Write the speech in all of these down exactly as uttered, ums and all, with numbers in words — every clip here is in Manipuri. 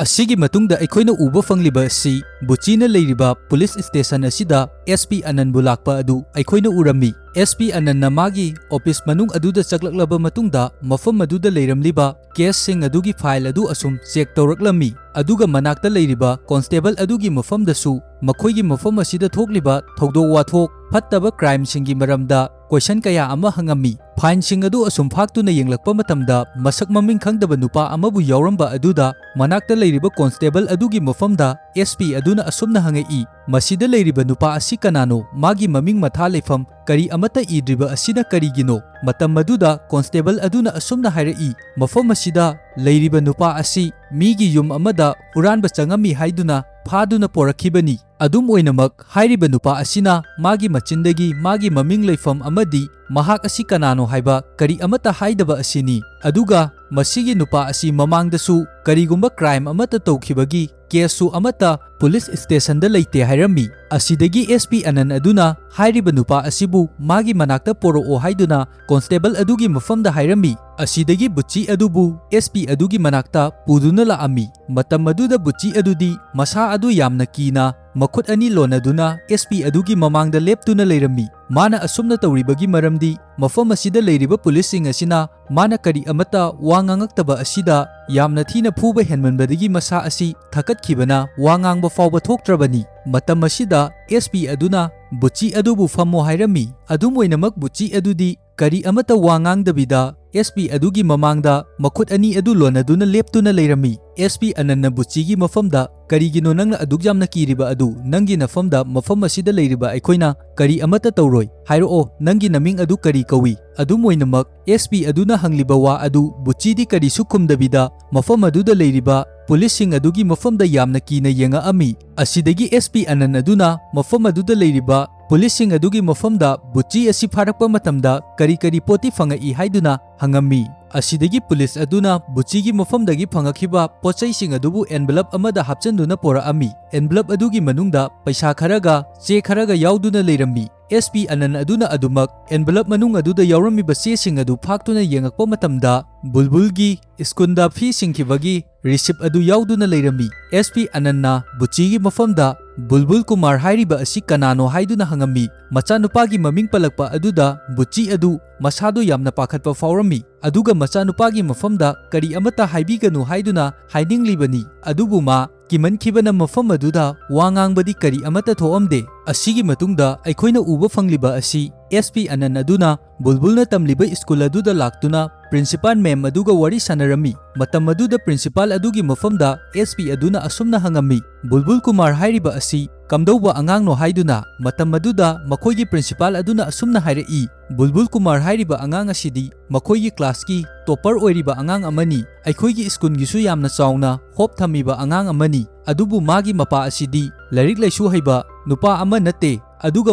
ꯑꯁꯤꯒꯤ ꯃꯇꯨꯡꯗ ꯑꯩꯈꯣꯏꯅ ꯎꯕ ꯐꯪꯂꯤꯕ ꯑꯁꯤ ꯕꯨꯆꯤꯅ ꯂꯩꯔꯤꯕ ꯄꯨꯂꯤꯁ ꯁ꯭ꯇꯦꯁꯟ ꯑꯁꯤꯗ ꯑꯦꯁ ꯄꯤ ꯑꯅꯟꯕꯨ ꯂꯥꯛꯄ ꯑꯗꯨ ꯑꯩꯈꯣꯏꯅ ꯎꯔꯝꯃꯤ꯫ ꯑꯦꯁ ꯄꯤ ꯑꯅꯟꯅ ꯃꯥꯒꯤ ꯑꯣꯐꯤꯁ ꯃꯅꯨꯡ ꯑꯗꯨꯗ ꯆꯪꯂꯛꯂꯕ ꯃꯇꯨꯡꯗ ꯃꯐꯝ ꯑꯗꯨꯗ ꯂꯩꯔꯝꯂꯤꯕ ꯀꯦꯁꯁꯤꯡ ꯑꯗꯨꯒꯤ ꯐꯥꯏꯜ ꯑꯗꯨ ꯑꯁꯨꯝ ꯆꯦꯛ ꯇꯧꯔꯛꯂꯝꯃꯤ꯫ ꯑꯗꯨꯒ ꯃꯅꯥꯛꯇ ꯂꯩꯔꯤꯕ ꯀꯣꯟꯁꯇꯦꯕꯜ ꯑꯗꯨꯒꯤ ꯃꯐꯝꯗꯁꯨ ꯃꯈꯣꯏꯒꯤ ꯃꯐꯝ ꯑꯁꯤꯗ ꯊꯣꯛꯂꯤꯕ ꯊꯧꯗꯣꯛ ꯋꯥꯊꯣꯛ, ꯐꯠꯇꯕ ꯀ꯭ꯔꯥꯏꯝꯁꯤꯡꯒꯤ ꯃꯔꯝꯗ ꯀꯣꯏꯁꯟ ꯀꯌꯥ ꯑꯃ ꯍꯪꯉꯝꯃꯤ꯫ ꯐꯥꯏꯜꯁꯤꯡ ꯑꯗꯨ ꯑꯁꯨꯝ ꯐꯥꯛꯇꯨꯅ ꯌꯦꯡꯂꯛꯄ ꯃꯇꯝꯗ ꯃꯁꯛ ꯃꯃꯤꯡ ꯈꯪꯗꯕ ꯅꯨꯄꯥ ꯑꯃꯕꯨ ꯌꯥꯎꯔꯝꯕ ꯑꯗꯨꯗ ꯃꯅꯥꯛꯇ ꯂꯩꯔꯤꯕ ꯀꯣꯟꯁꯇꯦꯕꯜ ꯑꯗꯨꯒꯤ ꯃꯐꯝꯗ ꯑꯦꯁ ꯄꯤ ꯑꯗꯨꯅ ꯑꯁꯨꯝꯅ ꯍꯪꯉꯛꯏ, "ꯃꯁꯤꯗ ꯂꯩꯔꯤꯕ ꯅꯨꯄꯥ ꯑꯁꯤ ꯀꯅꯥꯅꯣ? ꯃꯥꯒꯤ ꯃꯃꯤꯡ ꯃꯊꯥ ꯂꯩꯐꯝ ꯀꯔꯤ ꯑꯃꯠꯇ ꯏꯗ꯭ꯔꯤꯕ ꯑꯁꯤꯅ ꯀꯔꯤꯒꯤꯅꯣ?" ꯃꯇꯝ ꯑꯗꯨꯗ ꯀꯣꯟꯁꯇꯦꯕꯜ ꯑꯗꯨꯅ ꯑꯁꯨꯝꯅ ꯍꯥꯏꯔꯛꯏ, "ꯃꯐꯝ ꯑꯁꯤꯗ ꯂꯩꯔꯤꯕ ꯅꯨꯄꯥ ꯑꯁꯤ ꯃꯤꯒꯤ ꯌꯨꯝ ꯑꯃꯗ ꯍꯨꯔꯥꯟꯕ ꯆꯪꯉꯝꯃꯤ ꯍꯥꯏꯗꯨꯅ ꯐꯥꯗꯨꯅ ꯄꯣꯔꯛꯈꯤꯕꯅꯤ꯫ ꯑꯗꯨꯝ ꯑꯣꯏꯅꯃꯛ, ꯍꯥꯏꯔꯤꯕ ꯅꯨꯄꯥ ꯑꯁꯤꯅ ꯃꯥꯒꯤ ꯃꯆꯤꯟꯗꯒꯤ ꯃꯥꯒꯤ ꯃꯃꯤꯡ, ꯂꯩꯐꯝ ꯑꯃꯗꯤ ꯃꯍꯥꯛ ꯑꯁꯤ ꯀꯅꯥꯅꯣ ꯍꯥꯏꯕ ꯀꯔꯤ ꯑꯃꯠꯇ ꯍꯥꯏꯗꯕ ꯑꯁꯤꯅꯤ꯫ ꯑꯗꯨꯒ ꯃꯁꯤꯒꯤ ꯅꯨꯄꯥ ꯑꯁꯤ ꯃꯃꯥꯡꯗꯁꯨ ꯀꯔꯤꯒꯨꯝꯕ ꯀ꯭ꯔꯥꯏꯝ ꯑꯃꯠꯇ ꯇꯧꯈꯤꯕꯒꯤ ꯀꯦꯁꯁꯨ ꯑꯃꯠꯇ ꯄꯨꯂꯤꯁ ꯁ꯭ꯇꯦꯁꯟꯗ ꯂꯩꯇꯦ" ꯍꯥꯏꯔꯝꯃꯤ꯫ ꯑꯁꯤꯗꯒꯤ ꯑꯦꯁ ꯄꯤ ꯑꯅꯟ ꯑꯗꯨꯅ ꯍꯥꯏꯔꯤꯕ ꯅꯨꯄꯥ ꯑꯁꯤꯕꯨ ꯃꯥꯒꯤ ꯃꯅꯥꯛꯇ ꯄꯣꯔꯛꯑꯣ ꯍꯥꯏꯗꯨꯅ ꯀꯣꯟꯁꯇꯦꯕꯜ ꯑꯗꯨꯒꯤ ꯃꯐꯝꯗ ꯍꯥꯏꯔꯝꯃꯤ꯫ ꯑꯁꯤꯗꯒꯤ ꯕꯨꯆꯤ ꯑꯗꯨꯕꯨ ꯑꯦꯁ ꯄꯤ ꯑꯗꯨꯒꯤ ꯃꯅꯥꯛꯇ ꯄꯨꯗꯨꯅ ꯂꯥꯛꯑꯝꯃꯤ꯫ ꯃꯇꯝ ꯑꯗꯨꯗ ꯕꯨꯆꯤ ꯑꯗꯨꯗꯤ ꯃꯁꯥ ꯑꯗꯨ ꯌꯥꯝꯅ ꯀꯤꯅ ꯃꯈꯨꯠ ꯑꯅꯤ ꯂꯣꯟꯅꯗꯨꯅ ꯑꯦꯁ ꯄꯤ ꯑꯗꯨꯒꯤ ꯃꯃꯥꯡꯗ ꯂꯦꯞꯇꯨꯅ ꯂꯩꯔꯝꯃꯤ꯫ ꯃꯥꯅ ꯑꯁꯨꯝꯅ ꯇꯧꯔꯤꯕꯒꯤ ꯃꯔꯝꯗꯤ ꯃꯐꯝ ꯑꯁꯤꯗ ꯂꯩꯔꯤꯕ ꯄꯨꯂꯤꯁꯁꯤꯡ ꯑꯁꯤꯅ ꯃꯥꯅ ꯀꯔꯤ ꯑꯃꯠꯇ ꯋꯥ ꯉꯥꯡꯉꯛꯇꯕ ꯑꯁꯤꯗ ꯌꯥꯝꯅ ꯊꯤꯅ ꯐꯨꯕ ꯍꯦꯟꯃꯟꯕꯗꯒꯤ ꯃꯁꯥ ꯑꯁꯤ ꯊꯀꯠꯈꯤꯕꯅ ꯋꯥ ꯉꯥꯡꯕ ꯐꯥꯎꯕ ꯊꯣꯛꯇ꯭ꯔꯕꯅꯤ꯫ ꯃꯇꯝ ꯑꯁꯤꯗ ꯑꯦꯁ ꯄꯤ ꯑꯗꯨꯅ ꯕꯨꯆꯤ ꯑꯗꯨꯕꯨ ꯐꯝꯃꯣ ꯍꯥꯏꯔꯝꯃꯤ꯫ ꯑꯗꯨꯝ ꯑꯣꯏꯅꯃꯛ ꯕꯨꯆꯤ ꯑꯗꯨꯗꯤ ꯀꯔꯤ ꯑꯃꯠꯇ ꯋꯥ ꯉꯥꯡꯗꯕꯤꯗ ꯑꯦꯁ ꯄꯤ ꯑꯗꯨꯒꯤ ꯃꯃꯥꯡꯗ ꯃꯈꯨꯠ ꯑꯅꯤ ꯑꯗꯨ ꯂꯣꯟꯅꯗꯨꯅ ꯂꯦꯞꯇꯨꯅ ꯂꯩꯔꯝꯃꯤ꯫ ꯑꯦꯁ ꯄꯤ ꯑꯅꯟꯅ ꯕꯨꯆꯤꯒꯤ ꯃꯐꯝꯗ, "ꯀꯔꯤꯒꯤꯅꯣ ꯅꯪꯅ ꯑꯗꯨꯛ ꯌꯥꯝꯅ ꯀꯤꯔꯤꯕ ꯑꯗꯨ? ꯅꯪꯒꯤ ꯅꯐꯝꯗ ꯃꯐꯝ ꯑꯁꯤꯗ ꯂꯩꯔꯤꯕ ꯑꯩꯈꯣꯏꯅ ꯀꯔꯤ ꯑꯃꯠꯇ ꯇꯧꯔꯣꯏ꯫ ꯍꯥꯏꯔꯛꯑꯣ, ꯅꯪꯒꯤ ꯅꯃꯤꯡ ꯑꯗꯨ ꯀꯔꯤ ꯀꯧꯏ?" ꯑꯗꯨꯝ ꯑꯣꯏꯅꯃꯛ, ꯑꯦꯁ ꯄꯤ ꯑꯗꯨꯅ ꯍꯪꯂꯤꯕ ꯋꯥ ꯑꯗꯨ ꯕꯨꯆꯤꯗꯤ ꯀꯔꯤꯁꯨ ꯈꯨꯝꯗꯕꯤꯗ ꯃꯐꯝ ꯑꯗꯨꯗ ꯂꯩꯔꯤꯕ ꯄꯨꯂꯤꯁꯁꯤꯡ ꯑꯗꯨꯒꯤ ꯃꯐꯝꯗ ꯌꯥꯝꯅ ꯀꯤꯅ ꯌꯦꯡꯉꯛꯑꯝꯃꯤ꯫ ꯑꯁꯤꯗꯒꯤ ꯑꯦꯁ ꯄꯤ ꯑꯅꯟ ꯑꯗꯨꯅ ꯃꯐꯝ ꯑꯗꯨꯗ ꯂꯩꯔꯤꯕ ꯄꯨꯂꯤꯁꯁꯤꯡ ꯑꯗꯨꯒꯤ ꯃꯐꯝꯗ ꯕꯨꯆꯤ ꯑꯁꯤ ꯐꯥꯔꯛꯄ ꯃꯇꯝꯗ ꯀꯔꯤ ꯀꯔꯤ ꯄꯣꯠꯇꯤ ꯐꯪꯉꯛꯏ ꯍꯥꯏꯗꯨꯅ ꯍꯪꯉꯝꯃꯤ꯫ ꯑꯁꯤꯗꯒꯤ ꯄꯨꯂꯤꯁ ꯑꯗꯨꯅ ꯕꯨꯆꯤꯒꯤ ꯃꯐꯝꯗꯒꯤ ꯐꯪꯉꯛꯈꯤꯕ ꯄꯣꯠꯆꯩꯁꯤꯡ ꯑꯗꯨꯕꯨ ꯑꯦꯟꯚꯂꯞ ꯑꯃꯗ ꯍꯥꯞꯆꯤꯟꯗꯨꯅ ꯄꯣꯔꯛꯑꯝꯃꯤ꯫ ꯑꯦꯟꯚꯂꯞ ꯑꯗꯨꯒꯤ ꯃꯅꯨꯡꯗ ꯄꯩꯁꯥ ꯈꯔꯒ ꯆꯦ ꯈꯔꯒ ꯌꯥꯎꯗꯨꯅ ꯂꯩꯔꯝꯃꯤ꯫ ꯑꯦꯁ ꯄꯤ ꯑꯅꯟ ꯑꯗꯨꯅ ꯑꯗꯨꯃꯛ envelope ꯃꯅꯨꯡ ꯑꯗꯨꯗ ꯌꯥꯎꯔꯝꯃꯤꯕ ꯆꯦꯁꯤꯡ ꯑꯗꯨ ꯐꯥꯛꯇꯨꯅ ꯌꯦꯡꯉꯛꯄ ꯃꯇꯝꯗ, ꯕꯨꯜꯕꯨꯜꯒꯤ ꯁ꯭ꯀꯨꯜꯗ ꯐꯤ ꯁꯤꯡꯈꯤꯕꯒꯤ receipt ꯑꯗꯨ ꯌꯥꯎꯗꯨꯅ ꯂꯩꯔꯝꯃꯤ꯫ ꯑꯦꯁ ꯄꯤ ꯑꯅꯟꯅ ꯕꯨꯆꯤꯒꯤ ꯃꯐꯝꯗ ꯕꯨꯜꯕꯨꯜ ꯀꯨꯃꯥꯔ ꯍꯥꯏꯔꯤꯕ ꯑꯁꯤ ꯀꯅꯥꯅꯣ ꯍꯥꯏꯗꯨꯅ ꯍꯪꯉꯝꯃꯤ꯫ ꯃꯆꯥꯅꯨꯄꯥꯒꯤ ꯃꯃꯤꯡ ꯄꯜꯂꯛꯄ ꯑꯗꯨꯗ ꯕꯨꯆꯤ ꯑꯗꯨ ꯃꯁꯥꯗꯨ ꯌꯥꯝꯅ ꯄꯥꯈꯠꯄ ꯐꯥꯎꯔꯝꯃꯤ꯫ ꯑꯗꯨꯒ ꯃꯆꯥꯅꯨꯄꯥꯒꯤ ꯃꯐꯝꯗ ꯀꯔꯤ ꯑꯃꯠꯇ ꯍꯥꯏꯕꯤꯒꯅꯨ ꯍꯥꯏꯗꯨꯅ ꯍꯥꯏꯅꯤꯡꯂꯤꯕꯅꯤ꯫ ꯑꯗꯨꯕꯨ ꯃꯥ ꯀꯤꯃꯟꯈꯤꯕꯅ ꯃꯐꯝ ꯑꯗꯨꯗ ꯋꯥ ꯉꯥꯡꯕꯗꯤ ꯀꯔꯤ ꯑꯃꯠꯇ ꯊꯣꯛꯑꯝꯗꯦ꯫ ꯑꯁꯤꯒꯤ ꯃꯇꯨꯡꯗ ꯑꯩꯈꯣꯏꯅ ꯎꯕ ꯐꯪꯂꯤꯕ ꯑꯁꯤ ꯑꯦꯁ ꯄꯤ ꯑꯅꯟ ꯑꯗꯨꯅ ꯕꯨꯜꯕꯨꯜꯅ ꯇꯝꯂꯤꯕ ꯁ꯭ꯀꯨꯜ ꯑꯗꯨꯗ ꯂꯥꯛꯇꯨꯅ principal ma'am ꯑꯗꯨꯒ ꯋꯥꯔꯤ ꯁꯥꯟꯅꯔꯝꯃꯤ꯫ ꯃꯇꯝ ꯑꯗꯨꯗ principal ꯑꯗꯨꯒꯤ ꯃꯐꯝꯗ ꯑꯦꯁ ꯄꯤ ꯑꯗꯨꯅ ꯑꯁꯨꯝꯅ ꯍꯪꯉꯝꯃꯤ, "ꯕꯨꯜꯕꯨꯜ ꯀꯨꯃꯥꯔ ꯍꯥꯏꯔꯤꯕ ꯑꯁꯤ ꯀꯝꯗꯧꯕ ꯑꯉꯥꯡꯅꯣ?" ꯍꯥꯏꯗꯨꯅ꯫ ꯃꯇꯝ ꯑꯗꯨꯗ ꯃꯈꯣꯏꯒꯤ principal ꯑꯗꯨꯅ ꯑꯁꯨꯝꯅ ꯍꯥꯏꯔꯛꯏ, "ꯕꯨꯜꯕꯨꯜ ꯀꯨꯃꯥꯔ ꯍꯥꯏꯔꯤꯕ ꯑꯉꯥꯡ ꯑꯁꯤꯗꯤ ꯃꯈꯣꯏꯒꯤ class ꯀꯤ topper ꯑꯣꯏꯔꯤꯕ ꯑꯉꯥꯡ ꯑꯃꯅꯤ꯫ ꯑꯩꯈꯣꯏꯒꯤ ꯁ꯭ꯀꯨꯜꯒꯤꯁꯨ ꯌꯥꯝꯅ ꯆꯥꯎꯅ hope ꯊꯝꯃꯤꯕ ꯑꯉꯥꯡ ꯑꯃꯅꯤ꯫ ꯑꯗꯨꯕꯨ ꯃꯥꯒꯤ ꯃꯄꯥ ꯑꯁꯤꯗꯤ ꯂꯥꯏꯔꯤꯛ ꯂꯥꯏꯁꯨ ꯍꯩꯕ ꯅꯨꯄꯥ ꯑꯃ ꯅꯠꯇꯦ꯫ ꯑꯗꯨꯒ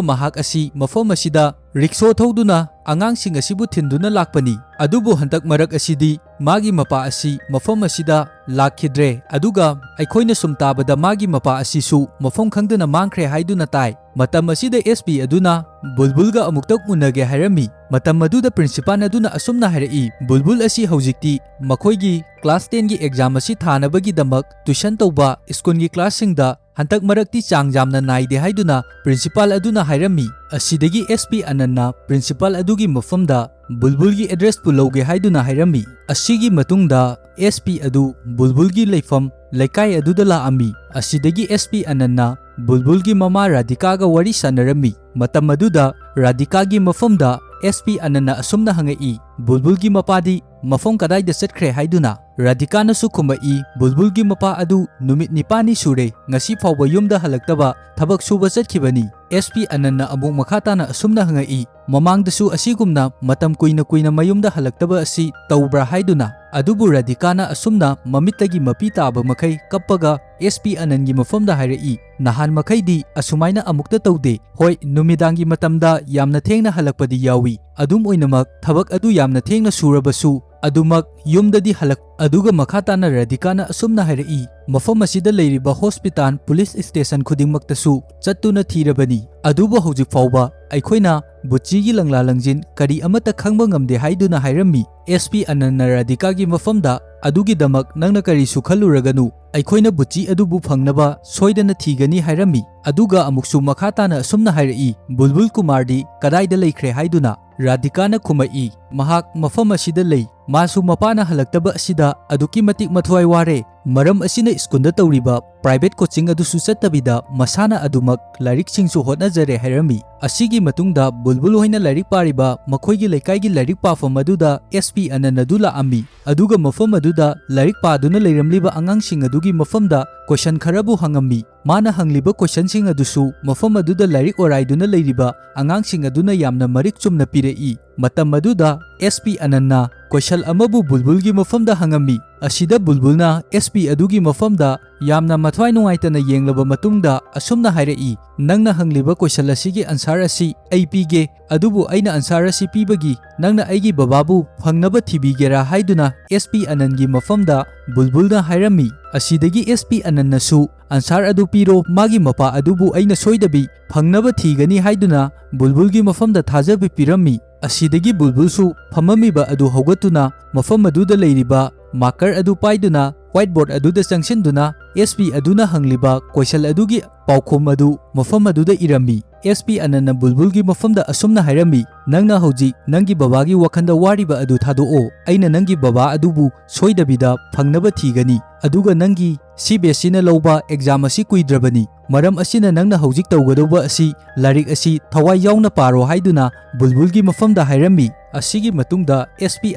ꯃꯍꯥꯛ ꯑꯁꯤ ꯃꯐꯝ ꯑꯁꯤꯗ ꯔꯤꯛꯁꯣ ꯊꯧꯗꯨꯅ ꯑꯉꯥꯡꯁꯤꯡ ꯑꯁꯤꯕꯨ ꯊꯤꯟꯗꯨꯅ ꯂꯥꯛꯄꯅꯤ꯫ ꯑꯗꯨꯕꯨ ꯍꯟꯗꯛ ꯃꯔꯛ ꯑꯁꯤꯗꯤ ꯃꯥꯒꯤ ꯃꯄꯥ ꯑꯁꯤ ꯃꯐꯝ ꯑꯁꯤꯗ ꯂꯥꯛꯈꯤꯗ꯭ꯔꯦ꯫ ꯑꯗꯨꯒ ꯑꯩꯈꯣꯏꯅ ꯁꯨꯝ ꯇꯥꯕꯗ ꯃꯥꯒꯤ ꯃꯄꯥ ꯑꯁꯤꯁꯨ ꯃꯐꯝ ꯈꯪꯗꯅ ꯃꯥꯡꯈ꯭ꯔꯦ ꯍꯥꯏꯗꯨꯅ ꯇꯥꯏ꯫" ꯃꯇꯝ ꯑꯁꯤꯗ ꯑꯦꯁ ꯄꯤ ꯑꯗꯨꯅ ꯕꯨꯜꯕꯨꯜꯒ ꯑꯃꯨꯛꯇꯪ ꯎꯅꯒꯦ ꯍꯥꯏꯔꯝꯃꯤ꯫ ꯃꯇꯝ ꯑꯗꯨꯗ principal ꯑꯗꯨꯅ ꯑꯁꯨꯝꯅ ꯍꯥꯏꯔꯛꯏ, "ꯕꯨꯜꯕꯨꯜ ꯑꯁꯤ ꯍꯧꯖꯤꯛꯇꯤ ꯃꯈꯣꯏꯒꯤ class ten ꯒꯤ exam ꯑꯁꯤ ꯊꯥꯅꯕꯒꯤꯗꯃꯛ tuition ꯇꯧꯕ ꯁ꯭ꯀꯨꯜꯒꯤ class ꯁꯤꯡꯗ ꯍꯟꯗꯛ ꯃꯔꯛꯇꯤ ꯆꯥꯡ ꯌꯥꯝꯅ ꯅꯥꯏꯗꯦ" ꯍꯥꯏꯗꯨꯅ principal ꯑꯗꯨꯅ ꯍꯥꯏꯔꯝꯃꯤ꯫ ꯑꯁꯤꯗꯒꯤ ꯑꯦꯁ ꯄꯤ ꯑꯅꯟꯅ principal ꯑꯗꯨꯒꯤ ꯃꯐꯝꯗ ꯕꯨꯜꯕꯨꯜꯒꯤ address ꯄꯨ ꯂꯧꯒꯦ ꯍꯥꯏꯗꯨꯅ ꯍꯥꯏꯔꯝꯃꯤ꯫ ꯑꯁꯤꯒꯤ ꯃꯇꯨꯡꯗ ꯑꯦꯁ ꯄꯤ ꯑꯗꯨ ꯕꯨꯜꯕꯨꯜꯒꯤ ꯂꯩꯐꯝ ꯂꯩꯀꯥꯏ ꯑꯗꯨꯗ ꯂꯥꯛꯑꯝꯃꯤ꯫ ꯑꯁꯤꯗꯒꯤ ꯑꯦꯁ ꯄꯤ ꯑꯅꯟꯅ ꯕꯨꯜꯕꯨꯜꯒꯤ ꯃꯃꯥ ꯔꯥꯙꯤꯀꯥꯒ ꯋꯥꯔꯤ ꯁꯥꯟꯅꯔꯝꯃꯤ꯫ ꯃꯇꯝ ꯑꯗꯨꯗ ꯔꯥꯙꯤꯀꯥꯒꯤ ꯃꯐꯝꯗ ꯑꯦꯁ ꯄꯤ ꯑꯅꯟꯅ ꯑꯁꯨꯝꯅ ꯍꯪꯉꯛꯏ, "ꯕꯨꯜꯕꯨꯜꯒꯤ ꯃꯄꯥꯗꯤ ꯃꯐꯝ ꯀꯗꯥꯏꯗ ꯆꯠꯈ꯭ꯔꯦ?" ꯍꯥꯏꯗꯨꯅ꯫ ꯔꯥꯙꯤꯀꯥꯅꯁꯨ ꯈꯨꯝꯃꯛꯏ, "ꯕꯨꯜꯕꯨꯜꯒꯤ ꯃꯄꯥ ꯑꯗꯨ ꯅꯨꯃꯤꯠ ꯅꯤꯄꯥꯟꯅꯤ ꯁꯨꯔꯦ ꯉꯁꯤ ꯐꯥꯎꯕ ꯌꯨꯝꯗ ꯍꯜꯂꯛꯇꯕ, ꯊꯕꯛ ꯁꯨꯕ ꯆꯠꯈꯤꯕꯅꯤ꯫" ꯑꯦꯁ ꯄꯤ ꯑꯅꯟꯅ ꯑꯃꯨꯛ ꯃꯈꯥ ꯇꯥꯅ ꯑꯁꯨꯝꯅ ꯍꯪꯉꯛꯏ, "ꯃꯃꯥꯡꯗꯁꯨ ꯑꯁꯤꯒꯨꯝꯅ ꯃꯇꯝ ꯀꯨꯏꯅ ꯀꯨꯏꯅ ꯃꯌꯨꯝꯗ ꯍꯜꯂꯛꯇꯕ ꯑꯁꯤ ꯇꯧꯕ꯭ꯔꯥ?" ꯍꯥꯏꯗꯨꯅ꯫ ꯑꯗꯨꯕꯨ ꯔꯥꯙꯤꯀꯥꯅ ꯑꯁꯨꯝꯅ ꯃꯃꯤꯠꯇꯒꯤ ꯃꯄꯤ ꯇꯥꯕ ꯃꯈꯩ ꯀꯞꯄꯒ ꯑꯦꯁ ꯄꯤ ꯑꯅꯟꯒꯤ ꯃꯐꯝꯗ ꯍꯥꯏꯔꯛꯏ, "ꯅꯍꯥꯟ ꯃꯈꯩꯗꯤ ꯑꯁꯨꯃꯥꯏꯅ ꯑꯃꯨꯛꯇ ꯇꯧꯗꯦ꯫ ꯍꯣꯏ, ꯅꯨꯃꯤꯗꯥꯡꯒꯤ ꯃꯇꯝꯗ ꯌꯥꯝꯅ ꯊꯦꯡꯅ ꯍꯜꯂꯛꯄꯗꯤ ꯌꯥꯎꯏ꯫ ꯑꯗꯨꯝ ꯑꯣꯏꯅꯃꯛ, ꯊꯕꯛ ꯑꯗꯨ ꯌꯥꯝꯅ ꯊꯦꯡꯅ ꯁꯨꯔꯕꯁꯨ, ꯑꯗꯨꯃꯛ ꯌꯨꯝꯗꯗꯤ ꯍꯜꯂꯛ-, ꯑꯗꯨꯒ ꯃꯈꯥ ꯇꯥꯅ ꯔꯥꯙꯤꯀꯥꯅ ꯑꯁꯨꯝꯅ ꯍꯥꯏꯔꯛꯏ, "ꯃꯐꯝ ꯑꯁꯤꯗ ꯂꯩꯔꯤꯕ ꯍꯣꯁꯄꯤꯇꯥꯜ, ꯄꯨꯂꯤꯁ ꯁ꯭ꯇꯦꯁꯟ ꯈꯨꯗꯤꯡꯃꯛꯇꯁꯨ ꯆꯠꯇꯨꯅ ꯊꯤꯔꯕꯅꯤ, ꯑꯗꯨꯕꯨ ꯍꯧꯖꯤꯛ ꯐꯥꯎꯕ ꯑꯩꯈꯣꯏꯅ ꯕꯨꯆꯤꯒꯤ ꯂꯪꯂꯥ ꯂꯪꯖꯤꯟ ꯀꯔꯤ ꯑꯃꯠꯇ ꯈꯪꯕ ꯉꯝꯗꯦ" ꯍꯥꯏꯗꯨꯅ ꯍꯥꯏꯔꯝꯃꯤ꯫ ꯑꯦꯁ ꯄꯤ ꯑꯅꯟꯅ ꯔꯥꯙꯤꯀꯥꯒꯤ ꯃꯐꯝꯗ, "ꯑꯗꯨꯒꯤꯗꯃꯛ ꯅꯪꯅ ꯀꯔꯤꯁꯨ ꯈꯜꯂꯨꯔꯒꯅꯨ, ꯑꯩꯈꯣꯏꯅ ꯕꯨꯆꯤ ꯑꯗꯨꯕꯨ ꯐꯪꯅꯕ ꯁꯣꯏꯗꯅ ꯊꯤꯒꯅꯤ" ꯍꯥꯏꯔꯝꯃꯤ꯫ ꯑꯗꯨꯒ ꯑꯃꯨꯛꯁꯨ ꯃꯈꯥ ꯇꯥꯅ ꯑꯁꯨꯝꯅ ꯍꯥꯏꯔꯛꯏ, "ꯕꯨꯜꯕꯨꯜ ꯀꯨꯃꯥꯔꯗꯤ ꯀꯗꯥꯏꯗ ꯂꯩꯈ꯭ꯔꯦ?" ꯍꯥꯏꯗꯨꯅ꯫ ꯔꯥꯙꯤꯀꯥꯅ ꯈꯨꯝꯃꯛꯏ, "ꯃꯍꯥꯛ ꯃꯐꯝ ꯑꯁꯤꯗ ꯂꯩ꯫ ꯃꯥꯁꯨ ꯃꯄꯥꯅ ꯍꯜꯂꯛꯇꯕ ꯑꯁꯤꯗ ꯑꯗꯨꯛꯀꯤ ꯃꯇꯤꯛ ꯃꯊ꯭ꯋꯥꯏ ꯋꯥꯔꯦ꯫ ꯃꯔꯝ ꯑꯁꯤꯅ ꯁ꯭ꯀꯨꯜꯗ ꯇꯧꯔꯤꯕ ꯄ꯭ꯔꯥꯏꯚꯦꯠ ꯀꯣꯆꯤꯡ ꯑꯗꯨꯁꯨ ꯆꯠꯇꯕꯤꯗ ꯃꯁꯥꯅ ꯑꯗꯨꯃꯛ ꯂꯥꯏꯔꯤꯛꯁꯤꯡꯁꯨ ꯍꯣꯠꯅꯖꯔꯦ" ꯍꯥꯏꯔꯝꯃꯤ꯫ ꯑꯁꯤꯒꯤ ꯃꯇꯨꯡꯗ ꯕꯨꯜꯕꯨꯜ ꯍꯣꯏꯅ ꯂꯥꯏꯔꯤꯛ ꯄꯥꯔꯤꯕ ꯃꯈꯣꯏꯒꯤ ꯂꯩꯀꯥꯏꯒꯤ ꯂꯥꯏꯔꯤꯛ ꯄꯥꯐꯝ ꯑꯗꯨꯗ ꯑꯦꯁ ꯄꯤ ꯑꯅꯟ ꯑꯗꯨ ꯂꯥꯛꯑꯝꯃꯤ꯫ ꯑꯗꯨꯒ ꯃꯐꯝ ꯑꯗꯨꯗ ꯂꯥꯏꯔꯤꯛ ꯄꯥꯗꯨꯅ ꯂꯩꯔꯝꯂꯤꯕ ꯑꯉꯥꯡꯁꯤꯡ ꯑꯗꯨꯒꯤ ꯃꯐꯝꯗ ꯀꯣꯏꯁꯟ ꯈꯔꯕꯨ ꯍꯪꯉꯝꯃꯤ꯫ ꯃꯥꯅ ꯍꯪꯂꯤꯕ ꯀꯣꯏꯁꯟꯁꯤꯡ ꯑꯗꯨꯁꯨ ꯃꯐꯝ ꯑꯗꯨꯗ ꯂꯥꯏꯔꯤꯛ ꯑꯣꯔꯥꯏꯗꯨꯅ ꯂꯩꯔꯤꯕ ꯑꯉꯥꯡꯁꯤꯡ ꯑꯗꯨꯅ ꯌꯥꯝꯅ ꯃꯔꯤꯛ ꯆꯨꯝꯅ ꯄꯤꯔꯛꯏ꯫ ꯃꯇꯝ ꯑꯗꯨꯗ ꯑꯦꯁ ꯄꯤ ꯑꯅꯟꯅ ꯀꯣꯏꯁꯟ ꯑꯃꯕꯨ ꯕꯨꯜꯕꯨꯜꯒꯤ ꯃꯐꯝꯗ ꯍꯪꯉꯝꯃꯤ꯫ ꯑꯁꯤꯗ ꯕꯨꯜꯕꯨꯜꯅ ꯑꯦꯁ ꯄꯤ ꯑꯗꯨꯒꯤ ꯃꯐꯝꯗ ꯌꯥꯝꯅ ꯃꯊ꯭ꯋꯥꯏ ꯅꯨꯡꯉꯥꯏꯇꯅ ꯌꯦꯡꯂꯕ ꯃꯇꯨꯡꯗ ꯑꯁꯨꯝꯅ ꯍꯥꯏꯔꯛꯏ, "ꯅꯪꯅ ꯍꯪꯂꯤꯕ ꯀꯣꯏꯁꯟ ꯑꯁꯤꯒꯤ ꯑꯟꯁꯥꯔ ꯑꯁꯤ ꯑꯩ ꯄꯤꯒꯦ, ꯑꯗꯨꯕꯨ ꯑꯩꯅ ꯑꯟꯁꯥꯔ ꯑꯁꯤ ꯄꯤꯕꯒꯤ ꯅꯪꯅ ꯑꯩꯒꯤ ꯕꯕꯥꯕꯨ ꯐꯪꯅꯕ ꯊꯤꯕꯤꯒꯦꯔꯥ?" ꯍꯥꯏꯗꯨꯅ ꯑꯦꯁ ꯄꯤ ꯑꯅꯟꯒꯤ ꯃꯐꯝꯗ ꯕꯨꯜꯕꯨꯜꯅ ꯍꯥꯏꯔꯝꯃꯤ꯫ ꯑꯁꯤꯗꯒꯤ ꯑꯦꯁ ꯄꯤ ꯑꯅꯟꯅꯁꯨ, "ꯑꯟꯁꯥꯔ ꯑꯗꯨ ꯄꯤꯔꯣ, ꯃꯥꯒꯤ ꯃꯄꯥ ꯑꯗꯨꯕꯨ ꯑꯩꯅ ꯁꯣꯏꯗꯕꯤ ꯐꯪꯅꯕ ꯊꯤꯒꯅꯤ" ꯍꯥꯏꯗꯨꯅ ꯕꯨꯜꯕꯨꯜꯒꯤ ꯃꯐꯝꯗ ꯊꯥꯖꯕ ꯄꯤꯔꯝꯃꯤ꯫ ꯑꯁꯤꯗꯒꯤ ꯕꯨꯜꯕꯨꯜꯁꯨ ꯐꯝꯃꯝꯃꯤꯕ ꯑꯗꯨ ꯍꯧꯒꯠꯇꯨꯅ ꯃꯐꯝ ꯑꯗꯨꯗ ꯂꯩꯔꯤꯕ ꯃꯥꯔꯀꯔ ꯑꯗꯨ ꯄꯥꯏꯗꯨꯅ ꯋꯥꯏꯠ ꯕꯣꯔꯗ ꯑꯗꯨꯗ ꯆꯪꯁꯤꯟꯗꯨꯅ ꯑꯦꯁ ꯄꯤ ꯑꯗꯨꯅ ꯍꯪꯂꯤꯕ ꯀꯣꯏꯁꯟ ꯑꯗꯨꯒꯤ ꯄꯥꯎꯈꯨꯝ ꯑꯗꯨ ꯃꯐꯝ ꯑꯗꯨꯗ ꯏꯔꯝꯃꯤ꯫ ꯑꯦꯁ ꯄꯤ ꯑꯅꯟꯅ ꯕꯨꯜꯕꯨꯜꯒꯤ ꯃꯐꯝꯗ ꯑꯁꯨꯝꯅ ꯍꯥꯏꯔꯝꯃꯤ, "ꯅꯪꯅ ꯍꯧꯖꯤꯛ ꯅꯪꯒꯤ ꯕꯕꯥꯒꯤ ꯋꯥꯈꯜꯗ ꯋꯥꯔꯤꯕ ꯑꯗꯨ ꯊꯥꯗꯣꯛꯑꯣ꯫ ꯑꯩꯅ ꯅꯪꯒꯤ ꯕꯕꯥ ꯑꯗꯨꯕꯨ ꯁꯣꯏꯗꯕꯤꯗ ꯐꯪꯅꯕ ꯊꯤꯒꯅꯤ, ꯑꯗꯨꯒ ꯅꯪꯒꯤ ꯁꯤ ꯕꯤ ꯑꯦꯁ ꯁꯤꯅ ꯂꯧꯕ ꯑꯦꯛꯖꯥꯝ ꯑꯁꯤ ꯀꯨꯏꯗ꯭ꯔꯕꯅꯤ꯫ ꯃꯔꯝ ꯑꯁꯤꯅ ꯅꯪꯅ ꯍꯧꯖꯤꯛ ꯇꯧꯒꯗꯧꯕ ꯑꯁꯤ ꯂꯥꯏꯔꯤꯛ ꯑꯁꯤ ꯊꯋꯥꯏ ꯌꯥꯎꯅ ꯄꯥꯔꯣ" ꯍꯥꯏꯗꯨꯅ ꯕꯨꯜꯕꯨꯜꯒꯤ ꯃꯐꯝꯗ ꯍꯥꯏꯔꯝꯃꯤ꯫ ꯑꯁꯤꯒꯤ ꯃꯇꯨꯡꯗ ꯑꯦꯁ ꯄꯤ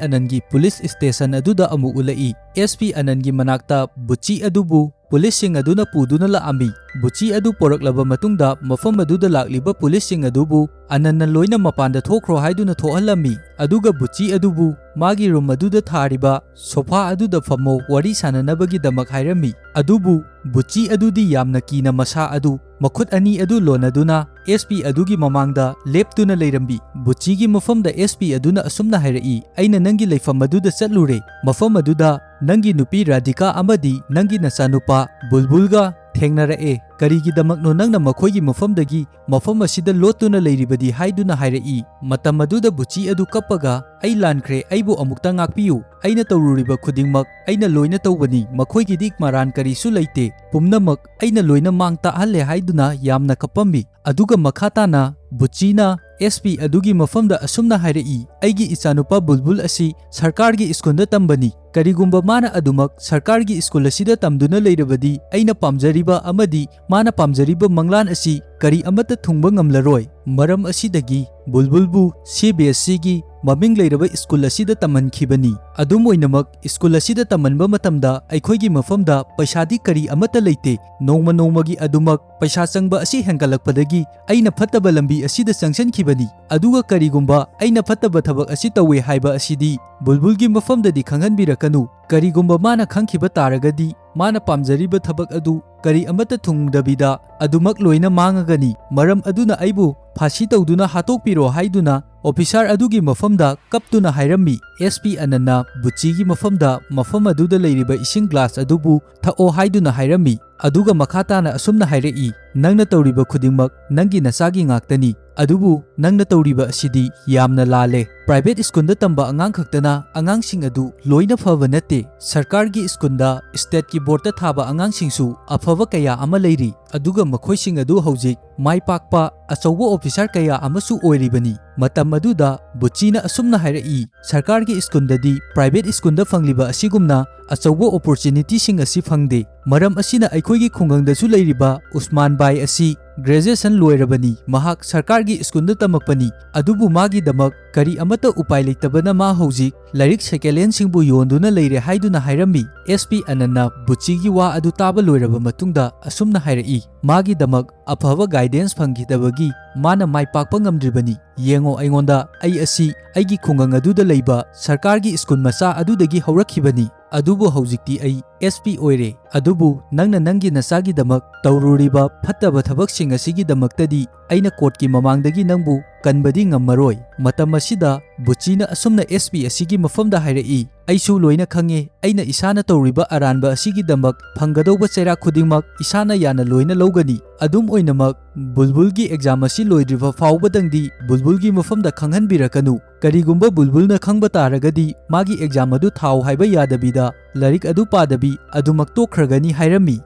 ꯑꯅꯟꯒꯤ ꯄꯨꯂꯤꯁ ꯁ꯭ꯇꯦꯁꯟ ꯑꯗꯨꯗ ꯑꯃꯨꯛ ꯎꯠꯂꯛꯏ꯫ ꯑꯦꯁ ꯄꯤ ꯑꯅꯟꯒꯤ ꯃꯅꯥꯛꯇ ꯕꯨꯆꯤ ꯑꯗꯨꯕꯨ ꯄꯨꯂꯤꯁꯁꯤꯡ ꯑꯗꯨꯅ ꯄꯨꯗꯨꯅ ꯂꯥꯛꯑꯝꯃꯤ꯫ ꯕꯨꯆꯤ ꯑꯗꯨ ꯄꯣꯔꯛꯂꯕ ꯃꯇꯨꯡꯗ ꯃꯐꯝ ꯑꯗꯨꯗ ꯂꯥꯛꯂꯤꯕ ꯄꯨꯂꯤꯁꯁꯤꯡ ꯑꯗꯨꯕꯨ ꯑꯅꯟꯅ ꯂꯣꯏꯅ ꯃꯄꯥꯟꯗ ꯊꯣꯛꯈ꯭ꯔꯣ ꯍꯥꯏꯗꯨꯅ ꯊꯣꯛꯍꯜꯂꯝꯃꯤ꯫ ꯑꯗꯨꯒ ꯕꯨꯆꯤ ꯑꯗꯨꯕꯨ ꯃꯥꯒꯤ ꯔꯨꯝ ꯑꯗꯨꯗ ꯊꯥꯔꯤꯕ ꯁꯣꯐꯥ ꯑꯗꯨꯗ ꯐꯝꯃꯣ ꯋꯥꯔꯤ ꯁꯥꯟꯅꯅꯕꯒꯤꯗꯃꯛ ꯍꯥꯏꯔꯝꯃꯤ꯫ ꯑꯗꯨꯕꯨ ꯕꯨꯆꯤ ꯑꯗꯨꯗꯤ ꯌꯥꯝꯅ ꯀꯤꯅ ꯃꯁꯥ ꯑꯗꯨ ꯃꯈꯨꯠ ꯑꯅꯤ ꯑꯗꯨ ꯂꯣꯟꯅꯗꯨꯅ ꯑꯦꯁ ꯄꯤ ꯑꯗꯨꯒꯤ ꯃꯃꯥꯡꯗ ꯂꯦꯞꯇꯨꯅ ꯂꯩꯔꯝꯃꯤ꯫ ꯕꯨꯆꯤꯒꯤ ꯃꯐꯝꯗ ꯑꯦꯁ ꯄꯤ ꯑꯗꯨꯅ ꯑꯁꯨꯝꯅ ꯍꯥꯏꯔꯛꯏ, "ꯑꯩꯅ ꯅꯪꯒꯤ ꯂꯩꯐꯝ ꯑꯗꯨꯗ ꯆꯠꯂꯨꯔꯦ꯫ ꯃꯐꯝ ꯑꯗꯨꯗ ꯅꯪꯒꯤ ꯅꯨꯄꯤ ꯔꯥꯙꯤꯀꯥ ꯑꯃꯗꯤ ꯅꯪꯒꯤ ꯅꯆꯥꯅꯨꯄꯥ ꯕꯨꯜꯕꯨꯜꯒ ꯊꯦꯡꯅꯔꯛꯑꯦ꯫ ꯀꯔꯤꯒꯤꯗꯃꯛꯅꯣ ꯅꯪꯅ ꯃꯈꯣꯏꯒꯤ ꯃꯐꯝꯗꯒꯤ ꯃꯐꯝ ꯑꯁꯤꯗ ꯂꯣꯠꯇꯨꯅ ꯂꯩꯔꯤꯕꯗꯤ?" ꯍꯥꯏꯗꯨꯅ ꯍꯥꯏꯔꯛꯏ꯫ ꯃꯇꯝ ꯑꯗꯨꯗ ꯕꯨꯆꯤ ꯑꯗꯨ ꯀꯞꯄꯒ, "ꯑꯩ ꯂꯥꯟꯈ꯭ꯔꯦ, ꯑꯩꯕꯨ ꯑꯃꯨꯛꯇ ꯉꯥꯛꯄꯤꯌꯨ꯫ ꯑꯩꯅ ꯇꯧꯔꯨꯔꯤꯕ ꯈꯨꯗꯤꯡꯃꯛ ꯑꯩꯅ ꯂꯣꯏꯅ ꯇꯧꯕꯅꯤ, ꯃꯈꯣꯏꯒꯤꯗꯤ ꯃꯔꯥꯟ ꯀꯔꯤꯁꯨ ꯂꯩꯇꯦ꯫ ꯄꯨꯝꯅꯃꯛ ꯑꯩꯅ ꯂꯣꯏꯅ ꯃꯥꯡ ꯇꯥꯛꯍꯜꯂꯦ" ꯍꯥꯏꯗꯨꯅ ꯌꯥꯝꯅ ꯀꯞꯄꯝꯃꯤ꯫ ꯑꯗꯨꯒ ꯃꯈꯥ ꯇꯥꯅ ꯕꯨꯆꯤꯅ ꯑꯦꯁ ꯄꯤ ꯑꯗꯨꯒꯤ ꯃꯐꯝꯗ ꯑꯁꯨꯝꯅ ꯍꯥꯏꯔꯛꯏ, "ꯑꯩꯒꯤ ꯏꯆꯥꯅꯨꯄꯥ ꯕꯨꯜꯕꯨꯜ ꯑꯁꯤ ꯁꯔꯀꯥꯔꯒꯤ ꯁ꯭ꯀꯨꯜꯗ ꯇꯝꯕꯅꯤ꯫ ꯀꯔꯤꯒꯨꯝꯕ ꯃꯥꯅ ꯑꯗꯨꯃꯛ ꯁꯔꯀꯥꯔꯒꯤ ꯁ꯭ꯀꯨꯜ ꯑꯁꯤꯗ ꯇꯝꯗꯨꯅ ꯂꯩꯔꯕꯗꯤ ꯑꯩꯅ ꯄꯥꯝꯖꯔꯤꯕ ꯑꯃꯗꯤ ꯃꯥꯅ ꯄꯥꯝꯖꯔꯤꯕ ꯃꯪꯂꯥꯟ ꯑꯁꯤ ꯀꯔꯤ ꯑꯃꯠꯇ ꯊꯨꯡꯕ ꯉꯝꯂꯔꯣꯏ꯫ ꯃꯔꯝ ꯑꯁꯤꯗꯒꯤ ꯕꯨꯜꯕꯨꯜꯕꯨ ꯁꯤ ꯕꯤ ꯑꯦꯁ ꯁꯤꯒꯤ ꯃꯃꯤꯡ ꯂꯩꯔꯕ ꯁ꯭ꯀꯨꯜ ꯑꯁꯤꯗ ꯇꯝꯍꯟꯈꯤꯕꯅꯤ꯫ ꯑꯗꯨꯝ ꯑꯣꯏꯅꯃꯛ, ꯁ꯭ꯀꯨꯜ ꯑꯁꯤꯗ ꯇꯝꯍꯟꯕ ꯃꯇꯝꯗ ꯑꯩꯈꯣꯏꯒꯤ ꯃꯐꯝꯗ ꯄꯩꯁꯥꯗꯤ ꯀꯔꯤ ꯑꯃꯠꯇ ꯂꯩꯇꯦ꯫ ꯅꯣꯡꯃ ꯅꯣꯡꯃꯒꯤ ꯑꯗꯨꯃꯛ ꯄꯩꯁꯥ ꯆꯪꯕ ꯑꯁꯤ ꯍꯦꯟꯒꯠꯂꯛꯄꯗꯒꯤ ꯑꯩꯅ ꯐꯠꯇꯕ ꯂꯝꯕꯤ ꯑꯁꯤꯗ ꯆꯪꯁꯤꯟꯈꯤꯕꯅꯤ꯫ ꯑꯗꯨꯒ ꯀꯔꯤꯒꯨꯝꯕ ꯑꯩꯅ ꯐꯠꯇꯕ ꯊꯕꯛ ꯑꯁꯤ ꯇꯧꯋꯦ ꯍꯥꯏꯕ ꯑꯁꯤꯗꯤ ꯕꯨꯜꯕꯨꯜꯒꯤ ꯃꯐꯝꯗꯗꯤ ꯈꯪꯍꯟꯕꯤꯔꯛꯀꯅꯨ꯫ ꯀꯔꯤꯒꯨꯝꯕ ꯃꯥꯅ ꯈꯪꯈꯤꯕ ꯇꯥꯔꯒꯗꯤ ꯃꯥꯅ ꯄꯥꯝꯖꯔꯤꯕ ꯊꯕꯛ ꯑꯗꯨ ꯀꯔꯤ ꯑꯃꯠꯇ ꯊꯨꯡꯗꯕꯤꯗ ꯑꯗꯨꯃꯛ ꯂꯣꯏꯅ ꯃꯥꯡꯉꯒꯅꯤ꯫ ꯃꯔꯝ ꯑꯗꯨꯅ ꯑꯩꯕꯨ ꯐꯥꯁꯤ ꯇꯧꯗꯨꯅ ꯍꯥꯠꯇꯣꯛꯄꯤꯔꯣ" ꯍꯥꯏꯗꯨꯅ ꯑꯣꯐꯤꯁꯥꯔ ꯑꯗꯨꯒꯤ ꯃꯐꯝꯗ ꯀꯞꯇꯨꯅ ꯍꯥꯏꯔꯝꯃꯤ꯫ ꯑꯦꯁ ꯄꯤ ꯑꯅꯟꯅ ꯕꯨꯆꯤꯒꯤ ꯃꯐꯝꯗ ꯃꯐꯝ ꯑꯗꯨꯗ ꯂꯩꯔꯤꯕ ꯏꯁꯤꯡ ꯒ꯭ꯂꯥꯁ ꯑꯗꯨꯕꯨ ꯊꯛꯑꯣ ꯍꯥꯏꯗꯨꯅ ꯍꯥꯏꯔꯝꯃꯤ꯫ ꯑꯗꯨꯒ ꯃꯈꯥ ꯇꯥꯅ ꯑꯁꯨꯝꯅ ꯍꯥꯏꯔꯛꯏ, "ꯅꯪꯅ ꯇꯧꯔꯤꯕ ꯈꯨꯗꯤꯡꯃꯛ ꯅꯪꯒꯤ ꯅꯆꯥꯒꯤ ꯉꯥꯛꯇꯅꯤ꯫ ꯑꯗꯨꯕꯨ ꯅꯪꯅ ꯇꯧꯔꯤꯕ ꯑꯁꯤꯗꯤ ꯌꯥꯝꯅ ꯂꯥꯜꯂꯦ꯫ ꯄ꯭ꯔꯥꯏꯚꯦꯠ ꯁ꯭ꯀꯨꯜꯗ ꯇꯝꯕ ꯑꯉꯥꯡ ꯈꯛꯇꯅ ꯑꯉꯥꯡꯁꯤꯡ ꯑꯗꯨ ꯂꯣꯏꯅ ꯐꯕ ꯅꯠꯇꯦ꯫ ꯁꯔꯀꯥꯔꯒꯤ ꯁ꯭ꯀꯨꯜꯗ ꯁ꯭ꯇꯦꯠꯀꯤ ꯕꯣꯔꯗꯇ ꯊꯥꯕ ꯑꯉꯥꯡꯁꯤꯡꯁꯨ ꯑꯐꯕ ꯀꯌꯥ ꯑꯃ ꯂꯩꯔꯤ꯫ ꯑꯗꯨꯒ ꯃꯈꯣꯏꯁꯤꯡ ꯑꯗꯨ ꯍꯧꯖꯤꯛ ꯃꯥꯏ ꯄꯥꯛꯄ ꯑꯆꯧꯕ ꯑꯣꯐꯤꯁꯥꯔ ꯀꯌꯥ ꯑꯃꯁꯨ ꯑꯣꯏꯔꯤꯕꯅꯤ꯫" ꯃꯇꯝ ꯑꯗꯨꯗ ꯕꯨꯆꯤꯅ ꯑꯁꯨꯝꯅ ꯍꯥꯏꯔꯛꯏ, "ꯁꯔꯀꯥꯔꯒꯤ ꯁ꯭ꯀꯨꯜꯗꯗꯤ ꯄ꯭ꯔꯥꯏꯚꯦꯠ ꯁ꯭ꯀꯨꯜꯗ ꯐꯪꯂꯤꯕ ꯑꯁꯤꯒꯨꯝꯅ ꯑꯆꯧꯕ ꯑꯣꯄꯣꯔꯆꯨꯅꯤꯇꯤꯁꯤꯡ ꯑꯁꯤ ꯐꯪꯗꯦ꯫ ꯃꯔꯝ ꯑꯁꯤꯅ ꯑꯩꯈꯣꯏꯒꯤ ꯈꯨꯡꯒꯪꯗꯁꯨ ꯂꯩꯔꯤꯕ ꯎꯁꯃꯥꯟ ꯕꯥꯏ ꯑꯁꯤ ꯒ꯭ꯔꯦꯖꯨꯑꯦꯁꯟ ꯂꯣꯏꯔꯕꯅꯤ, ꯃꯍꯥꯛ ꯁꯔꯀꯥꯔꯒꯤ ꯁ꯭ꯀꯨꯜꯗ ꯇꯝꯃꯛꯄꯅꯤ, ꯑꯗꯨꯕꯨ ꯃꯥꯒꯤꯗꯃꯛ ꯀꯔꯤ ꯑꯃꯠꯇ ꯎꯄꯥꯏ ꯂꯩꯇꯕꯅ ꯃꯥ ꯍꯧꯖꯤꯛ ꯂꯥꯏꯔꯤꯛ ꯁꯦꯀꯦꯟ ꯍꯦꯟꯁꯤꯡꯕꯨ ꯌꯣꯟꯗꯨꯅ ꯂꯩꯔꯦ ꯍꯥꯏꯗꯨꯅ ꯍꯥꯏꯔꯝꯃꯤ꯫ ꯑꯦꯁ ꯄꯤ ꯑꯅꯟꯅ ꯕꯨꯆꯤꯒꯤ ꯋꯥ ꯑꯗꯨ ꯇꯥꯕ ꯂꯣꯏꯔꯕ ꯃꯇꯨꯡꯗ ꯑꯁꯨꯝꯅ ꯍꯥꯏꯔꯛꯏ, ꯃꯥꯒꯤꯗꯃꯛ ꯑꯐꯕ ꯒꯥꯏꯗꯦꯟꯁ ꯐꯪꯈꯤꯗꯕꯒꯤ ꯃꯥꯅ ꯃꯥꯏ ꯄꯥꯛꯄ ꯉꯝꯗ꯭ꯔꯤꯕꯅꯤ꯫ ꯌꯦꯡꯉꯣ, ꯑꯩꯉꯣꯟꯗ ꯑꯩ ꯑꯁꯤ ꯑꯩꯒꯤ ꯈꯨꯡꯒꯪ ꯑꯗꯨꯗ ꯂꯩꯕ ꯁꯔꯀꯥꯔꯒꯤ ꯁ꯭ꯀꯨꯜ ꯃꯆꯥ ꯑꯗꯨꯗꯒꯤ ꯍꯧꯔꯛꯈꯤꯕꯅꯤ, ꯑꯗꯨꯕꯨ ꯍꯧꯖꯤꯛꯇꯤ ꯑꯩ ꯑꯦꯁ ꯄꯤ ꯑꯣꯏꯔꯦ꯫ ꯑꯗꯨꯕꯨ ꯅꯪꯅ ꯅꯪꯒꯤ ꯅꯆꯥꯒꯤꯗꯃꯛ ꯇꯧꯔꯨꯔꯤꯕ ꯐꯠꯇꯕ ꯊꯕꯛꯁꯤꯡ ꯑꯁꯤꯒꯤꯗꯃꯛꯇꯗꯤ ꯑꯩꯅ ꯀꯣꯔꯠꯀꯤ ꯃꯃꯥꯡꯗꯒꯤ ꯅꯪꯕꯨ ꯀꯟꯕꯗꯤ ꯉꯝꯃꯔꯣꯏ꯫ ꯃꯇꯝ ꯑꯁꯤꯗ ꯕꯨꯆꯤꯅ ꯑꯁꯨꯝꯅ ꯑꯦꯁ ꯄꯤ ꯑꯁꯤꯒꯤ ꯃꯐꯝꯗ ꯍꯥꯏꯔꯛꯏ, "ꯑꯩꯁꯨ ꯂꯣꯏꯅ ꯈꯪꯉꯦ, ꯑꯩꯅ ꯏꯁꯥꯅ ꯇꯧꯔꯤꯕ ꯑꯔꯥꯟꯕ ꯑꯁꯤꯒꯤꯗꯃꯛ ꯐꯪꯒꯗꯧꯕ ꯆꯩꯔꯥꯛ ꯈꯨꯗꯤꯡꯃꯛ ꯏꯁꯥꯅ ꯌꯥꯅ ꯂꯣꯏꯅ ꯂꯧꯒꯅꯤ꯫ ꯑꯗꯨꯝ ꯑꯣꯏꯅꯃꯛ, ꯕꯨꯜꯕꯨꯜꯒꯤ ꯑꯦꯛꯖꯥꯝ ꯑꯁꯤ ꯂꯣꯏꯗ꯭ꯔꯤꯕ ꯐꯥꯎꯕꯗꯪꯗꯤ ꯕꯨꯜꯕꯨꯜꯒꯤ ꯃꯐꯝꯗ ꯈꯪꯍꯟꯕꯤꯔꯛꯀꯅꯨ꯫ ꯀꯔꯤꯒꯨꯝꯕ ꯕꯨꯜꯕꯨꯜꯅ ꯈꯪꯕ ꯇꯥꯔꯒꯗꯤ ꯃꯥꯒꯤ ꯑꯦꯛꯖꯥꯝ ꯑꯗꯨ ꯊꯥꯎ ꯍꯥꯏꯕ ꯌꯥꯗꯕꯤꯗ ꯂꯥꯏꯔꯤꯛ ꯑꯗꯨ ꯄꯥꯗꯕꯤ ꯑꯗꯨꯃꯛ ꯇꯣꯛꯈ꯭ꯔꯒꯅꯤ" ꯍꯥꯏꯔꯝꯃꯤ꯫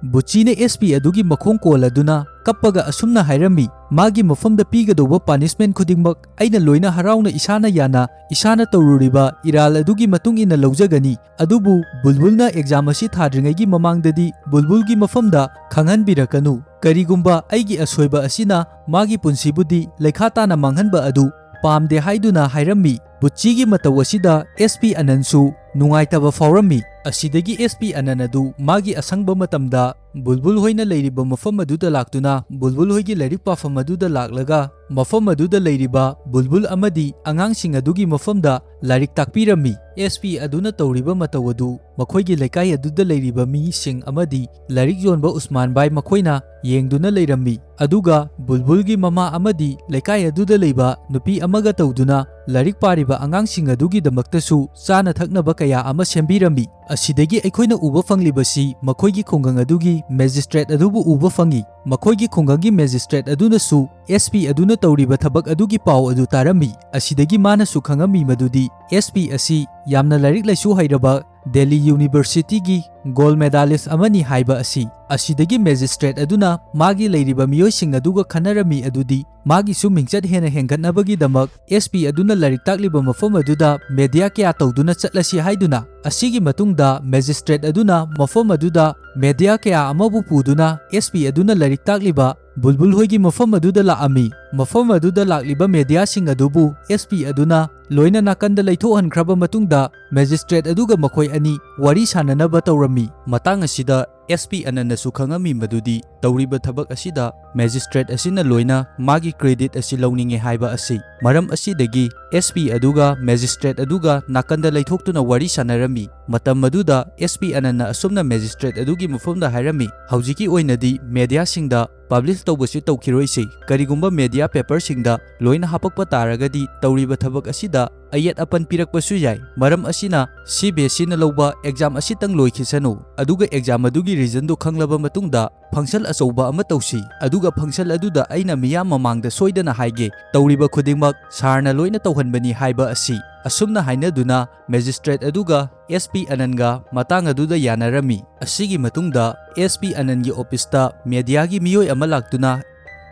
ꯕꯨꯆꯤꯅ ꯑꯦꯁ ꯄꯤ ꯑꯗꯨꯒꯤ ꯃꯈꯣꯡ ꯀꯣꯜꯂꯗꯨꯅ ꯀꯞꯄꯒ ꯑꯁꯨꯝꯅ ꯍꯥꯏꯔꯝꯃꯤ, "ꯃꯥꯒꯤ ꯃꯐꯝꯗ ꯄꯤꯒꯗꯧꯕ ꯄꯥꯅꯤꯁꯃꯦꯟ ꯈꯨꯗꯤꯡꯃꯛ ꯑꯩꯅ ꯂꯣꯏꯅ ꯍꯔꯥꯎꯅ ꯏꯁꯥꯅ ꯌꯥꯅ ꯏꯁꯥꯅ ꯇꯧꯔꯨꯔꯤꯕ ꯏꯔꯥꯜ ꯑꯗꯨꯒꯤ ꯃꯇꯨꯡ ꯏꯟꯅ ꯂꯧꯖꯒꯅꯤ꯫ ꯑꯗꯨꯕꯨ ꯕꯨꯜꯕꯨꯜꯅ ꯑꯦꯛꯖꯥꯝ ꯑꯁꯤ ꯊꯥꯗ꯭ꯔꯤꯉꯩꯒꯤ ꯃꯃꯥꯡꯗꯗꯤ ꯕꯨꯜꯕꯨꯜꯒꯤ ꯃꯐꯝꯗ ꯈꯪꯍꯟꯕꯤꯔꯛꯀꯅꯨ꯫ ꯀꯔꯤꯒꯨꯝꯕ ꯑꯩꯒꯤ ꯑꯁꯣꯏꯕ ꯑꯁꯤꯅ ꯃꯥꯒꯤ ꯄꯨꯟꯁꯤꯕꯨꯗꯤ ꯂꯩꯈꯥ ꯇꯥꯅ ꯃꯥꯡꯍꯟꯕ ꯑꯗꯨ ꯄꯥꯝꯗꯦ" ꯍꯥꯏꯗꯨꯅ ꯍꯥꯏꯔꯝꯃꯤ꯫ ꯕꯨꯆꯤꯒꯤ ꯃꯇꯧ ꯑꯁꯤꯗ ꯑꯦꯁ ꯄꯤ ꯑꯅꯟꯁꯨ ꯅꯨꯡꯉꯥꯏꯇꯕ ꯐꯥꯎꯔꯝꯃꯤ꯫ ꯑꯁꯤꯗꯒꯤ ꯑꯦꯁ ꯄꯤ ꯑꯅꯟ ꯑꯗꯨ ꯃꯥꯒꯤ ꯑꯁꯪꯕ ꯃꯇꯝꯗ ꯕꯨꯜꯕꯨꯜ ꯍꯣꯏꯅ ꯂꯩꯔꯤꯕ ꯃꯐꯝ ꯑꯗꯨꯗ ꯂꯥꯛꯇꯨꯅ ꯕꯨꯜꯕꯨꯜ ꯍꯣꯏꯒꯤ ꯂꯥꯏꯔꯤꯛ ꯄꯥꯐꯝ ꯑꯗꯨꯗ ꯂꯥꯛꯂꯒ ꯃꯐꯝ ꯑꯗꯨꯗ ꯂꯩꯔꯤꯕ ꯕꯨꯜꯕꯨꯜ ꯑꯃꯗꯤ ꯑꯉꯥꯡꯁꯤꯡ ꯑꯗꯨꯒꯤ ꯃꯐꯝꯗ ꯂꯥꯏꯔꯤꯛ ꯇꯥꯛꯄꯤꯔꯝꯃꯤ꯫ ꯑꯦꯁ ꯄꯤ ꯑꯗꯨꯅ ꯇꯧꯔꯤꯕ ꯃꯇꯧ ꯑꯗꯨ ꯃꯈꯣꯏꯒꯤ ꯂꯩꯀꯥꯏ ꯑꯗꯨꯗ ꯂꯩꯔꯤꯕ ꯃꯤꯁꯤꯡ ꯑꯃꯗꯤ ꯂꯥꯏꯔꯤꯛ ꯌꯣꯟꯕ ꯎꯁꯃꯥꯟ ꯚꯥꯏ ꯃꯈꯣꯏꯅ ꯌꯦꯡꯗꯨꯅ ꯂꯩꯔꯝꯃꯤ꯫ ꯑꯗꯨꯒ ꯕꯨꯜꯕꯨꯜꯒꯤ ꯃꯃꯥ ꯑꯃꯗꯤ ꯂꯩꯀꯥꯏ ꯑꯗꯨꯗ ꯂꯩꯕ ꯅꯨꯄꯤ ꯑꯃꯒ ꯇꯧꯗꯨꯅ ꯂꯥꯏꯔꯤꯛ ꯄꯥꯔꯤꯕ ꯑꯉꯥꯡꯁꯤꯡ ꯑꯗꯨꯒꯤꯗꯃꯛꯇꯁꯨ ꯆꯥꯅ ꯊꯛꯅꯕ ꯀꯌꯥ ꯑꯃ ꯁꯦꯝꯕꯤꯔꯝꯃꯤ꯫ ꯑꯁꯤꯗꯒꯤ ꯑꯩꯈꯣꯏꯅ ꯎꯕ ꯐꯪꯂꯤꯕꯁꯤ ꯃꯈꯣꯏꯒꯤ ꯈꯨꯡꯒꯪ ꯑꯗꯨꯒꯤ ꯃꯦꯖꯤꯁꯇ꯭ꯔꯦꯠ ꯑꯗꯨꯕꯨ ꯎꯕ ꯐꯪꯏ꯫ ꯃꯈꯣꯏꯒꯤ ꯈꯨꯡꯒꯪꯒꯤ ꯃꯦꯖꯤꯁꯇ꯭ꯔꯦꯠ ꯑꯗꯨꯅꯁꯨ ꯑꯦꯁ ꯄꯤ ꯑꯗꯨꯅ ꯇꯧꯔꯤꯕ ꯊꯕꯛ ꯑꯗꯨꯒꯤ ꯄꯥꯎ ꯑꯗꯨ ꯇꯥꯔꯝꯃꯤ꯫ ꯑꯁꯤꯗꯒꯤ ꯃꯥꯅꯁꯨ ꯈꯪꯉꯝꯃꯤ ꯃꯗꯨꯗꯤ ꯑꯦꯁ ꯄꯤ ꯑꯁꯤ ꯌꯥꯝꯅ ꯂꯥꯏꯔꯤꯛ ꯂꯥꯏꯁꯨ ꯍꯩꯔꯕ ꯗꯦꯜꯂꯤ ꯌꯨꯅꯤꯚꯔꯁꯤꯇꯤꯒꯤ ꯒꯣꯜꯗ ꯃꯦꯗꯥꯂꯤꯁ ꯑꯃꯅꯤ ꯍꯥꯏꯕ ꯑꯁꯤ꯫ ꯑꯁꯤꯗꯒꯤ ꯃꯦꯖꯤꯁꯇ꯭ꯔꯦꯠ ꯑꯗꯨꯅ ꯃꯥꯒꯤ ꯂꯩꯔꯤꯕ ꯃꯤꯑꯣꯏꯁꯤꯡ ꯑꯗꯨꯒ ꯈꯟꯅꯔꯝꯃꯤ ꯑꯗꯨꯗꯤ ꯃꯥꯒꯤꯁꯨ ꯃꯤꯡꯆꯠ ꯍꯦꯟꯅ ꯍꯦꯟꯒꯠꯅꯕꯒꯤꯗꯃꯛ ꯑꯦꯁ ꯄꯤ ꯑꯗꯨꯅ ꯂꯥꯏꯔꯤꯛ ꯇꯥꯛꯂꯤꯕ ꯃꯐꯝ ꯑꯗꯨꯗ ꯃꯦꯗꯤꯌꯥ ꯀꯌꯥ ꯇꯧꯗꯨꯅ ꯆꯠꯂꯁꯤ ꯍꯥꯏꯗꯨꯅ꯫ ꯑꯁꯤꯒꯤ ꯃꯇꯨꯡꯗ ꯃꯦꯖꯤꯁꯇ꯭ꯔꯦꯠ ꯑꯗꯨꯅ ꯃꯐꯝ ꯑꯗꯨꯗ ꯃꯦꯗꯤꯌꯥ ꯀꯌꯥ ꯑꯃꯕꯨ ꯄꯨꯗꯨꯅ ꯑꯦꯁ ꯄꯤ ꯑꯗꯨꯅ ꯂꯥꯏꯔꯤꯛ ꯇꯥꯛꯂꯤꯕ ꯕꯨꯜꯕꯨꯜ ꯍꯣꯏꯒꯤ ꯃꯐꯝ ꯑꯗꯨꯗ ꯂꯥꯛꯑꯝꯃꯤ꯫ ꯃꯐꯝ ꯑꯗꯨꯗ ꯂꯥꯛꯂꯤꯕ ꯃꯦꯗꯤꯌꯥꯁꯤꯡ ꯑꯗꯨꯕꯨ ꯑꯦꯁ ꯄꯤ ꯑꯗꯨꯅ ꯂꯣꯏꯅ ꯅꯥꯀꯟꯗ ꯂꯩꯊꯣꯛꯍꯟꯈ꯭ꯔꯕ ꯃꯇꯨꯡꯗ, ꯃꯦꯖꯤꯁꯇ꯭ꯔꯦꯠ ꯑꯗꯨꯒ ꯃꯈꯣꯏ ꯑꯅꯤ ꯋꯥꯔꯤ ꯁꯥꯟꯅꯅꯕ ꯇꯧꯔꯝꯃꯤ꯫ ꯃꯇꯥꯡ ꯑꯁꯤꯗ ꯑꯦꯁ ꯄꯤ ꯑꯅꯟꯅꯁꯨ ꯈꯪꯉꯝꯃꯤ ꯃꯗꯨꯗꯤ ꯇꯧꯔꯤꯕ ꯊꯕꯛ ꯑꯁꯤꯗ ꯃꯦꯖꯤꯁꯇ꯭ꯔꯦꯠ ꯑꯁꯤꯅ ꯂꯣꯏꯅ ꯃꯥꯒꯤ ꯀ꯭ꯔꯦꯗꯤꯠ ꯑꯁꯤ ꯂꯧꯅꯤꯡꯉꯦ ꯍꯥꯏꯕ ꯑꯁꯤ꯫ ꯃꯔꯝ ꯑꯁꯤꯗꯒꯤ ꯑꯦꯁ ꯄꯤ ꯑꯗꯨꯒ ꯃꯦꯖꯤꯁꯇ꯭ꯔꯦꯠ ꯑꯗꯨꯒ ꯅꯥꯀꯟꯗ ꯂꯩꯊꯣꯛꯇꯨꯅ ꯋꯥꯔꯤ ꯁꯥꯟꯅꯔꯝꯃꯤ꯫ ꯃꯇꯝ ꯑꯗꯨꯗ ꯑꯦꯁ ꯄꯤ ꯑꯅꯟꯅ ꯑꯁꯨꯝꯅ ꯃꯦꯖꯤꯁꯇ꯭ꯔꯦꯠ ꯑꯗꯨꯒꯤ ꯃꯐꯝꯗ ꯍꯥꯏꯔꯝꯃꯤ, "ꯍꯧꯖꯤꯛꯀꯤ ꯑꯣꯏꯅꯗꯤ ꯃꯦꯗꯤꯌꯥꯁꯤꯡꯗ ꯄꯕ꯭ꯂꯤꯁ ꯇꯧꯕꯁꯤ ꯇꯧꯈꯤꯔꯣꯏꯁꯤ꯫ ꯀꯔꯤꯒꯨꯝꯕ ꯃꯦꯗꯤꯌꯥ ꯄꯦꯄꯔꯁꯤꯡꯗ ꯂꯣꯏꯅ ꯍꯥꯄꯛꯄ ꯇꯥꯔꯒꯗꯤ ꯇꯧꯔꯤꯕ ꯊꯕꯛ ꯑꯁꯤꯗ ꯑꯌꯦꯠ ꯑꯄꯟ ꯄꯤꯔꯛꯄꯁꯨ ꯌꯥꯏ꯫ ꯃꯔꯝ ꯑꯁꯤꯅ ꯁꯤ ꯕꯤ ꯑꯦꯁ ꯏꯅ ꯂꯧꯕ ꯑꯦꯛꯖꯥꯝ ꯑꯁꯤꯇꯪ ꯂꯣꯏꯈꯤꯁꯅꯨ, ꯑꯗꯨꯒ ꯑꯦꯛꯖꯥꯝ ꯑꯗꯨꯒꯤ ꯔꯤꯖꯟꯗꯨ ꯈꯪꯂꯕ ꯃꯇꯨꯡꯗ ꯐꯪꯁꯟ ꯑꯆꯧꯕ ꯑꯃ ꯇꯧꯁꯤ, ꯑꯗꯨꯒ ꯐꯪꯁꯟ ꯑꯗꯨꯗ ꯑꯩꯅ ꯃꯤꯌꯥꯝ ꯃꯃꯥꯡꯗ ꯁꯣꯏꯗꯅ ꯍꯥꯏꯒꯦ, ꯇꯧꯔꯤꯕ ꯈꯨꯗꯤꯡꯃꯛ ꯁꯥꯔꯅ ꯂꯣꯏꯅ ꯇꯧꯍꯟꯕꯅꯤ" ꯍꯥꯏꯕ ꯑꯁꯤ꯫ ꯑꯁꯨꯝꯅ ꯍꯥꯏꯅꯗꯨꯅ ꯃꯦꯖꯤꯁꯇ꯭ꯔꯦꯠ ꯑꯗꯨꯒ ꯑꯦꯁ ꯄꯤ ꯑꯅꯟꯒ ꯃꯇꯥꯡ ꯑꯗꯨꯗ ꯌꯥꯅꯔꯝꯃꯤ꯫ ꯑꯁꯤꯒꯤ ꯃꯇꯨꯡꯗ ꯑꯦꯁ ꯄꯤ ꯑꯅꯟꯒꯤ ꯑꯣꯐꯤꯁꯇ ꯃꯦꯗꯤꯌꯥꯒꯤ ꯃꯤꯑꯣꯏ ꯑꯃ ꯂꯥꯛꯇꯨꯅ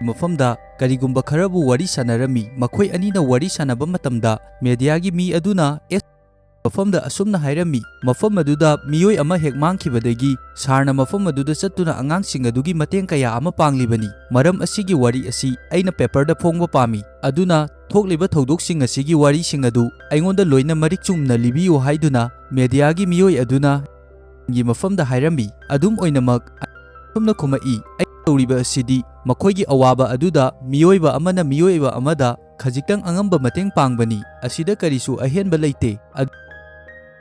ꯃꯐꯝꯗ ꯀꯔꯤꯒꯨꯝꯕ ꯈꯔꯕꯨ ꯋꯥꯔꯤ ꯁꯥꯟꯅꯔꯝꯃꯤ꯫ ꯃꯈꯣꯏ ꯑꯅꯤꯅ ꯋꯥꯔꯤ ꯁꯥꯟꯅꯕ ꯃꯇꯝꯗ ꯃꯦꯗꯤꯌꯥꯒꯤ ꯃꯤ ꯑꯗꯨꯅ ꯑꯦꯁ ꯃꯐꯝꯗ ꯑꯁꯨꯝꯅ ꯍꯥꯏꯔꯝꯃꯤ, "ꯃꯐꯝ ꯑꯗꯨꯗ ꯃꯤꯑꯣꯏ ꯑꯃ ꯍꯦꯛ ꯃꯥꯡꯈꯤꯕꯗꯒꯤ ꯁꯥꯔꯅ ꯃꯐꯝ ꯑꯗꯨꯗ ꯆꯠꯇꯨꯅ ꯑꯉꯥꯡꯁꯤꯡ ꯑꯗꯨꯒꯤ ꯃꯇꯦꯡ ꯀꯌꯥ ꯑꯃ ꯄꯥꯡꯂꯤꯕꯅꯤ꯫ ꯃꯔꯝ ꯑꯁꯤꯒꯤ ꯋꯥꯔꯤ ꯑꯁꯤ ꯑꯩꯅ ꯄꯦꯄꯔꯗ ꯐꯣꯡꯕ ꯄꯥꯝꯃꯤ꯫ ꯑꯗꯨꯅ ꯊꯣꯛꯂꯤꯕ ꯊꯧꯗꯣꯛꯁꯤꯡ ꯑꯁꯤꯒꯤ ꯋꯥꯔꯤꯁꯤꯡ ꯑꯗꯨ ꯑꯩꯉꯣꯟꯗ ꯂꯣꯏꯅ ꯃꯔꯤꯛ ꯆꯨꯝꯅ ꯂꯤꯕꯤꯌꯨ" ꯍꯥꯏꯗꯨꯅ ꯃꯦꯗꯤꯌꯥꯒꯤ ꯃꯤꯑꯣꯏ ꯑꯗꯨꯅ ꯒꯤ ꯃꯐꯝꯗ ꯍꯥꯏꯔꯝꯃꯤ꯫ ꯑꯗꯨꯝ ꯑꯣꯏꯅꯃꯛ, ꯑꯁꯨꯝꯅ ꯈꯨꯝꯃꯛꯏ, "ꯑꯩ ꯇꯧꯔꯤꯕ ꯑꯁꯤꯗꯤ ꯃꯈꯣꯏꯒꯤ ꯑꯋꯥꯕ ꯑꯗꯨꯗ ꯃꯤꯑꯣꯏꯕ ꯑꯃꯅ ꯃꯤꯑꯣꯏꯕ ꯑꯃꯗ ꯈꯖꯤꯛꯇꯪ ꯑꯉꯝꯕ ꯃꯇꯦꯡ ꯄꯥꯡꯕꯅꯤ꯫ ꯑꯁꯤꯗ ꯀꯔꯤꯁꯨ ꯑꯍꯦꯟꯕ ꯂꯩꯇꯦ꯫ ꯑꯗꯨ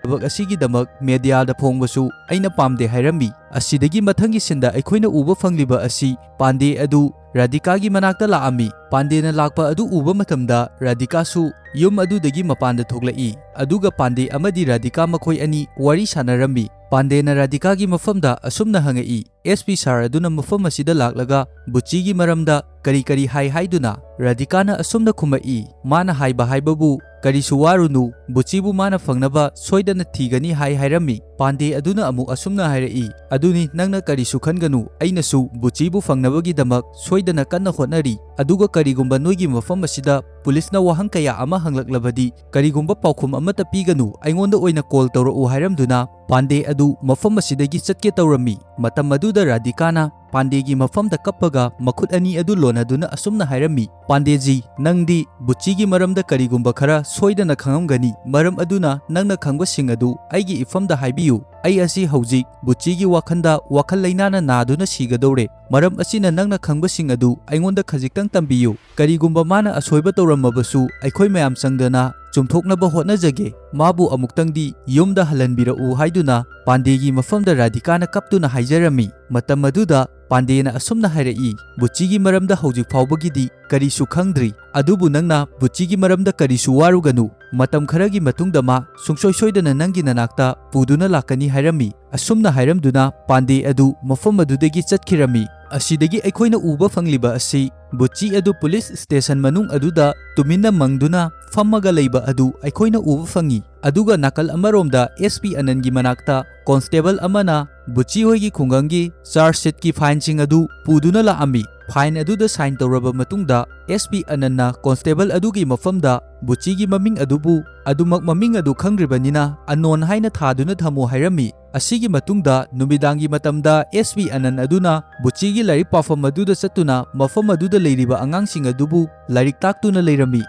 ꯊꯕꯛ ꯑꯁꯤꯒꯤꯗꯃꯛ ꯃꯦꯗꯤꯌꯥꯗ ꯐꯣꯡꯕꯁꯨ ꯑꯩꯅ ꯄꯥꯝꯗꯦ" ꯍꯥꯏꯔꯝꯃꯤ꯫ ꯑꯁꯤꯗꯒꯤ ꯃꯊꯪꯒꯤ ꯁꯤꯟꯗ ꯑꯩꯈꯣꯏꯅ ꯎꯕ ꯐꯪꯂꯤꯕ ꯑꯁꯤ ꯄꯥꯟꯗꯦ ꯑꯗꯨ ꯔꯥꯙꯤꯀꯥꯒꯤ ꯃꯅꯥꯛꯇ ꯂꯥꯛꯑꯝꯃꯤ꯫ ꯄꯥꯟꯗꯦꯅ ꯂꯥꯛꯄ ꯑꯗꯨ ꯎꯕ ꯃꯇꯝꯗ ꯔꯥꯙꯤꯀꯥꯁꯨ ꯌꯨꯝ ꯑꯗꯨꯗꯒꯤ ꯃꯄꯥꯟꯗ ꯊꯣꯛꯂꯛꯏ꯫ ꯑꯗꯨꯒ ꯄꯥꯟꯗꯦ ꯑꯃꯗꯤ ꯔꯥꯙꯤꯀꯥ ꯃꯈꯣꯏ ꯑꯅꯤ ꯋꯥꯔꯤ ꯁꯥꯟꯅꯔꯝꯃꯤ꯫ ꯄꯥꯟꯗꯦꯅ ꯔꯥꯙꯤꯀꯥꯒꯤ ꯃꯐꯝꯗ ꯑꯁꯨꯝꯅ ꯍꯪꯉꯛꯏ, "ꯑꯦꯁ ꯄꯤ ꯁꯥꯔ ꯑꯗꯨꯅ ꯃꯐꯝ ꯑꯁꯤꯗ ꯂꯥꯛꯂꯒ ꯕꯨꯆꯤꯒꯤ ꯃꯔꯝꯗ ꯀꯔꯤ ꯀꯔꯤ ꯍꯥꯏ ꯍꯥꯏꯗꯨꯅ?" ꯔꯥꯙꯤꯀꯥꯅ ꯑꯁꯨꯝꯅ ꯈꯨꯝꯃꯛꯏ, "ꯃꯥꯅ ꯍꯥꯏꯕ ꯍꯥꯏꯕꯕꯨ ꯀꯔꯤꯁꯨ ꯋꯥꯔꯨꯅꯨ, ꯕꯨꯆꯤꯕꯨ ꯃꯥꯅ ꯐꯪꯅꯕ ꯁꯣꯏꯗꯅ ꯊꯤꯒꯅꯤ" ꯍꯥꯏ ꯍꯥꯏꯔꯝꯃꯤ꯫ ꯄꯥꯟꯗꯦ ꯑꯗꯨꯅ ꯑꯃꯨꯛ ꯑꯁꯨꯝꯅ ꯍꯥꯏꯔꯛꯏ, "ꯑꯗꯨꯅꯤ, ꯅꯪꯅ ꯀꯔꯤꯁꯨ ꯈꯟꯒꯅꯨ, ꯑꯩꯅꯁꯨ ꯕꯨꯆꯤꯕꯨ ꯐꯪꯅꯕꯒꯤꯗꯃꯛ ꯁꯣꯏꯗꯅ ꯀꯟꯅ ꯍꯣꯠꯅꯔꯤ꯫ ꯑꯗꯨꯒ ꯀꯔꯤꯒꯨꯝꯕ ꯅꯣꯏꯒꯤ ꯃꯐꯝ ꯑꯁꯤꯗ ꯄꯨꯂꯤꯁꯅ ꯋꯥꯍꯪ ꯀꯌꯥ ꯑꯃ ꯍꯪꯂꯛꯂꯕꯗꯤ ꯀꯔꯤꯒꯨꯝꯕ ꯄꯥꯎꯈꯨꯝ ꯑꯃꯠꯇ ꯄꯤꯒꯅꯨ, ꯑꯩꯉꯣꯟꯗ ꯑꯣꯏꯅ ꯀꯣꯜ ꯇꯧꯔꯛꯎ ꯍꯥꯏꯔꯝꯗꯨꯅ ꯄꯥꯟꯗꯦ ꯑꯗꯨ ꯃꯐꯝ ꯑꯁꯤꯗꯒꯤ ꯆꯠꯀꯦ ꯇꯧꯔꯝꯃꯤ꯫ ꯃꯇꯝ ꯑꯗꯨꯗ ꯔꯥꯙꯤꯀꯥꯅ ꯄꯥꯟꯗꯦꯒꯤ ꯃꯐꯝꯗ ꯀꯞꯄꯒ ꯃꯈꯨꯠ ꯑꯅꯤ ꯑꯗꯨ ꯂꯣꯟꯅꯗꯨꯅ ꯑꯁꯨꯝꯅ ꯍꯥꯏꯔꯝꯃꯤ, "ꯄꯥꯟꯗꯦꯖꯤ, ꯅꯪꯗꯤ ꯕꯨꯆꯤꯒꯤ ꯃꯔꯝꯗ ꯀꯔꯤꯒꯨꯝꯕ ꯈꯔ ꯁꯣꯏꯗꯅ ꯈꯪꯉꯝꯒꯅꯤ, ꯃꯔꯝ ꯑꯗꯨꯅ ꯅꯪꯅ ꯈꯪꯕꯁꯤꯡ ꯑꯗꯨ ꯑꯩꯒꯤ ꯏꯐꯝꯗ ꯍꯥꯏꯕꯤꯌꯨ꯫ ꯑꯩ ꯑꯁꯤ ꯍꯧꯖꯤꯛ ꯕꯨꯆꯤꯒꯤ ꯋꯥꯈꯜꯗ ꯋꯥꯈꯜ ꯂꯩꯅꯥꯅ ꯅꯥꯗꯨꯅ ꯁꯤꯒꯗꯧꯔꯦ꯫ ꯃꯔꯝ ꯑꯁꯤꯅ ꯅꯪꯅ ꯈꯪꯕꯁꯤꯡ ꯑꯗꯨ ꯑꯩꯉꯣꯟꯗ ꯈꯖꯤꯛꯇꯪ ꯇꯝꯕꯤꯌꯨ꯫ ꯀꯔꯤꯒꯨꯝꯕ ꯃꯥꯅ ꯑꯁꯣꯏꯕ ꯇꯧꯔꯝꯃꯕꯁꯨ ꯑꯩꯈꯣꯏ ꯃꯌꯥꯝ ꯆꯪꯗꯅ ꯆꯨꯝꯊꯣꯛꯅꯕ ꯍꯣꯠꯅꯖꯒꯦ꯫ ꯃꯥꯕꯨ ꯑꯃꯨꯛꯇꯪꯗꯤ ꯌꯨꯝꯗ ꯍꯜꯍꯟꯕꯤꯔꯛꯎ" ꯍꯥꯏꯗꯨꯅ ꯄꯥꯟꯗꯦꯒꯤ ꯃꯐꯝꯗ ꯔꯥꯙꯤꯀꯥꯅ ꯀꯞꯇꯨꯅ ꯍꯥꯏꯖꯔꯝꯃꯤ꯫ ꯃꯇꯝ ꯑꯗꯨꯗ ꯄꯥꯟꯗꯦꯅ ꯑꯁꯨꯝꯅ ꯍꯥꯏꯔꯛꯏ, "ꯕꯨꯆꯤꯒꯤ ꯃꯔꯝꯗ ꯍꯧꯖꯤꯛ ꯐꯥꯎꯕꯒꯤꯗꯤ ꯀꯔꯤꯁꯨ ꯈꯪꯗ꯭ꯔꯤ, ꯑꯗꯨꯕꯨ ꯅꯪꯅ ꯕꯨꯆꯤꯒꯤ ꯃꯔꯝꯗ ꯀꯔꯤꯁꯨ ꯋꯥꯔꯨꯒꯅꯨ꯫ ꯃꯇꯝ ꯈꯔꯒꯤ ꯃꯇꯨꯡꯗ ꯃꯥ ꯁꯨꯡꯁꯣꯏ ꯁꯣꯏꯗꯅ ꯅꯪꯒꯤ ꯅꯅꯥꯛꯇ ꯄꯨꯗꯨꯅ ꯂꯥꯛꯀꯅꯤ" ꯍꯥꯏꯔꯝꯃꯤ꯫ ꯑꯁꯨꯝꯅ ꯍꯥꯏꯔꯝꯗꯨꯅ ꯄꯥꯟꯗꯦ ꯑꯗꯨ ꯃꯐꯝ ꯑꯗꯨꯗꯒꯤ ꯆꯠꯈꯤꯔꯝꯃꯤ꯫ ꯑꯁꯤꯗꯒꯤ ꯑꯩꯈꯣꯏꯅ ꯎꯕ ꯐꯪꯂꯤꯕ ꯑꯁꯤ ꯕꯨꯆꯤ ꯑꯗꯨ ꯄꯨꯂꯤꯁ ꯁ꯭ꯇꯦꯁꯟ ꯃꯅꯨꯡ ꯑꯗꯨꯗ ꯇꯨꯃꯤꯟꯅ ꯃꯪꯗꯨꯅ ꯐꯝꯃꯒ ꯂꯩꯕ ꯑꯗꯨ ꯑꯩꯈꯣꯏꯅ ꯎꯕ ꯐꯪꯉꯤ꯫ ꯑꯗꯨꯒ ꯅꯥꯀꯜ ꯑꯃꯔꯣꯝꯗ ꯑꯦꯁ ꯄꯤ ꯑꯅꯟꯒꯤ ꯃꯅꯥꯛꯇ ꯀꯣꯟꯁꯇꯦꯕꯜ ꯑꯃꯅ ꯕꯨꯆꯤ ꯍꯣꯏꯒꯤ ꯈꯨꯡꯒꯪꯒꯤ ꯆꯥꯔꯖ ꯁꯤꯠꯀꯤ ꯐꯥꯏꯟꯁꯤꯡ ꯑꯗꯨ ꯄꯨꯗꯨꯅ ꯂꯥꯛꯑꯝꯃꯤ꯫ ꯐꯥꯏꯟ ꯑꯗꯨꯗ ꯁꯥꯏꯟ ꯇꯧꯔꯕ ꯃꯇꯨꯡꯗ ꯑꯦꯁ ꯄꯤ ꯑꯅꯟꯅ ꯀꯣꯟꯁꯇꯦꯕꯜ ꯑꯗꯨꯒꯤ ꯃꯐꯝꯗ ꯕꯨꯆꯤꯒꯤ ꯃꯃꯤꯡ ꯑꯗꯨꯕꯨ ꯑꯗꯨꯃꯛ ꯃꯃꯤꯡ ꯑꯗꯨ ꯈꯪꯗ꯭ꯔꯤꯕꯅꯤꯅ ꯑꯟꯅꯣꯟ ꯍꯥꯏꯅ ꯊꯥꯗꯨꯅ ꯊꯝꯃꯨ ꯍꯥꯏꯔꯝꯃꯤ꯫ ꯑꯁꯤꯒꯤ ꯃꯇꯨꯡꯗ ꯅꯨꯃꯤꯗꯥꯡꯒꯤ ꯃꯇꯝꯗ ꯑꯦꯁ ꯄꯤ ꯑꯅꯟ ꯑꯗꯨꯅ ꯕꯨꯆꯤꯒꯤ ꯂꯥꯏꯔꯤꯛ ꯄꯥꯐꯝ ꯑꯗꯨꯗ ꯆꯠꯇꯨꯅ ꯃꯐꯝ ꯑꯗꯨꯗ ꯂꯩꯔꯤꯕ ꯑꯉꯥꯡꯁꯤꯡ ꯑꯗꯨꯕꯨ ꯂꯥꯏꯔꯤꯛ ꯇꯥꯛꯇꯨꯅ ꯂꯩꯔꯝꯃꯤ꯫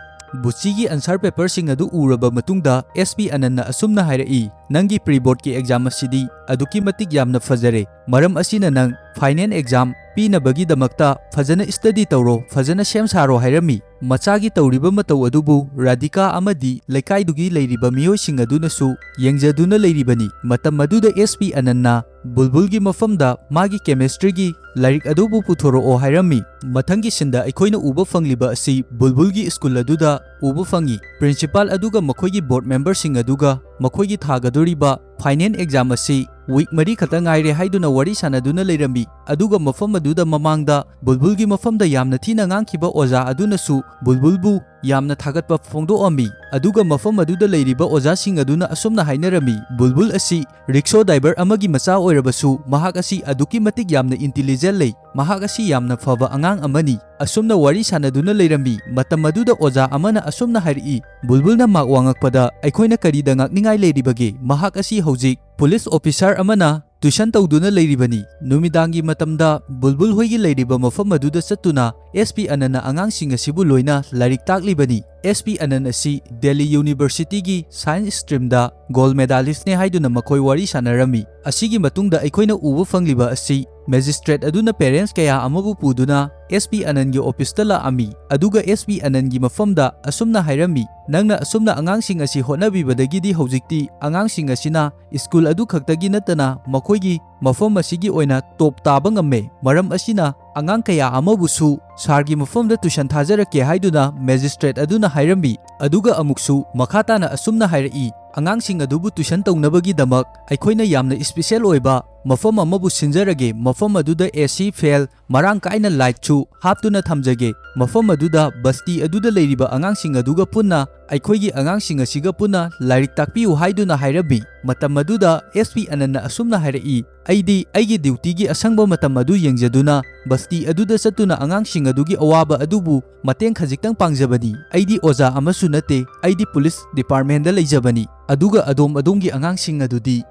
ꯕꯨꯆꯤꯒꯤ ꯑꯟꯁꯔ ꯄꯦꯄꯔꯁꯤꯡ ꯑꯗꯨ ꯎꯔꯕ ꯃꯇꯨꯡꯗ ꯑꯦꯁ ꯄꯤ ꯑꯅꯟꯅ ꯑꯁꯨꯝꯅ ꯍꯥꯏꯔꯛꯏ, "ꯅꯪꯒꯤ ꯄ꯭ꯔꯤ ꯕꯣꯔꯗꯀꯤ ꯑꯦꯛꯖꯥꯝ ꯑꯁꯤꯗꯤ ꯑꯗꯨꯛꯀꯤ ꯃꯇꯤꯛ ꯌꯥꯝꯅ ꯐꯖꯔꯦ꯫ ꯃꯔꯝ ꯑꯁꯤꯅ ꯅꯪ ꯐꯥꯏꯅꯦꯜ ꯑꯦꯛꯖꯥꯝ ꯄꯤꯅꯕꯒꯤꯗꯃꯛꯇ ꯐꯖꯅ ꯁ꯭ꯇꯗꯤ ꯇꯧꯔꯣ, ꯐꯖꯅ ꯁꯦꯝ ꯁꯥꯔꯣ" ꯍꯥꯏꯔꯝꯃꯤ꯫ ꯃꯆꯥꯒꯤ ꯇꯧꯔꯤꯕ ꯃꯇꯧ ꯑꯗꯨꯕꯨ ꯔꯥꯙꯤꯀꯥ ꯑꯃꯗꯤ ꯂꯩꯀꯥꯏꯗꯨꯒꯤ ꯂꯩꯔꯤꯕ ꯃꯤꯑꯣꯏꯁꯤꯡ ꯑꯗꯨꯅꯁꯨ ꯌꯦꯡꯖꯗꯨꯅ ꯂꯩꯔꯤꯕꯅꯤ꯫ ꯃꯇꯝ ꯑꯗꯨꯗ ꯑꯦꯁ ꯄꯤ ꯑꯅꯟꯅ ꯕꯨꯜꯕꯨꯜꯒꯤ ꯃꯐꯝꯗ ꯃꯥꯒꯤ ꯀꯦꯃꯤꯁꯇ꯭ꯔꯤꯒꯤ ꯂꯥꯏꯔꯤꯛ ꯑꯗꯨꯕꯨ ꯄꯨꯊꯣꯔꯛꯑꯣ ꯍꯥꯏꯔꯝꯃꯤ꯫ ꯃꯊꯪꯒꯤ ꯁꯤꯟꯗ ꯑꯩꯈꯣꯏꯅ ꯎꯕ ꯐꯪꯂꯤꯕ ꯑꯁꯤ ꯕꯨꯜꯕꯨꯜꯒꯤ ꯁ꯭ꯀꯨꯜ ꯑꯗꯨꯗ ꯎꯕ ꯐꯪꯉꯤ꯫ ꯄ꯭ꯔꯤꯟꯁꯤꯄꯥꯜ ꯑꯗꯨꯒ ꯃꯈꯣꯏꯒꯤ ꯕꯣꯔꯗ ꯃꯦꯝꯕꯔꯁꯤꯡ ꯑꯗꯨꯒ ꯃꯈꯣꯏꯒꯤ ꯊꯥꯒꯗꯧꯔꯤꯕ ꯐꯥꯏꯅꯦꯜ ꯑꯦꯛꯖꯥꯝ ꯑꯁꯤ ꯋꯤꯛ ꯃꯔꯤ ꯈꯛꯇ ꯉꯥꯏꯔꯦ ꯍꯥꯏꯗꯨꯅ ꯋꯥꯔꯤ ꯁꯥꯟꯅꯗꯨꯅ ꯂꯩꯔꯝꯃꯤ꯫ ꯑꯗꯨꯒ ꯃꯐꯝ ꯑꯗꯨꯗ ꯃꯃꯥꯡꯗ ꯕꯨꯜꯕꯨꯜꯒꯤ ꯃꯐꯝꯗ ꯌꯥꯝꯅ ꯊꯤꯅ ꯉꯥꯡꯈꯤꯕ ꯑꯣꯖꯥ ꯑꯗꯨꯅꯁꯨ ꯕꯨꯜꯕꯨꯜꯕꯨ ꯌꯥꯝꯅ ꯊꯥꯒꯠꯄ ꯐꯣꯡꯗꯣꯛꯑꯝꯃꯤ꯫ ꯑꯗꯨꯒ ꯃꯐꯝ ꯑꯗꯨꯗ ꯂꯩꯔꯤꯕ ꯑꯣꯖꯥꯁꯤꯡ ꯑꯗꯨꯅ ꯑꯁꯨꯝꯅ ꯍꯥꯏꯅꯔꯝꯃꯤ, "ꯕꯨꯜꯕꯨꯜ ꯑꯁꯤ ꯔꯤꯛꯁꯣ ꯗ꯭ꯔꯥꯏꯚꯔ ꯑꯃꯒꯤ ꯃꯆꯥ ꯑꯣꯏꯔꯕꯁꯨ ꯃꯍꯥꯛ ꯑꯁꯤ ꯑꯗꯨꯛꯀꯤ ꯃꯇꯤꯛ ꯌꯥꯝꯅ ꯏꯟꯇꯤꯂꯤꯖꯦꯟ ꯂꯩ꯫ ꯃꯍꯥꯛ ꯑꯁꯤ ꯌꯥꯝꯅ ꯐꯕ ꯑꯉꯥꯡ ꯑꯃꯅꯤ"꯫ ꯑꯁꯨꯝꯅ ꯋꯥꯔꯤ ꯁꯥꯟꯅꯗꯨꯅ ꯂꯩꯔꯝꯃꯤ꯫ ꯃꯇꯝ ꯑꯗꯨꯗ ꯑꯣꯖꯥ ꯑꯃꯅ ꯑꯁꯨꯝꯅ ꯍꯥꯏꯔꯛꯏ, "ꯕꯨꯜꯕꯨꯜꯅ ꯃꯥꯔꯛ ꯋꯥꯡꯉꯛꯄꯗ ꯑꯩꯈꯣꯏꯅ ꯀꯔꯤꯗ ꯉꯥꯛꯅꯤꯡꯉꯥꯏ ꯂꯩꯔꯤꯕꯒꯦ? ꯃꯍꯥꯛ ꯑꯁꯤ ꯍꯧꯖꯤꯛ ꯄꯨꯂꯤꯁ ꯑꯣꯐꯤꯁꯥꯔ ꯑꯃꯅ ꯇ꯭ꯌꯨꯁꯟ ꯇꯧꯗꯨꯅ ꯂꯩꯔꯤꯕꯅꯤ꯫ ꯅꯨꯃꯤꯗꯥꯡꯒꯤ ꯃꯇꯝꯗ ꯕꯨꯜꯕꯨꯜ ꯍꯣꯏꯒꯤ ꯂꯩꯔꯤꯕ ꯃꯐꯝ ꯑꯗꯨꯗ ꯆꯠꯇꯨꯅ ꯑꯦꯁ ꯄꯤ ꯑꯅꯟꯅ ꯑꯉꯥꯡꯁꯤꯡ ꯑꯁꯤꯕꯨ ꯂꯣꯏꯅ ꯂꯥꯏꯔꯤꯛ ꯇꯥꯛꯂꯤꯕꯅꯤ꯫ ꯑꯦꯁ ꯄꯤ ꯑꯅꯟ ꯑꯁꯤ ꯗꯦꯜꯂꯤ ꯌꯨꯅꯤꯚꯔꯁꯤꯇꯤꯒꯤ ꯁꯥꯏꯟꯁ ꯁ꯭ꯇ꯭ꯔꯤꯝꯗ ꯒꯣꯜꯗ ꯃꯦꯗꯥꯂꯤꯁ꯭ꯠꯅꯦ" ꯍꯥꯏꯗꯨꯅ ꯃꯈꯣꯏ ꯋꯥꯔꯤ ꯁꯥꯟꯅꯔꯝꯃꯤ꯫ ꯑꯁꯤꯒꯤ ꯃꯇꯨꯡꯗ ꯑꯩꯈꯣꯏꯅ ꯎꯕ ꯐꯪꯂꯤꯕ ꯑꯁꯤ ꯃꯦꯖꯤꯁꯇ꯭ꯔꯦꯠ ꯑꯗꯨꯅ ꯄꯦꯔꯦꯟꯠꯁ ꯀꯌꯥ ꯑꯃꯕꯨ ꯄꯨꯗꯨꯅ ꯑꯦꯁ ꯄꯤ ꯑꯅꯟꯒꯤ ꯑꯣꯐꯤꯁꯇ ꯂꯥꯛꯑꯝꯃꯤ, ꯑꯗꯨꯒ ꯑꯦꯁ ꯄꯤ ꯑꯅꯟꯒꯤ ꯃꯐꯝꯗ ꯑꯁꯨꯝꯅ ꯍꯥꯏꯔꯝꯃꯤ, "ꯅꯪꯅ ꯑꯁꯨꯝꯅ ꯑꯉꯥꯡꯁꯤꯡ ꯑꯁꯤ ꯍꯣꯠꯅꯕꯤꯕꯗꯒꯤꯗꯤ ꯍꯧꯖꯤꯛꯇꯤ ꯑꯉꯥꯡꯁꯤꯡ ꯑꯁꯤꯅ ꯁ꯭ꯀꯨꯜ ꯑꯗꯨ ꯈꯛꯇꯒꯤ ꯅꯠꯇꯅ ꯃꯈꯣꯏꯒꯤ ꯃꯐꯝ ꯑꯁꯤꯒꯤ ꯑꯣꯏꯅ ꯇꯣꯞ ꯇꯥꯕ ꯉꯝꯃꯦ꯫ ꯃꯔꯝ ꯑꯁꯤꯅ ꯑꯉꯥꯡ ꯀꯌꯥ ꯑꯃꯕꯨꯁꯨ ꯁꯥꯔꯒꯤ ꯃꯐꯝꯗ ꯇ꯭ꯌꯨꯁꯟ ꯊꯥꯖꯔꯛꯀꯦ" ꯍꯥꯏꯗꯨꯅ ꯃꯦꯖꯤꯁꯇ꯭ꯔꯦꯠ ꯑꯗꯨꯅ ꯍꯥꯏꯔꯝꯃꯤ꯫ ꯑꯗꯨꯒ ꯑꯃꯨꯛꯁꯨ ꯃꯈꯥ ꯇꯥꯅ ꯑꯁꯨꯝꯅ ꯍꯥꯏꯔꯛꯏ, "ꯑꯉꯥꯡꯁꯤꯡ ꯑꯗꯨꯕꯨ ꯇ꯭ꯌꯨꯁꯟ ꯇꯧꯅꯕꯒꯤꯗꯃꯛ ꯑꯩꯈꯣꯏꯅ ꯌꯥꯝꯅ ꯏꯁꯄꯤꯁꯦꯜ ꯑꯣꯏꯕ ꯃꯐꯝ ꯑꯃꯕꯨ ꯁꯤꯟꯖꯔꯒꯦ꯫ ꯃꯐꯝ ꯑꯗꯨꯗ ꯑꯦ ꯁꯤ, ꯐꯦꯟ, ꯃꯔꯥꯡ ꯀꯥꯏꯅ ꯂꯥꯏꯠꯁꯨ ꯍꯥꯞꯇꯨꯅ ꯊꯝꯖꯒꯦ꯫ ꯃꯐꯝ ꯑꯗꯨꯗ ꯕꯁꯇꯤ ꯑꯗꯨꯗ ꯂꯩꯔꯤꯕ ꯑꯉꯥꯡꯁꯤꯡ ꯑꯗꯨꯒ ꯄꯨꯟꯅ ꯑꯩꯈꯣꯏꯒꯤ ꯑꯉꯥꯡꯁꯤꯡ ꯑꯁꯤꯒ ꯄꯨꯟꯅ ꯂꯥꯏꯔꯤꯛ ꯇꯥꯛꯄꯤꯌꯨ" ꯍꯥꯏꯗꯨꯅ ꯍꯥꯏꯔꯝꯃꯤ꯫ ꯃꯇꯝ ꯑꯗꯨꯗ ꯑꯦꯁ ꯄꯤ ꯑꯅꯟꯅ ꯑꯁꯨꯝꯅ ꯍꯥꯏꯔꯛꯏ, "ꯑꯩꯗꯤ ꯑꯩꯒꯤ ꯗ꯭ꯌꯨꯇꯤꯒꯤ ꯑꯁꯪꯕ ꯃꯇꯝ ꯑꯗꯨ ꯌꯦꯡꯖꯗꯨꯅ ꯕꯁꯇꯤ ꯑꯗꯨꯗ ꯆꯠꯇꯨꯅ ꯑꯉꯥꯡꯁꯤꯡ ꯑꯗꯨꯒꯤ ꯑꯋꯥꯕ ꯑꯗꯨꯕꯨ ꯃꯇꯦꯡ ꯈꯖꯤꯛꯇꯪ ꯄꯥꯡꯖꯕꯅꯤ꯫ ꯑꯩꯗꯤ ꯑꯣꯖꯥ ꯑꯃꯁꯨ ꯅꯠꯇꯦ, ꯑꯩꯗꯤ ꯄꯨꯂꯤꯁ ꯗꯤꯄꯥꯔꯠꯃꯦꯟꯗ ꯂꯩꯖꯕꯅꯤ꯫ ꯑꯗꯨꯒ ꯑꯗꯣꯝ ꯑꯗꯣꯝꯒꯤ ꯑꯉꯥꯡꯁꯤꯡ ꯑꯗꯨꯗꯤ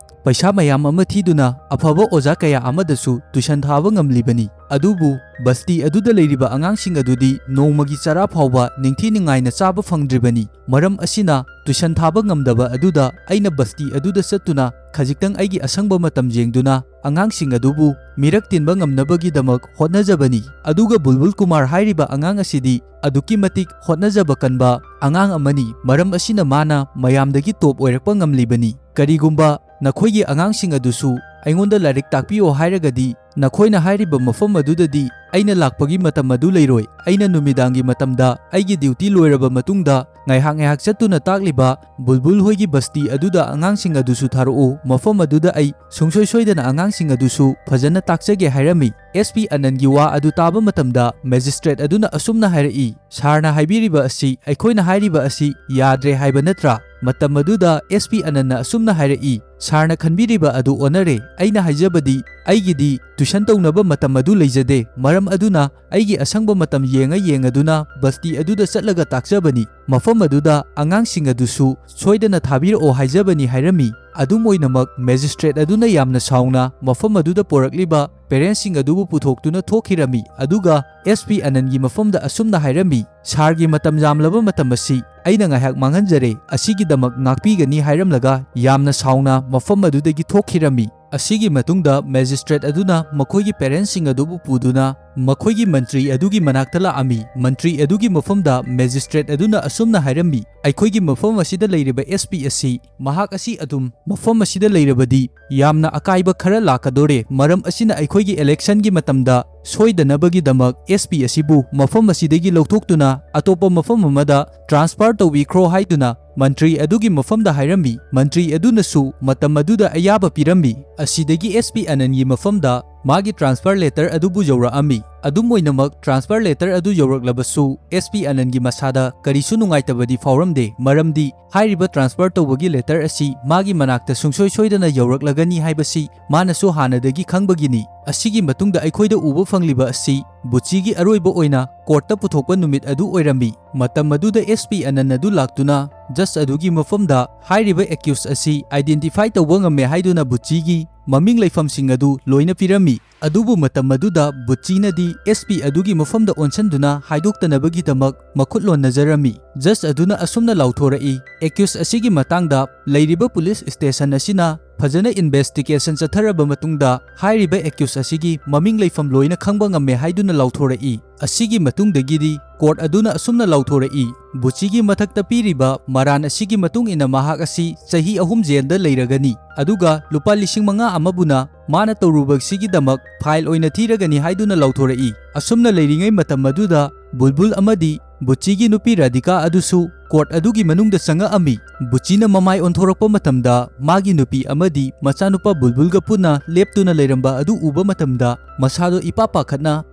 ꯄꯩꯁꯥ ꯃꯌꯥꯝ ꯑꯃ ꯊꯤꯗꯨꯅ ꯑꯐꯕ ꯑꯣꯖꯥ ꯀꯌꯥ ꯑꯃꯗꯁꯨ ꯇ꯭ꯌꯨꯁꯟ ꯊꯥꯕ ꯉꯝꯂꯤꯕꯅꯤ꯫ ꯑꯗꯨꯕꯨ ꯕꯁꯇꯤ ꯑꯗꯨꯗ ꯂꯩꯔꯤꯕ ꯑꯉꯥꯡꯁꯤꯡ ꯑꯗꯨꯗꯤ ꯅꯣꯡꯃꯒꯤ ꯆꯔꯥ ꯐꯥꯎꯕ ꯅꯤꯡꯊꯤ ꯅꯨꯡꯉꯥꯏꯅ ꯆꯥꯕ ꯐꯪꯗ꯭ꯔꯤꯕꯅꯤ꯫ ꯃꯔꯝ ꯑꯁꯤꯅ ꯇ꯭ꯌꯨꯁꯟ ꯊꯥꯕ ꯉꯝꯗꯕ ꯑꯗꯨꯗ ꯑꯩꯅ ꯕꯁꯇꯤ ꯑꯗꯨꯗ ꯆꯠꯇꯨꯅ ꯈꯖꯤꯛꯇꯪ ꯑꯩꯒꯤ ꯑꯁꯪꯕ ꯃꯇꯝ ꯌꯦꯡꯗꯨꯅ ꯑꯉꯥꯡꯁꯤꯡ ꯑꯗꯨꯕꯨ ꯃꯤꯔꯛ ꯇꯤꯟꯕ ꯉꯝꯅꯕꯒꯤꯗꯃꯛ ꯍꯣꯠꯅꯖꯕꯅꯤ"꯫ ꯑꯗꯨꯒ ꯕꯨꯜꯕꯨꯜ ꯀꯨꯃꯥꯔ ꯍꯥꯏꯔꯤꯕ ꯑꯉꯥꯡ ꯑꯁꯤꯗꯤ ꯑꯗꯨꯛꯀꯤ ꯃꯇꯤꯛ ꯍꯣꯠꯅꯖꯕ ꯀꯟꯕ ꯑꯉꯥꯡ ꯑꯃꯅꯤ꯫ ꯃꯔꯝ ꯑꯁꯤꯅ ꯃꯥꯅ ꯃꯌꯥꯝꯗꯒꯤ ꯇꯣꯞ ꯑꯣꯏꯔꯛꯄ ꯉꯝꯂꯤꯕꯅꯤ꯫ ꯀꯔꯤꯒꯨꯝꯕ ꯅꯈꯣꯏꯒꯤ ꯑꯉꯥꯡꯁꯤꯡ ꯑꯗꯨꯁꯨ ꯑꯩꯉꯣꯟꯗ ꯂꯥꯏꯔꯤꯛ ꯇꯥꯛꯄꯤꯌꯣ ꯍꯥꯏꯔꯒꯗꯤ, ꯅꯈꯣꯏꯅ ꯍꯥꯏꯔꯤꯕ ꯃꯐꯝ ꯑꯗꯨꯗꯗꯤ ꯑꯩꯅ ꯂꯥꯛꯄꯒꯤ ꯃꯇꯝ ꯑꯗꯨ ꯂꯩꯔꯣꯏ꯫ ꯑꯩꯅ ꯅꯨꯃꯤꯗꯥꯡꯒꯤ ꯃꯇꯝꯗ ꯑꯩꯒꯤ ꯗ꯭ꯌꯨꯇꯤ ꯂꯣꯏꯔꯕ ꯃꯇꯨꯡꯗ ꯉꯥꯏꯍꯥꯛ ꯉꯥꯏꯍꯥꯛ ꯆꯠꯇꯨꯅ ꯇꯥꯛꯂꯤꯕ ꯕꯨꯜꯕꯨꯜ ꯍꯣꯏꯒꯤ ꯕꯁꯇꯤ ꯑꯗꯨꯗ ꯑꯉꯥꯡꯁꯤꯡ ꯑꯗꯨꯁꯨ ꯊꯥꯔꯛꯎ, ꯃꯐꯝ ꯑꯗꯨꯗ ꯑꯩ ꯁꯨꯡꯁꯣꯏ ꯁꯣꯏꯗꯅ ꯑꯉꯥꯡꯁꯤꯡ ꯑꯗꯨꯁꯨ ꯐꯖꯅ ꯇꯥꯛꯆꯒꯦ" ꯍꯥꯏꯔꯝꯃꯤ꯫ ꯑꯦꯁ ꯄꯤ ꯑꯅꯟꯒꯤ ꯋꯥ ꯑꯗꯨ ꯇꯥꯕ ꯃꯇꯝꯗ ꯃꯦꯖꯤꯁꯇ꯭ꯔꯦꯠ ꯑꯗꯨꯅ ꯑꯁꯨꯝꯅ ꯍꯥꯏꯔꯛꯏ, "ꯁꯥꯔꯅ ꯍꯥꯏꯕꯤꯔꯤꯕ ꯑꯁꯤ, ꯑꯩꯈꯣꯏꯅ ꯍꯥꯏꯔꯤꯕ ꯑꯁꯤ ꯌꯥꯗ꯭ꯔꯦ ꯍꯥꯏꯕ ꯅꯠꯇ꯭ꯔꯥ?" ꯃꯇꯝ ꯑꯗꯨꯗ ꯑꯦꯁ ꯄꯤ ꯑꯅꯟꯅ ꯑꯁꯨꯝꯅ ꯍꯥꯏꯔꯛꯏ, "ꯁꯥꯔꯅ ꯈꯟꯕꯤꯔꯤꯕ ꯑꯗꯨ ꯑꯣꯟꯅꯔꯦ꯫ ꯑꯩꯅ ꯍꯥꯏꯖꯕꯗꯤ, ꯑꯩꯒꯤꯗꯤ ꯇ꯭ꯌꯨꯁꯟ ꯇꯧꯅꯕ ꯃꯇꯝ ꯑꯗꯨ ꯂꯩꯖꯗꯦ꯫ ꯃꯔꯝ ꯑꯗꯨꯅ ꯑꯩꯒꯤ ꯑꯁꯪꯕ ꯃꯇꯝ ꯌꯦꯡꯉ ꯌꯦꯡꯉꯗꯨꯅ ꯕꯁꯇꯤ ꯑꯗꯨꯗ ꯆꯠꯂꯒ ꯇꯥꯛꯆꯕꯅꯤ꯫ ꯃꯐꯝ ꯑꯗꯨꯗ ꯑꯉꯥꯡꯁꯤꯡ ꯑꯗꯨꯁꯨ ꯁꯣꯏꯗꯅ ꯊꯥꯕꯤꯔꯛꯑꯣ ꯍꯥꯏꯖꯕꯅꯤ" ꯍꯥꯏꯔꯝꯃꯤ꯫ ꯑꯗꯨꯝ ꯑꯣꯏꯅꯃꯛ, ꯃꯦꯖꯤꯁꯇ꯭ꯔꯦꯠ ꯑꯗꯨꯅ ꯌꯥꯝꯅ ꯁꯥꯎꯅ ꯃꯐꯝ ꯑꯗꯨꯗ ꯄꯣꯔꯛꯂꯤꯕ ꯄꯦꯔꯦꯟꯠꯁꯤꯡ ꯑꯗꯨꯕꯨ ꯄꯨꯊꯣꯛꯇꯨꯅ ꯊꯣꯛꯈꯤꯔꯝꯃꯤ꯫ ꯑꯗꯨꯒ ꯑꯦꯁ ꯄꯤ ꯑꯅꯟꯒꯤ ꯃꯐꯝꯗ ꯑꯁꯨꯝꯅ ꯍꯥꯏꯔꯝꯃꯤ, "ꯁꯥꯔꯒꯤ ꯃꯇꯝ ꯌꯥꯝꯂꯕ ꯃꯇꯝ ꯑꯁꯤ ꯑꯩꯅ ꯉꯥꯏꯍꯥꯛ ꯃꯥꯡꯍꯟꯖꯔꯦ, ꯑꯁꯤꯒꯤꯗꯃꯛ ꯉꯥꯛꯄꯤꯒꯅꯤ" ꯍꯥꯏꯔꯝꯂꯒ ꯌꯥꯝꯅ ꯁꯥꯎꯅ ꯃꯐꯝ ꯑꯗꯨꯗꯒꯤ ꯊꯣꯛꯈꯤꯔꯝꯃꯤ꯫ ꯑꯁꯤꯒꯤ ꯃꯇꯨꯡꯗ ꯃꯦꯖꯤꯁꯇ꯭ꯔꯦꯠ ꯑꯗꯨꯅ ꯃꯈꯣꯏꯒꯤ ꯄꯦꯔꯦꯟꯠꯁꯤꯡ ꯑꯗꯨꯕꯨ ꯄꯨꯗꯨꯅ ꯃꯈꯣꯏꯒꯤ ꯃꯟꯇ꯭ꯔꯤ ꯑꯗꯨꯒꯤ ꯃꯅꯥꯛꯇ ꯂꯥꯛꯑꯝꯃꯤ꯫ ꯃꯟꯇ꯭ꯔꯤ ꯑꯗꯨꯒꯤ ꯃꯐꯝꯗ ꯃꯦꯖꯤꯁꯇ꯭ꯔꯦꯠ ꯑꯗꯨꯅ ꯑꯁꯨꯝꯅ ꯍꯥꯏꯔꯝꯃꯤ, "ꯑꯩꯈꯣꯏꯒꯤ ꯃꯐꯝ ꯑꯁꯤꯗ ꯂꯩꯔꯤꯕ ꯑꯦꯁ ꯄꯤ ꯑꯁꯤ, ꯃꯍꯥꯛ ꯑꯁꯤ ꯑꯗꯨꯝ ꯃꯐꯝ ꯑꯁꯤꯗ ꯂꯩꯔꯕꯗꯤ ꯌꯥꯝꯅ ꯑꯀꯥꯏꯕ ꯈꯔ ꯂꯥꯛꯀꯗꯣꯔꯦ꯫ ꯃꯔꯝ ꯑꯁꯤꯅ ꯑꯩꯈꯣꯏꯒꯤ ꯏꯂꯦꯛꯁꯟꯒꯤ ꯃꯇꯝꯗ ꯁꯣꯏꯗꯅꯕꯒꯤꯗꯃꯛ ꯑꯦꯁ ꯄꯤ ꯑꯁꯤꯕꯨ ꯃꯐꯝ ꯑꯁꯤꯗꯒꯤ ꯂꯧꯊꯣꯛꯇꯨꯅ ꯑꯇꯣꯞꯄ ꯃꯐꯝ ꯑꯃꯗ ꯇ꯭ꯔꯥꯟꯁꯐꯔ ꯇꯧꯕꯤꯈ꯭ꯔꯣ" ꯍꯥꯏꯗꯨꯅ ꯃꯟꯇ꯭ꯔꯤ ꯑꯗꯨꯒꯤ ꯃꯐꯝꯗ ꯍꯥꯏꯔꯝꯃꯤ꯫ ꯃꯟꯇ꯭ꯔꯤ ꯑꯗꯨꯅꯁꯨ ꯃꯇꯝ ꯑꯗꯨꯗ ꯑꯌꯥꯕ ꯄꯤꯔꯝꯃꯤ꯫ ꯑꯁꯤꯗꯒꯤ ꯑꯦꯁ ꯄꯤ ꯑꯅꯟꯒꯤ ꯃꯐꯝꯗ ꯃꯥꯒꯤ ꯇ꯭ꯔꯥꯟꯁꯐꯔ ꯂꯦꯇꯔ ꯑꯗꯨꯕꯨ ꯌꯧꯔꯛꯑꯝꯃꯤ꯫ ꯑꯗꯨꯝ ꯑꯣꯏꯅꯃꯛ, ꯇ꯭ꯔꯥꯟꯁꯐꯔ ꯂꯦꯇꯔ ꯑꯗꯨ ꯌꯧꯔꯛꯂꯕꯁꯨ ꯑꯦꯁ ꯄꯤ ꯑꯅꯟꯒꯤ ꯃꯁꯥꯗ ꯀꯔꯤꯁꯨ ꯅꯨꯡꯉꯥꯏꯇꯕꯗꯤ ꯐꯥꯎꯔꯝꯗꯦ, ꯃꯔꯝꯗꯤ ꯍꯥꯏꯔꯤꯕ ꯇ꯭ꯔꯥꯟꯁꯐꯔ ꯇꯧꯕꯒꯤ ꯂꯦꯇꯔ ꯑꯁꯤ ꯃꯥꯒꯤ ꯃꯅꯥꯛꯇ ꯁꯨꯡꯁꯣꯏ ꯁꯣꯏꯗꯅ ꯌꯧꯔꯛꯂꯒꯅꯤ ꯍꯥꯏꯕꯁꯤ ꯃꯥꯅꯁꯨ ꯍꯥꯟꯅꯗꯒꯤ ꯈꯪꯕꯒꯤꯅꯤ꯫ ꯑꯁꯤꯒꯤ ꯃꯇꯨꯡꯗ ꯑꯩꯈꯣꯏꯗ ꯎꯕ ꯐꯪꯂꯤꯕ ꯑꯁꯤ ꯕꯨꯆꯤꯒꯤ ꯑꯔꯣꯏꯕ ꯑꯣꯏꯅ ꯀꯣꯔꯠꯇ ꯄꯨꯊꯣꯛꯄ ꯅꯨꯃꯤꯠ ꯑꯗꯨ ꯑꯣꯏꯔꯝꯃꯤ꯫ ꯃꯇꯝ ꯑꯗꯨꯗ ꯑꯦꯁ ꯄꯤ ꯑꯅꯟ ꯑꯗꯨ ꯂꯥꯛꯇꯨꯅ ꯖꯖ ꯑꯗꯨꯒꯤ ꯃꯐꯝꯗ ꯍꯥꯏꯔꯤꯕ ꯑꯦꯀ꯭ꯌꯨꯁ ꯑꯁꯤ ꯑꯥꯏꯗꯦꯟꯇꯤꯐꯥꯏ ꯇꯧꯕ ꯉꯝꯃꯦ ꯍꯥꯏꯗꯨꯅ ꯕꯨꯆꯤꯒꯤ ꯃꯃꯤꯡ ꯂꯩꯐꯝꯁꯤꯡ ꯑꯗꯨ ꯂꯣꯏꯅ ꯄꯤꯔꯝꯃꯤ꯫ ꯑꯗꯨꯕꯨ ꯃꯇꯝ ꯑꯗꯨꯗ ꯕꯨꯆꯤꯅꯗꯤ ꯑꯦꯁ ꯄꯤ ꯑꯗꯨꯒꯤ ꯃꯐꯝꯗ ꯑꯣꯟꯁꯤꯟꯗꯨꯅ ꯍꯥꯏꯗꯣꯛꯇꯅꯕꯒꯤꯗꯃꯛ ꯃꯈꯨꯠ ꯂꯣꯟꯅꯖꯔꯝꯃꯤ꯫ ꯖꯖ ꯑꯗꯨꯅ ꯑꯁꯨꯝꯅ ꯂꯥꯎꯊꯣꯔꯛꯏ, "ꯑꯦꯀ꯭ꯌꯨꯁ ꯑꯁꯤꯒꯤ ꯃꯇꯥꯡꯗ ꯂꯩꯔꯤꯕ ꯄꯨꯂꯤꯁ ꯁ꯭ꯇꯦꯁꯟ ꯑꯁꯤꯅ ꯐꯖꯅ ꯏꯟꯚꯦꯁꯇꯤꯒꯦꯁꯟ ꯆꯠꯊꯔꯕ ꯃꯇꯨꯡꯗ ꯍꯥꯏꯔꯤꯕ ꯑꯦꯀ꯭ꯌꯨꯁ ꯑꯁꯤꯒꯤ ꯃꯃꯤꯡ ꯂꯩꯐꯝ ꯂꯣꯏꯅ ꯈꯪꯕ ꯉꯝꯃꯦ" ꯍꯥꯏꯗꯨꯅ ꯂꯥꯎꯊꯣꯔꯛꯏ꯫ ꯑꯁꯤꯒꯤ ꯃꯇꯨꯡꯗꯒꯤꯗꯤ ꯀꯣꯔꯠ ꯑꯗꯨꯅ ꯑꯁꯨꯝꯅ ꯂꯥꯎꯊꯣꯔꯛꯏ, "ꯕꯨꯆꯤꯒꯤ ꯃꯊꯛꯇ ꯄꯤꯔꯤꯕ ꯃꯔꯥꯟ ꯑꯁꯤꯒꯤ ꯃꯇꯨꯡ ꯏꯟꯅ ꯃꯍꯥꯛ ꯑꯁꯤ ꯆꯍꯤ ꯑꯍꯨꯝ ꯖꯦꯜꯗ ꯂꯩꯔꯒꯅꯤ, ꯑꯗꯨꯒ ꯂꯨꯄꯥ ꯂꯤꯁꯤꯡ ꯃꯉꯥ ꯑꯃꯕꯨꯅ ꯃꯥꯅ ꯇꯧꯔꯨꯕꯁꯤꯒꯤꯗꯃꯛ ꯐꯥꯏꯜ ꯑꯣꯏꯅ ꯊꯤꯔꯒꯅꯤ" ꯍꯥꯏꯗꯨꯅ ꯂꯥꯎꯊꯣꯔꯛꯏ꯫ ꯑꯁꯨꯝꯅ ꯂꯩꯔꯤꯉꯩ ꯃꯇꯝ ꯑꯗꯨꯗ ꯕꯨꯜꯕꯨꯜ ꯑꯃꯗꯤ ꯕꯨꯆꯤꯒꯤ ꯅꯨꯄꯤ ꯔꯥꯙꯤꯀꯥ ꯑꯗꯨꯁꯨ ꯀꯣꯔꯠ ꯑꯗꯨꯒꯤ ꯃꯅꯨꯡꯗ ꯆꯪꯉꯛꯑꯝꯃꯤ꯫ ꯕꯨꯆꯤꯅ ꯃꯃꯥꯏ ꯑꯣꯟꯊꯣꯔꯛꯄ ꯃꯇꯝꯗ ꯃꯥꯒꯤ ꯅꯨꯄꯤ ꯑꯃꯗꯤ ꯃꯆꯥꯅꯨꯄꯥ ꯕꯨꯜꯕꯨꯜꯒ ꯄꯨꯟꯅ ꯂꯦꯞꯇꯨꯅ ꯂꯩꯔꯝꯕ ꯑꯗꯨ ꯎꯕ ꯃꯇꯝꯗ ꯃꯁꯥꯗꯣ ꯏꯄꯥ ꯄꯥꯈꯠꯅ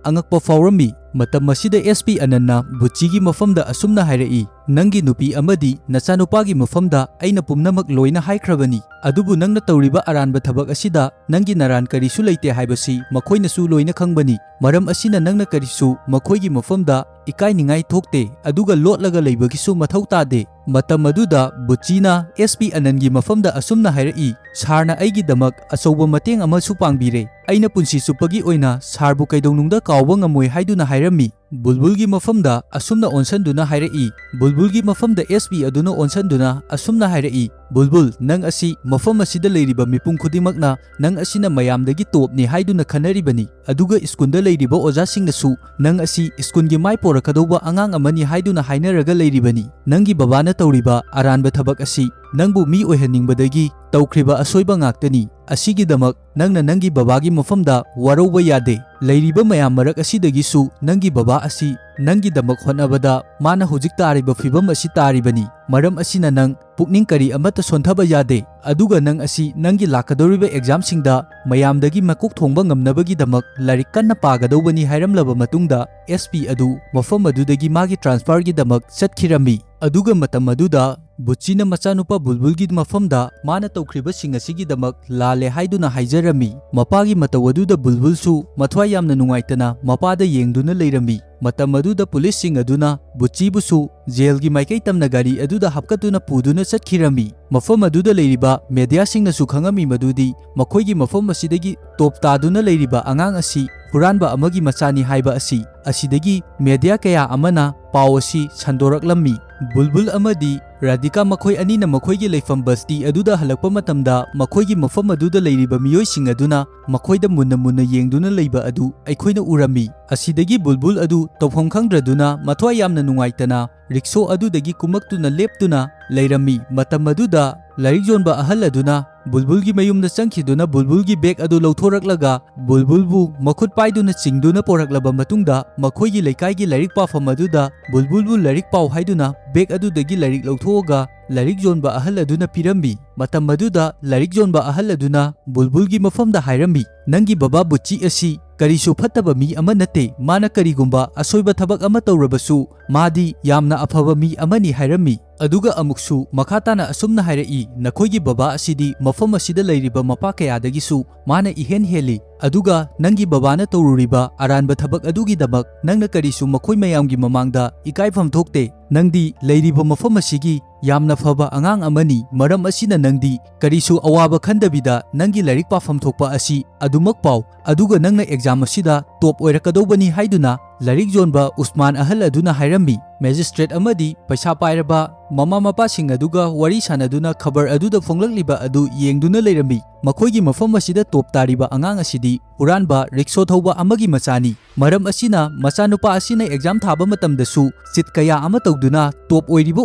ꯑꯉꯛꯄ ꯐꯥꯎꯔꯝꯃꯤ꯫ ꯃꯇꯝ ꯑꯁꯤꯗ ꯑꯦꯁ ꯄꯤ ꯑꯅꯟꯅ ꯕꯨꯆꯤꯒꯤ ꯃꯐꯝꯗ ꯑꯁꯨꯝꯅ ꯍꯥꯏꯔꯛꯏ, "ꯅꯪꯒꯤ ꯅꯨꯄꯤ ꯑꯃꯗꯤ ꯅꯆꯥꯅꯨꯄꯥꯒꯤ ꯃꯐꯝꯗ ꯑꯩꯅ ꯄꯨꯝꯅꯃꯛ ꯂꯣꯏꯅ ꯍꯥꯏꯈ꯭ꯔꯕꯅꯤ꯫ ꯑꯗꯨꯕꯨ ꯅꯪꯅ ꯇꯧꯔꯤꯕ ꯑꯔꯥꯟꯕ ꯊꯕꯛ ꯑꯁꯤꯗ ꯅꯪꯒꯤ ꯅꯔꯥꯟ ꯀꯔꯤꯁꯨ ꯂꯩꯇꯦ ꯍꯥꯏꯕꯁꯤ ꯃꯈꯣꯏꯅꯁꯨ ꯂꯣꯏꯅ ꯈꯪꯕꯅꯤ꯫ ꯃꯔꯝ ꯑꯁꯤꯅ ꯅꯪꯅ ꯀꯔꯤꯁꯨ ꯃꯈꯣꯏꯒꯤ ꯃꯐꯝꯗ ꯏꯀꯥꯏꯅꯤꯡꯉꯥꯏ ꯊꯣꯛꯇꯦ, ꯑꯗꯨꯒ ꯂꯣꯠꯂꯒ ꯂꯩꯕꯒꯤꯁꯨ ꯃꯊꯧ ꯇꯥꯗꯦ"꯫ ꯃꯇꯝ ꯑꯗꯨꯗ ꯕꯨꯆꯤꯅ ꯑꯦꯁ ꯄꯤ ꯑꯅꯟꯒꯤ ꯃꯐꯝꯗ ꯑꯁꯨꯝꯅ ꯍꯥꯏꯔꯛꯏ, "ꯁꯥꯔꯅ ꯑꯩꯒꯤꯗꯃꯛ ꯑꯆꯧꯕ ꯃꯇꯦꯡ ꯑꯃꯁꯨ ꯄꯥꯡꯕꯤꯔꯦ꯫ ꯑꯩꯅ ꯄꯨꯟꯁꯤ ꯆꯨꯞꯄꯒꯤ ꯑꯣꯏꯅ ꯁꯥꯔꯕꯨ ꯀꯩꯗꯧꯅꯨꯡꯗ ꯀꯥꯎꯕ ꯉꯝꯃꯣꯏ" ꯍꯥꯏꯗꯨꯅ ꯍꯥꯏꯔꯝꯃꯤ꯫ ꯕꯨꯜꯕꯨꯜꯒꯤ ꯃꯐꯝꯗ ꯑꯁꯨꯝꯅ ꯑꯣꯟꯁꯟꯗꯨꯅ ꯍꯥꯏꯔꯛꯏ꯫ ꯕꯨꯜꯕꯨꯜꯒꯤ ꯃꯐꯝꯗ ꯑꯦꯁ ꯄꯤ ꯑꯗꯨꯅ ꯑꯣꯟꯁꯟꯗꯨꯅ ꯑꯁꯨꯝꯅ ꯍꯥꯏꯔꯛꯏ, "ꯕꯨꯜꯕꯨꯜ, ꯅꯪ ꯑꯁꯤ ꯃꯐꯝ ꯑꯁꯤꯗ ꯂꯩꯔꯤꯕ ꯃꯤꯄꯨꯝ ꯈꯨꯗꯤꯡꯃꯛꯅ ꯅꯪ ꯑꯁꯤꯅ ꯃꯌꯥꯝꯗꯒꯤ ꯇꯣꯞꯅꯤ ꯍꯥꯏꯗꯨꯅ ꯈꯟꯅꯔꯤꯕꯅꯤ꯫ ꯑꯗꯨꯒ ꯁ꯭ꯀꯨꯜꯗ ꯂꯩꯔꯤꯕ ꯑꯣꯖꯥꯁꯤꯡꯅꯁꯨ ꯅꯪ ꯑꯁꯤ ꯁ꯭ꯀꯨꯜꯒꯤ ꯃꯥꯏ ꯄꯣꯔꯛꯀꯗꯧꯕ ꯑꯉꯥꯡ ꯑꯃꯅꯤ ꯍꯥꯏꯗꯨꯅ ꯍꯥꯏꯅꯔꯒ ꯂꯩꯔꯤꯕꯅꯤ꯫ ꯅꯪꯒꯤ ꯕꯕꯥꯅ ꯇꯧꯔꯤꯕ ꯑꯔꯥꯟꯕ ꯊꯕꯛ ꯑꯁꯤ ꯅꯪꯕꯨ ꯃꯤ ꯑꯣꯏꯍꯟꯅꯤꯡꯕꯗꯒꯤ ꯇꯧꯈ꯭ꯔꯤꯕ ꯑꯁꯣꯏꯕ ꯉꯥꯛꯇꯅꯤ꯫ ꯑꯁꯤꯒꯤꯗꯃꯛ ꯅꯪꯅ ꯅꯪꯒꯤ ꯕꯕꯥꯒꯤ ꯃꯐꯝꯗ ꯋꯥꯔꯧꯕ ꯌꯥꯗꯦ꯫ ꯂꯩꯔꯤꯕ ꯃꯌꯥꯝ ꯃꯔꯛ ꯑꯁꯤꯗꯒꯤꯁꯨ ꯅꯪꯒꯤ ꯕꯕꯥ ꯑꯁꯤ ꯅꯪꯒꯤꯗꯃꯛ ꯍꯣꯠꯅꯕꯗ ꯃꯥꯅ ꯍꯧꯖꯤꯛ ꯇꯥꯔꯤꯕ ꯐꯤꯚꯝ ꯑꯁꯤ ꯇꯥꯔꯤꯕꯅꯤ꯫ ꯃꯔꯝ ꯑꯁꯤꯅ ꯅꯪ ꯄꯨꯛꯅꯤꯡ ꯀꯔꯤ ꯑꯃꯠꯇ ꯁꯣꯟꯊꯕ ꯌꯥꯗꯦ꯫ ꯑꯗꯨꯒ ꯅꯪ ꯑꯁꯤ ꯅꯪꯒꯤ ꯂꯥꯛꯀꯗꯧꯔꯤꯕ ꯑꯦꯛꯖꯥꯝꯁꯤꯡꯗ ꯃꯌꯥꯝꯗꯒꯤ ꯃꯀꯣꯛ ꯊꯣꯡꯕ ꯉꯝꯅꯕꯒꯤꯗꯃꯛ ꯂꯥꯏꯔꯤꯛ ꯀꯟꯅ ꯄꯥꯒꯗꯧꯕꯅꯤ" ꯍꯥꯏꯔꯝꯂꯕ ꯃꯇꯨꯡꯗ ꯑꯦꯁ ꯄꯤ ꯑꯗꯨ ꯃꯐꯝ ꯑꯗꯨꯗꯒꯤ ꯃꯥꯒꯤ ꯇ꯭ꯔꯥꯟꯁꯐꯔꯒꯤꯗꯃꯛ ꯆꯠꯈꯤꯔꯝꯃꯤ꯫ ꯑꯗꯨꯒ ꯃꯇꯝ ꯑꯗꯨꯗ ꯕꯨꯆꯤꯅ ꯃꯆꯥꯅꯨꯄꯥ ꯕꯨꯜꯕꯨꯜꯒꯤ ꯃꯐꯝꯗ ꯃꯥꯅ ꯇꯧꯈ꯭ꯔꯤꯕꯁꯤꯡ ꯑꯁꯤꯒꯤꯗꯃꯛ ꯂꯥꯜꯂꯦ ꯍꯥꯏꯗꯨꯅ ꯍꯥꯏꯖꯔꯝꯃꯤ꯫ ꯃꯄꯥꯒꯤ ꯃꯇꯧ ꯑꯗꯨꯗ ꯕꯨꯜꯕꯨꯜꯁꯨ ꯃꯊ꯭ꯋꯥꯏ ꯌꯥꯝꯅ ꯅꯨꯡꯉꯥꯏꯇꯅ ꯃꯄꯥꯗ ꯌꯦꯡꯗꯨꯅ ꯂꯩꯔꯝꯃꯤ꯫ ꯃꯇꯝ ꯑꯗꯨꯗ ꯄꯨꯂꯤꯁꯁꯤꯡ ꯑꯗꯨꯅ ꯕꯨꯆꯤꯕꯨꯁꯨ ꯖꯦꯜꯒꯤ ꯃꯥꯏꯀꯩ ꯇꯝꯅ ꯒꯥꯔꯤ ꯑꯗꯨꯗ ꯍꯥꯞꯀꯠꯇꯨꯅ ꯄꯨꯗꯨꯅ ꯆꯠꯈꯤꯔꯝꯃꯤ꯫ ꯃꯐꯝ ꯑꯗꯨꯗ ꯂꯩꯔꯤꯕ ꯃꯦꯗꯤꯌꯥꯁꯤꯡꯅꯁꯨ ꯈꯪꯉꯝꯃꯤ ꯃꯗꯨꯗꯤ ꯃꯈꯣꯏꯒꯤ ꯃꯐꯝ ꯑꯁꯤꯗꯒꯤ ꯇꯣꯞ ꯇꯥꯗꯨꯅ ꯂꯩꯔꯤꯕ ꯑꯉꯥꯡ ꯑꯁꯤ ꯍꯨꯔꯥꯟꯕ ꯑꯃꯒꯤ ꯃꯆꯥꯅꯤ ꯍꯥꯏꯕ ꯑꯁꯤ꯫ ꯑꯁꯤꯗꯒꯤ ꯃꯦꯗꯤꯌꯥ ꯀꯌꯥ ꯑꯃꯅ ꯄꯥꯎ ꯑꯁꯤ ꯁꯟꯗꯣꯔꯛꯂꯝꯃꯤ꯫ ꯕꯨꯜꯕꯨꯜ ꯑꯃꯗꯤ ꯔꯥꯙꯤꯀꯥ ꯃꯈꯣꯏ ꯑꯅꯤꯅ ꯃꯈꯣꯏꯒꯤ ꯂꯩꯐꯝ ꯕꯁꯇꯤ ꯑꯗꯨꯗ ꯍꯜꯂꯛꯄ ꯃꯇꯝꯗ ꯃꯈꯣꯏꯒꯤ ꯃꯐꯝ ꯑꯗꯨꯗ ꯂꯩꯔꯤꯕ ꯃꯤꯑꯣꯏꯁꯤꯡ ꯑꯗꯨꯅ ꯃꯈꯣꯏꯗ ꯃꯨꯟꯅ ꯃꯨꯟꯅ ꯌꯦꯡꯗꯨꯅ ꯂꯩꯕ ꯑꯗꯨ ꯑꯩꯈꯣꯏꯅ ꯎꯔꯝꯃꯤ꯫ ꯑꯁꯤꯗꯒꯤ ꯕꯨꯜꯕꯨꯜ ꯑꯗꯨ ꯇꯧꯐꯝ ꯈꯪꯗ꯭ꯔꯗꯨꯅ ꯃꯊ꯭ꯋꯥꯏ ꯌꯥꯝꯅ ꯅꯨꯡꯉꯥꯏꯇꯅ ꯔꯤꯛꯁꯣ ꯑꯗꯨꯗꯒꯤ ꯀꯨꯝꯃꯛꯇꯨꯅ ꯂꯦꯞꯇꯨꯅ ꯂꯩꯔꯝꯃꯤ꯫ ꯃꯇꯝ ꯑꯗꯨꯗ ꯂꯥꯏꯔꯤꯛ ꯌꯣꯟꯕ ꯑꯍꯜ ꯑꯗꯨꯅ ꯕꯨꯜꯕꯨꯜꯒꯤ ꯃꯌꯨꯝꯗ ꯆꯪꯈꯤꯗꯨꯅ ꯕꯨꯜꯕꯨꯜꯒꯤ ꯕꯦꯒ ꯑꯗꯨ ꯂꯧꯊꯣꯔꯛꯂꯒ ꯕꯨꯜꯕꯨꯜꯕꯨ ꯃꯈꯨꯠ ꯄꯥꯏꯗꯨꯅ ꯆꯤꯡꯗꯨꯅ ꯄꯣꯔꯛꯂꯕ ꯃꯇꯨꯡꯗ ꯃꯈꯣꯏꯒꯤ ꯂꯩꯀꯥꯏꯒꯤ ꯂꯥꯏꯔꯤꯛ ꯄꯥꯐꯝ ꯑꯗꯨꯗ ꯕꯨꯜꯕꯨꯜꯕꯨ ꯂꯥꯏꯔꯤꯛ ꯄꯥꯎ ꯍꯥꯏꯗꯨꯅ ꯕꯦꯒ ꯑꯗꯨꯗꯒꯤ ꯂꯥꯏꯔꯤꯛ ꯂꯧꯊꯣꯛꯑꯒ ꯂꯥꯏꯔꯤꯛ ꯌꯣꯟꯕ ꯑꯍꯜ ꯑꯗꯨꯅ ꯄꯤꯔꯝꯃꯤ꯫ ꯃꯇꯝ ꯑꯗꯨꯗ ꯂꯥꯏꯔꯤꯛ ꯌꯣꯟꯕ ꯑꯍꯜ ꯑꯗꯨꯅ ꯕꯨꯜꯕꯨꯜꯒꯤ ꯃꯐꯝꯗ ꯍꯥꯏꯔꯝꯃꯤ, "ꯅꯪꯒꯤ ꯕꯕꯥ ꯕꯨꯆꯤ ꯑꯁꯤ ꯀꯔꯤꯁꯨ ꯐꯠꯇꯕ ꯃꯤ ꯑꯃ ꯅꯠꯇꯦ꯫ ꯃꯥꯅ ꯀꯔꯤꯒꯨꯝꯕ ꯑꯁꯣꯏꯕ ꯊꯕꯛ ꯑꯃ ꯇꯧꯔꯕꯁꯨ ꯃꯥꯗꯤ ꯌꯥꯝꯅ ꯑꯐꯕ ꯃꯤ ꯑꯃꯅꯤ" ꯍꯥꯏꯔꯝꯃꯤ꯫ ꯑꯗꯨꯒ ꯑꯃꯨꯛꯁꯨ ꯃꯈꯥ ꯇꯥꯅ ꯑꯁꯨꯝꯅ ꯍꯥꯏꯔꯛꯏ, "ꯅꯈꯣꯏꯒꯤ ꯕꯕꯥ ꯑꯁꯤꯗꯤ ꯃꯐꯝ ꯑꯁꯤꯗ ꯂꯩꯔꯤꯕ ꯃꯄꯥ ꯀꯌꯥꯗꯒꯤꯁꯨ ꯃꯥꯅ ꯏꯍꯦꯟ ꯍꯦꯜꯂꯤ꯫ ꯑꯗꯨꯒ ꯅꯪꯒꯤ ꯕꯕꯥꯅ ꯇꯧꯔꯨꯔꯤꯕ ꯑꯔꯥꯟꯕ ꯊꯕꯛ ꯑꯗꯨꯒꯤꯗꯃꯛ ꯅꯪꯅ ꯀꯔꯤꯁꯨ ꯃꯈꯣꯏ ꯃꯌꯥꯝꯒꯤ ꯃꯃꯥꯡꯗ ꯏꯀꯥꯏꯐꯝ ꯊꯣꯛꯇꯦ꯫ ꯅꯪꯗꯤ ꯂꯩꯔꯤꯕ ꯃꯐꯝ ꯑꯁꯤꯒꯤ ꯌꯥꯝꯅ ꯐꯕ ꯑꯉꯥꯡ ꯑꯃꯅꯤ꯫ ꯃꯔꯝ ꯑꯁꯤꯅ ꯅꯪꯗꯤ ꯀꯔꯤꯁꯨ ꯑꯋꯥꯕ ꯈꯟꯗꯕꯤꯗ ꯅꯪꯒꯤ ꯂꯥꯏꯔꯤꯛ ꯄꯥꯐꯝ ꯊꯣꯛꯄ ꯑꯁꯤ ꯑꯗꯨꯃꯛ ꯄꯥꯎ꯫ ꯑꯗꯨꯒ ꯅꯪꯅ ꯑꯦꯛꯖꯥꯝ ꯑꯁꯤꯗ ꯇꯣꯞ ꯑꯣꯏꯔꯛꯀꯗꯧꯕꯅꯤ" ꯍꯥꯏꯗꯨꯅ ꯂꯥꯏꯔꯤꯛ ꯌꯣꯟꯕ ꯎꯁꯃꯥꯟ ꯑꯍꯜ ꯑꯗꯨꯅ ꯍꯥꯏꯔꯝꯃꯤ꯫ ꯃꯦꯖꯤꯁꯇ꯭ꯔꯦꯠ ꯑꯃꯗꯤ ꯄꯩꯁꯥ ꯄꯥꯏꯔꯕ ꯃꯃꯥ ꯃꯄꯥꯁꯤꯡ ꯑꯗꯨꯒ ꯋꯥꯔꯤ ꯁꯥꯅꯗꯨꯅ ꯈꯕꯔ ꯑꯗꯨꯗ ꯐꯣꯡꯂꯛꯂꯤꯕ ꯑꯗꯨ ꯌꯦꯡꯗꯨꯅ ꯂꯩꯔꯝꯃꯤ꯫ ꯃꯈꯣꯏꯒꯤ ꯃꯐꯝ ꯑꯁꯤꯗ ꯇꯣꯞ ꯇꯥꯔꯤꯕ ꯑꯉꯥꯡ ꯑꯁꯤꯗꯤ ꯍꯨꯔꯥꯟꯕ ꯔꯤꯛꯁꯣ ꯊꯧꯕ ꯑꯃꯒꯤ ꯃꯆꯥꯅꯤ꯫ ꯃꯔꯝ ꯑꯁꯤꯅ ꯃꯆꯥꯅꯨꯄꯥ ꯑꯁꯤꯅ ꯑꯦꯛꯖꯥꯝ ꯊꯥꯕ ꯃꯇꯝꯗꯁꯨ ꯆꯤꯠ ꯀꯌꯥ ꯑꯃ ꯇꯧꯗꯨꯅ ꯇꯣꯞ ꯑꯣꯏꯔꯤꯕ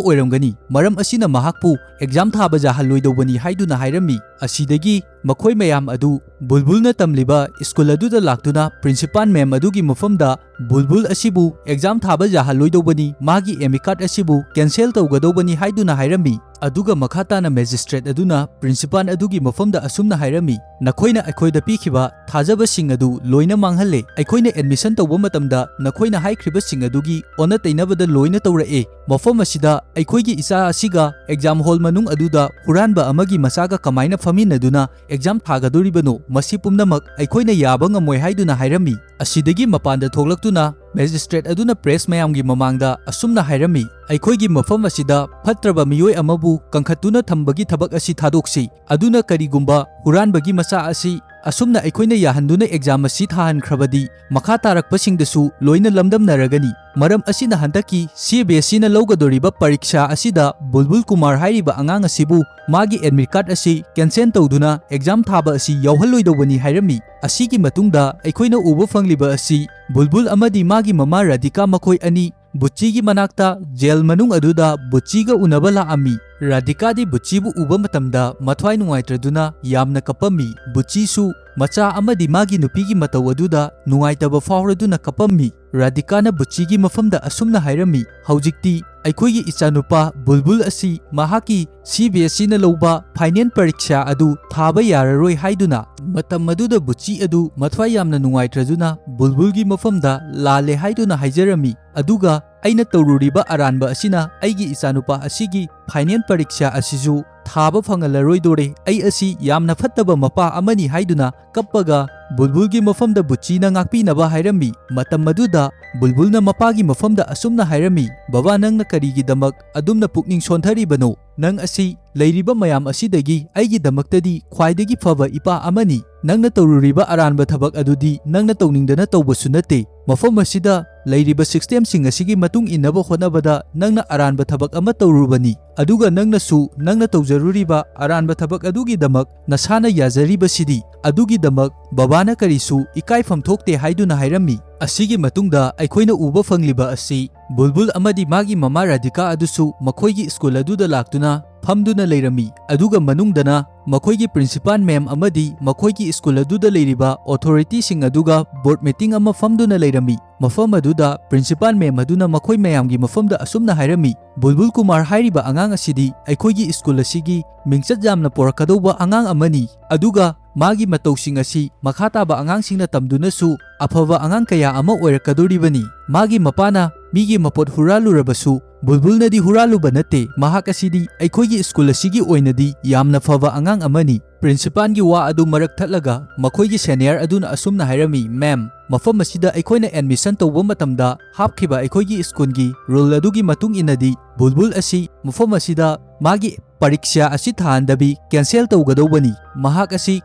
ꯑꯣꯏꯔꯝꯒꯅꯤ꯫ ꯃꯔꯝ ꯑꯁꯤꯅ ꯃꯍꯥꯛꯄꯨ ꯑꯦꯛꯖꯥꯝ ꯊꯥꯕ ꯌꯥꯍꯜꯂꯣꯏꯗꯧꯕꯅꯤ ꯍꯥꯏꯗꯨꯅ ꯍꯥꯏꯔꯝꯃꯤ꯫ ꯑꯁꯤꯗꯒꯤ ꯃꯈꯣꯏ ꯃꯌꯥꯝ ꯑꯗꯨ ꯕꯨꯜꯕꯨꯜꯅ ꯇꯝꯂꯤꯕ ꯁ꯭ꯀꯨꯜ ꯑꯗꯨꯗ ꯂꯥꯛꯇꯨꯅ ꯄ꯭ꯔꯤꯟꯁꯤꯄꯥꯜ ꯃꯦꯝ ꯑꯗꯨꯒꯤ ꯃꯐꯝꯗ ꯕꯨꯜꯕꯨꯜ ꯑꯁꯤꯕꯨ ꯑꯦꯛꯖꯥꯝ ꯊꯥꯕ ꯌꯥꯍꯜꯂꯣꯏꯗꯧꯕꯅꯤ, ꯃꯥꯒꯤ ꯑꯦꯃꯤꯀꯥꯠ ꯑꯁꯤꯕꯨ ꯀꯦꯟꯁꯦꯜ ꯇꯧꯒꯗꯧꯕꯅꯤ ꯍꯥꯏꯗꯨꯅ ꯍꯥꯏꯔꯝꯃꯤ꯫ ꯑꯗꯨꯒ ꯃꯈꯥ ꯇꯥꯅ ꯃꯦꯖꯤꯁꯇ꯭ꯔꯦꯠ ꯑꯗꯨꯅ ꯄ꯭ꯔꯤꯟꯁꯤꯄꯥꯜ ꯑꯗꯨꯒꯤ ꯃꯐꯝꯗ ꯑꯁꯨꯝꯅ ꯍꯥꯏꯔꯝꯃꯤ, "ꯅꯈꯣꯏꯅ ꯑꯩꯈꯣꯏꯗ ꯄꯤꯈꯤꯕ ꯊꯥꯖꯕꯁꯤꯡ ꯑꯗꯨ ꯂꯣꯏꯅ ꯃꯥꯡꯍꯜꯂꯦ꯫ ꯑꯩꯈꯣꯏꯅ ꯑꯦꯗꯃꯤꯁꯟ ꯇꯧꯕ ꯃꯇꯝꯗ ꯅꯈꯣꯏꯅ ꯍꯥꯏꯈ꯭ꯔꯤꯕꯁꯤꯡ ꯑꯗꯨꯒꯤ ꯑꯣꯟꯅ ꯇꯩꯅꯕꯗ ꯂꯣꯏꯅ ꯇꯧꯔꯛꯑꯦ꯫ ꯃꯐꯝ ꯑꯁꯤꯗ ꯑꯩꯈꯣꯏꯒꯤ ꯏꯆꯥ ꯑꯁꯤꯒ ꯑꯦꯛꯖꯥꯝ ꯍꯣꯜ ꯃꯅꯨꯡ ꯑꯗꯨꯗ ꯍꯨꯔꯥꯟꯕ ꯑꯃꯒꯤ ꯃꯆꯥꯒ ꯀꯃꯥꯏꯅ ꯐꯝꯃꯤꯟꯅꯗꯨꯅ ꯑꯦꯛꯖꯥꯝ ꯊꯥꯒꯗꯣꯔꯤꯕꯅꯣ? ꯃꯁꯤ ꯄꯨꯝꯅꯃꯛ ꯑꯩꯈꯣꯏꯅ ꯌꯥꯕ ꯉꯝꯃꯣꯏ" ꯍꯥꯏꯗꯨꯅ ꯍꯥꯏꯔꯝꯃꯤ꯫ ꯑꯁꯤꯗꯒꯤ ꯃꯄꯥꯟꯗ ꯊꯣꯛꯂꯛꯇꯨꯅ ꯃꯦꯖꯤꯁꯇ꯭ꯔꯦꯠ ꯑꯗꯨꯅ ꯄ꯭ꯔꯦꯁ ꯃꯌꯥꯝꯒꯤ ꯃꯃꯥꯡꯗ ꯑꯁꯨꯝꯅ ꯍꯥꯏꯔꯝꯃꯤ, "ꯑꯩꯈꯣꯏꯒꯤ ꯃꯐꯝ ꯑꯁꯤꯗ ꯐꯠꯇ꯭ꯔꯕ ꯃꯤꯑꯣꯏ ꯑꯃꯕꯨ ꯀꯟꯈꯠꯇꯨꯅ ꯊꯝꯕꯒꯤ ꯊꯕꯛ ꯑꯁꯤ ꯊꯥꯗꯣꯛꯁꯤ꯫ ꯑꯗꯨꯅ ꯀꯔꯤꯒꯨꯝꯕ ꯍꯨꯔꯥꯟꯕꯒꯤ ꯃꯆꯥ ꯑꯁꯤ ꯑꯁꯨꯝꯅ ꯑꯩꯈꯣꯏꯅ ꯌꯥꯍꯟꯗꯨꯅ ꯑꯦꯛꯖꯥꯝ ꯑꯁꯤ ꯊꯥꯍꯟꯈ꯭ꯔꯕꯗꯤ ꯃꯈꯥ ꯇꯥꯔꯛꯄꯁꯤꯡꯗꯁꯨ ꯂꯣꯏꯅ ꯂꯝꯗꯝꯅꯔꯒꯅꯤ꯫ ꯃꯔꯝ ꯑꯁꯤꯅ ꯍꯟꯗꯛꯀꯤ ꯁꯤ ꯕꯤ ꯑꯦꯁ ꯏꯅ ꯂꯧꯒꯗꯧꯔꯤꯕ ꯄꯔꯤꯈ꯭ꯌꯥ ꯑꯁꯤꯗ ꯕꯨꯜꯕꯨꯜ ꯀꯨꯃꯥꯔ ꯍꯥꯏꯔꯤꯕ ꯑꯉꯥꯡ ꯑꯁꯤꯕꯨ ꯃꯥꯒꯤ ꯑꯦꯗꯃꯤꯠ ꯀꯥꯔꯗ ꯑꯁꯤ ꯀꯦꯟꯁꯦꯜ ꯇꯧꯗꯨꯅ ꯑꯦꯛꯖꯥꯝ ꯊꯥꯕ ꯑꯁꯤ ꯌꯥꯎꯍꯜꯂꯣꯏꯗꯧꯕꯅꯤ" ꯍꯥꯏꯔꯝꯃꯤ꯫ ꯑꯁꯤꯒꯤ ꯃꯇꯨꯡꯗ ꯑꯩꯈꯣꯏꯅ ꯎꯕ ꯐꯪꯂꯤꯕ ꯑꯁꯤ ꯕꯨꯜꯕꯨꯜ ꯑꯃꯗꯤ ꯃꯥꯒꯤ ꯃꯃꯥ ꯔꯥꯙꯤꯀꯥ ꯃꯈꯣꯏ ꯑꯅꯤ ꯕꯨꯆꯤꯒꯤ ꯃꯅꯥꯛꯇ ꯖꯦꯜ ꯃꯅꯨꯡ ꯑꯗꯨꯗ ꯕꯨꯆꯤꯒ ꯎꯅꯕ ꯂꯥꯛꯑꯝꯃꯤ꯫ ꯔꯥꯙꯤꯀꯥꯗꯤ ꯕꯨꯆꯤꯕꯨ ꯎꯕ ꯃꯇꯝꯗ ꯃꯊ꯭ꯋꯥꯏ ꯅꯨꯡꯉꯥꯏꯇ꯭ꯔꯗꯨꯅ ꯌꯥꯝꯅ ꯀꯞꯄꯝꯃꯤ꯫ ꯕꯨꯆꯤꯁꯨ ꯃꯆꯥ ꯑꯃꯗꯤ ꯃꯥꯒꯤ ꯅꯨꯄꯤꯒꯤ ꯃꯇꯧ ꯑꯗꯨꯗ ꯅꯨꯡꯉꯥꯏꯇꯕ ꯐꯥꯎꯔꯗꯨꯅ ꯀꯞꯄꯝꯃꯤ꯫ ꯔꯥꯙꯤꯀꯥꯅ ꯕꯨꯆꯤꯒꯤ ꯃꯐꯝꯗ ꯑꯁꯨꯝꯅ ꯍꯥꯏꯔꯝꯃꯤ, "ꯍꯧꯖꯤꯛꯇꯤ ꯑꯩꯈꯣꯏꯒꯤ ꯏꯆꯥꯅꯨꯄꯥ ꯕꯨꯜꯕꯨꯜ ꯑꯁꯤ ꯃꯍꯥꯛꯀꯤ ꯁꯤ ꯕꯤ ꯑꯦꯁ ꯏꯅ ꯂꯧꯕ ꯐꯥꯏꯅꯦꯜ ꯄꯔꯤꯈ꯭ꯌꯥ ꯑꯗꯨ ꯊꯥꯕ ꯌꯥꯔꯔꯣꯏ" ꯍꯥꯏꯗꯨꯅ꯫ ꯃꯇꯝ ꯑꯗꯨꯗ ꯕꯨꯆꯤ ꯑꯗꯨ ꯃꯊ꯭ꯋꯥꯏ ꯌꯥꯝꯅ ꯅꯨꯡꯉꯥꯏꯇ꯭ꯔꯗꯨꯅ ꯕꯨꯜꯕꯨꯜꯒꯤ ꯃꯐꯝꯗ ꯂꯥꯜꯂꯦ ꯍꯥꯏꯗꯨꯅ ꯍꯥꯏꯖꯔꯝꯃꯤ꯫ ꯑꯗꯨꯒ ꯑꯩꯅ ꯇꯧꯔꯨꯔꯤꯕ ꯑꯔꯥꯟꯕ ꯑꯁꯤꯅ ꯑꯩꯒꯤ ꯏꯆꯥꯅꯨꯄꯥ ꯑꯁꯤꯒꯤ ꯐꯥꯏꯅꯦꯜ ꯄꯔꯤꯈ꯭ꯌꯥ ꯑꯁꯤꯁꯨ ꯊꯥꯕ ꯐꯪꯍꯜꯂꯔꯣꯏꯗꯣꯔꯦ꯫ ꯑꯩ ꯑꯁꯤ ꯌꯥꯝꯅ ꯐꯠꯇꯕ ꯃꯄꯥ ꯑꯃꯅꯤ ꯍꯥꯏꯗꯨꯅ ꯀꯞꯄꯒ ꯕꯨꯜꯕꯨꯜꯒꯤ ꯃꯐꯝꯗ ꯕꯨꯆꯤꯅ ꯉꯥꯛꯄꯤꯅꯕ ꯍꯥꯏꯔꯝꯃꯤ꯫ ꯃꯇꯝ ꯑꯗꯨꯗ ꯕꯨꯜꯕꯨꯜꯅ ꯃꯄꯥꯒꯤ ꯃꯐꯝꯗ ꯑꯁꯨꯝꯅ ꯍꯥꯏꯔꯝꯃꯤ, "ꯕꯕꯥ, ꯅꯪꯅ ꯀꯔꯤꯒꯤꯗꯃꯛ ꯑꯗꯨꯝꯅ ꯄꯨꯛꯅꯤꯡ ꯁꯣꯟꯊꯔꯤꯕꯅꯣ? ꯅꯪ ꯑꯁꯤ ꯂꯩꯔꯤꯕ ꯃꯌꯥꯝ ꯑꯁꯤꯗꯒꯤ ꯑꯩꯒꯤꯗꯃꯛꯇꯗꯤ ꯈ꯭ꯋꯥꯏꯗꯒꯤ ꯐꯕ ꯏꯄꯥ ꯑꯃꯅꯤ꯫ ꯅꯪꯅ ꯇꯧꯔꯨꯔꯤꯕ ꯑꯔꯥꯟꯕ ꯊꯕꯛ ꯑꯗꯨꯗꯤ ꯅꯪꯅ ꯇꯧꯅꯤꯡꯗꯅ ꯇꯧꯕꯁꯨ ꯅꯠꯇꯦ꯫ ꯃꯐꯝ ꯑꯁꯤꯗ ꯂꯩꯔꯤꯕ ꯁꯤꯁꯇꯦꯝꯁꯤꯡ ꯑꯁꯤꯒꯤ ꯃꯇꯨꯡ ꯏꯟꯅꯕ ꯍꯣꯠꯅꯕꯗ ꯅꯪꯅ ꯑꯔꯥꯟꯕ ꯊꯕꯛ ꯑꯃ ꯇꯧꯔꯨꯕꯅꯤ꯫ ꯑꯗꯨꯒ ꯅꯪꯅꯁꯨ ꯅꯪꯅ ꯇꯧꯖꯔꯨꯔꯤꯕ ꯑꯔꯥꯟꯕ ꯊꯕꯛ ꯑꯗꯨꯒꯤꯗꯃꯛ ꯅꯁꯥꯅ ꯌꯥꯖꯔꯤꯕꯁꯤꯗꯤ꯫ ꯑꯗꯨꯒꯤꯗꯃꯛ ꯕꯕꯥꯅ ꯀꯔꯤꯁꯨ ꯏꯀꯥꯏꯐꯝ ꯊꯣꯛꯇꯦ" ꯍꯥꯏꯗꯨꯅ ꯍꯥꯏꯔꯝꯃꯤ꯫ ꯑꯁꯤꯒꯤ ꯃꯇꯨꯡꯗ ꯑꯩꯈꯣꯏꯅ ꯎꯕ ꯐꯪꯂꯤꯕ ꯑꯁꯤ ꯕꯨꯜꯕꯨꯜ ꯑꯃꯗꯤ ꯃꯥꯒꯤ ꯃꯃꯥ ꯔꯥꯙꯤꯀꯥ ꯑꯗꯨꯁꯨ ꯃꯈꯣꯏꯒꯤ ꯁ꯭ꯀꯨꯜ ꯑꯗꯨꯗ ꯂꯥꯛꯇꯨꯅ ꯐꯝꯗꯨꯅ ꯂꯩꯔꯝꯃꯤ꯫ ꯑꯗꯨꯒ ꯃꯅꯨꯡꯗꯅ ꯃꯈꯣꯏꯒꯤ ꯄ꯭ꯔꯤꯟꯁꯤꯄꯥꯜ ꯃꯦꯝ ꯑꯃꯗꯤ ꯃꯈꯣꯏꯒꯤ ꯁ꯭ꯀꯨꯜ ꯑꯗꯨꯗ ꯂꯩꯔꯤꯕ ꯑꯣꯊꯣꯔꯤꯇꯤꯁꯤꯡ ꯑꯗꯨꯒ ꯕꯣꯔꯗ ꯃꯤꯇꯤꯡ ꯑꯃ ꯐꯝꯗꯨꯅ ꯂꯩꯔꯝꯃꯤ꯫ ꯃꯐꯝ ꯑꯗꯨꯗ ꯄ꯭ꯔꯤꯟꯁꯤꯄꯥꯜ ꯃꯦꯝ ꯑꯗꯨꯅ ꯃꯈꯣꯏ ꯃꯌꯥꯝꯒꯤ ꯃꯐꯝꯗ ꯑꯁꯨꯝꯅ ꯍꯥꯏꯔꯝꯃꯤ, "ꯕꯨꯜꯕꯨꯜ ꯀꯨꯃꯥꯔ ꯍꯥꯏꯔꯤꯕ ꯑꯉꯥꯡ ꯑꯁꯤꯗꯤ ꯑꯩꯈꯣꯏꯒꯤ ꯁ꯭ꯀꯨꯜ ꯑꯁꯤꯒꯤ ꯃꯤꯡꯆꯠ ꯌꯥꯝꯅ ꯄꯨꯔꯛꯀꯗꯧꯕ ꯑꯉꯥꯡ ꯑꯃꯅꯤ꯫ ꯑꯗꯨꯒ ꯃꯥꯒꯤ ꯃꯇꯧꯁꯤꯡ ꯑꯁꯤ ꯃꯈꯥ ꯇꯥꯕ ꯑꯉꯥꯡꯁꯤꯡꯅ ꯇꯝꯗꯨꯅꯁꯨ ꯑꯐꯕ ꯑꯉꯥꯡ ꯀꯌꯥ ꯑꯃ ꯑꯣꯏꯔꯛꯀꯗꯧꯔꯤꯕꯅꯤ꯫ ꯃꯥꯒꯤ ꯃꯄꯥꯅ ꯃꯤꯒꯤ ꯃꯄꯣꯠ ꯍꯨꯔꯥꯜꯂꯨꯔꯕꯁꯨ ꯕꯨꯜꯕꯨꯜꯅꯗꯤ ꯍꯨꯔꯥꯜꯂꯨꯕ ꯅꯠꯇꯦ꯫ ꯃꯍꯥꯛ ꯑꯁꯤꯗꯤ ꯑꯩꯈꯣꯏꯒꯤ ꯁ꯭ꯀꯨꯜ ꯑꯁꯤꯒꯤ ꯑꯣꯏꯅꯗꯤ ꯌꯥꯝꯅ ꯐꯕ ꯑꯉꯥꯡ ꯑꯃꯅꯤ"꯫ ꯄ꯭ꯔꯤꯟꯁꯤꯄꯥꯜꯒꯤ ꯋꯥ ꯑꯗꯨ ꯃꯔꯛ ꯊꯠꯂꯒ ꯃꯈꯣꯏꯒꯤ ꯁꯦꯅꯤꯌꯔ ꯑꯗꯨꯅ ꯑꯁꯨꯝꯅ ꯍꯥꯏꯔꯝꯃꯤ, "ꯃꯦꯝ, ꯃꯐꯝ ꯑꯁꯤꯗ ꯑꯩꯈꯣꯏꯅ ꯑꯦꯗꯃꯤꯁꯟ ꯇꯧꯕ ꯃꯇꯝꯗ ꯍꯥꯞꯈꯤꯕ ꯑꯩꯈꯣꯏꯒꯤ ꯁ꯭ꯀꯨꯜꯒꯤ ꯔꯨꯜ ꯑꯗꯨꯒꯤ ꯃꯇꯨꯡ ꯏꯟꯅꯗꯤ ꯕꯨꯜꯕꯨꯜ ꯑꯁꯤ ꯃꯐꯝ ꯑꯁꯤꯗ ꯃꯥꯒꯤ ꯄꯔꯤꯈ꯭ꯌꯥ ꯑꯁꯤ ꯊꯥꯍꯟꯗꯕꯤ ꯀꯦꯟꯁꯦꯜ ꯇꯧꯒꯗꯧꯕꯅꯤ꯫ ꯃꯍꯥꯛ ꯑꯁꯤ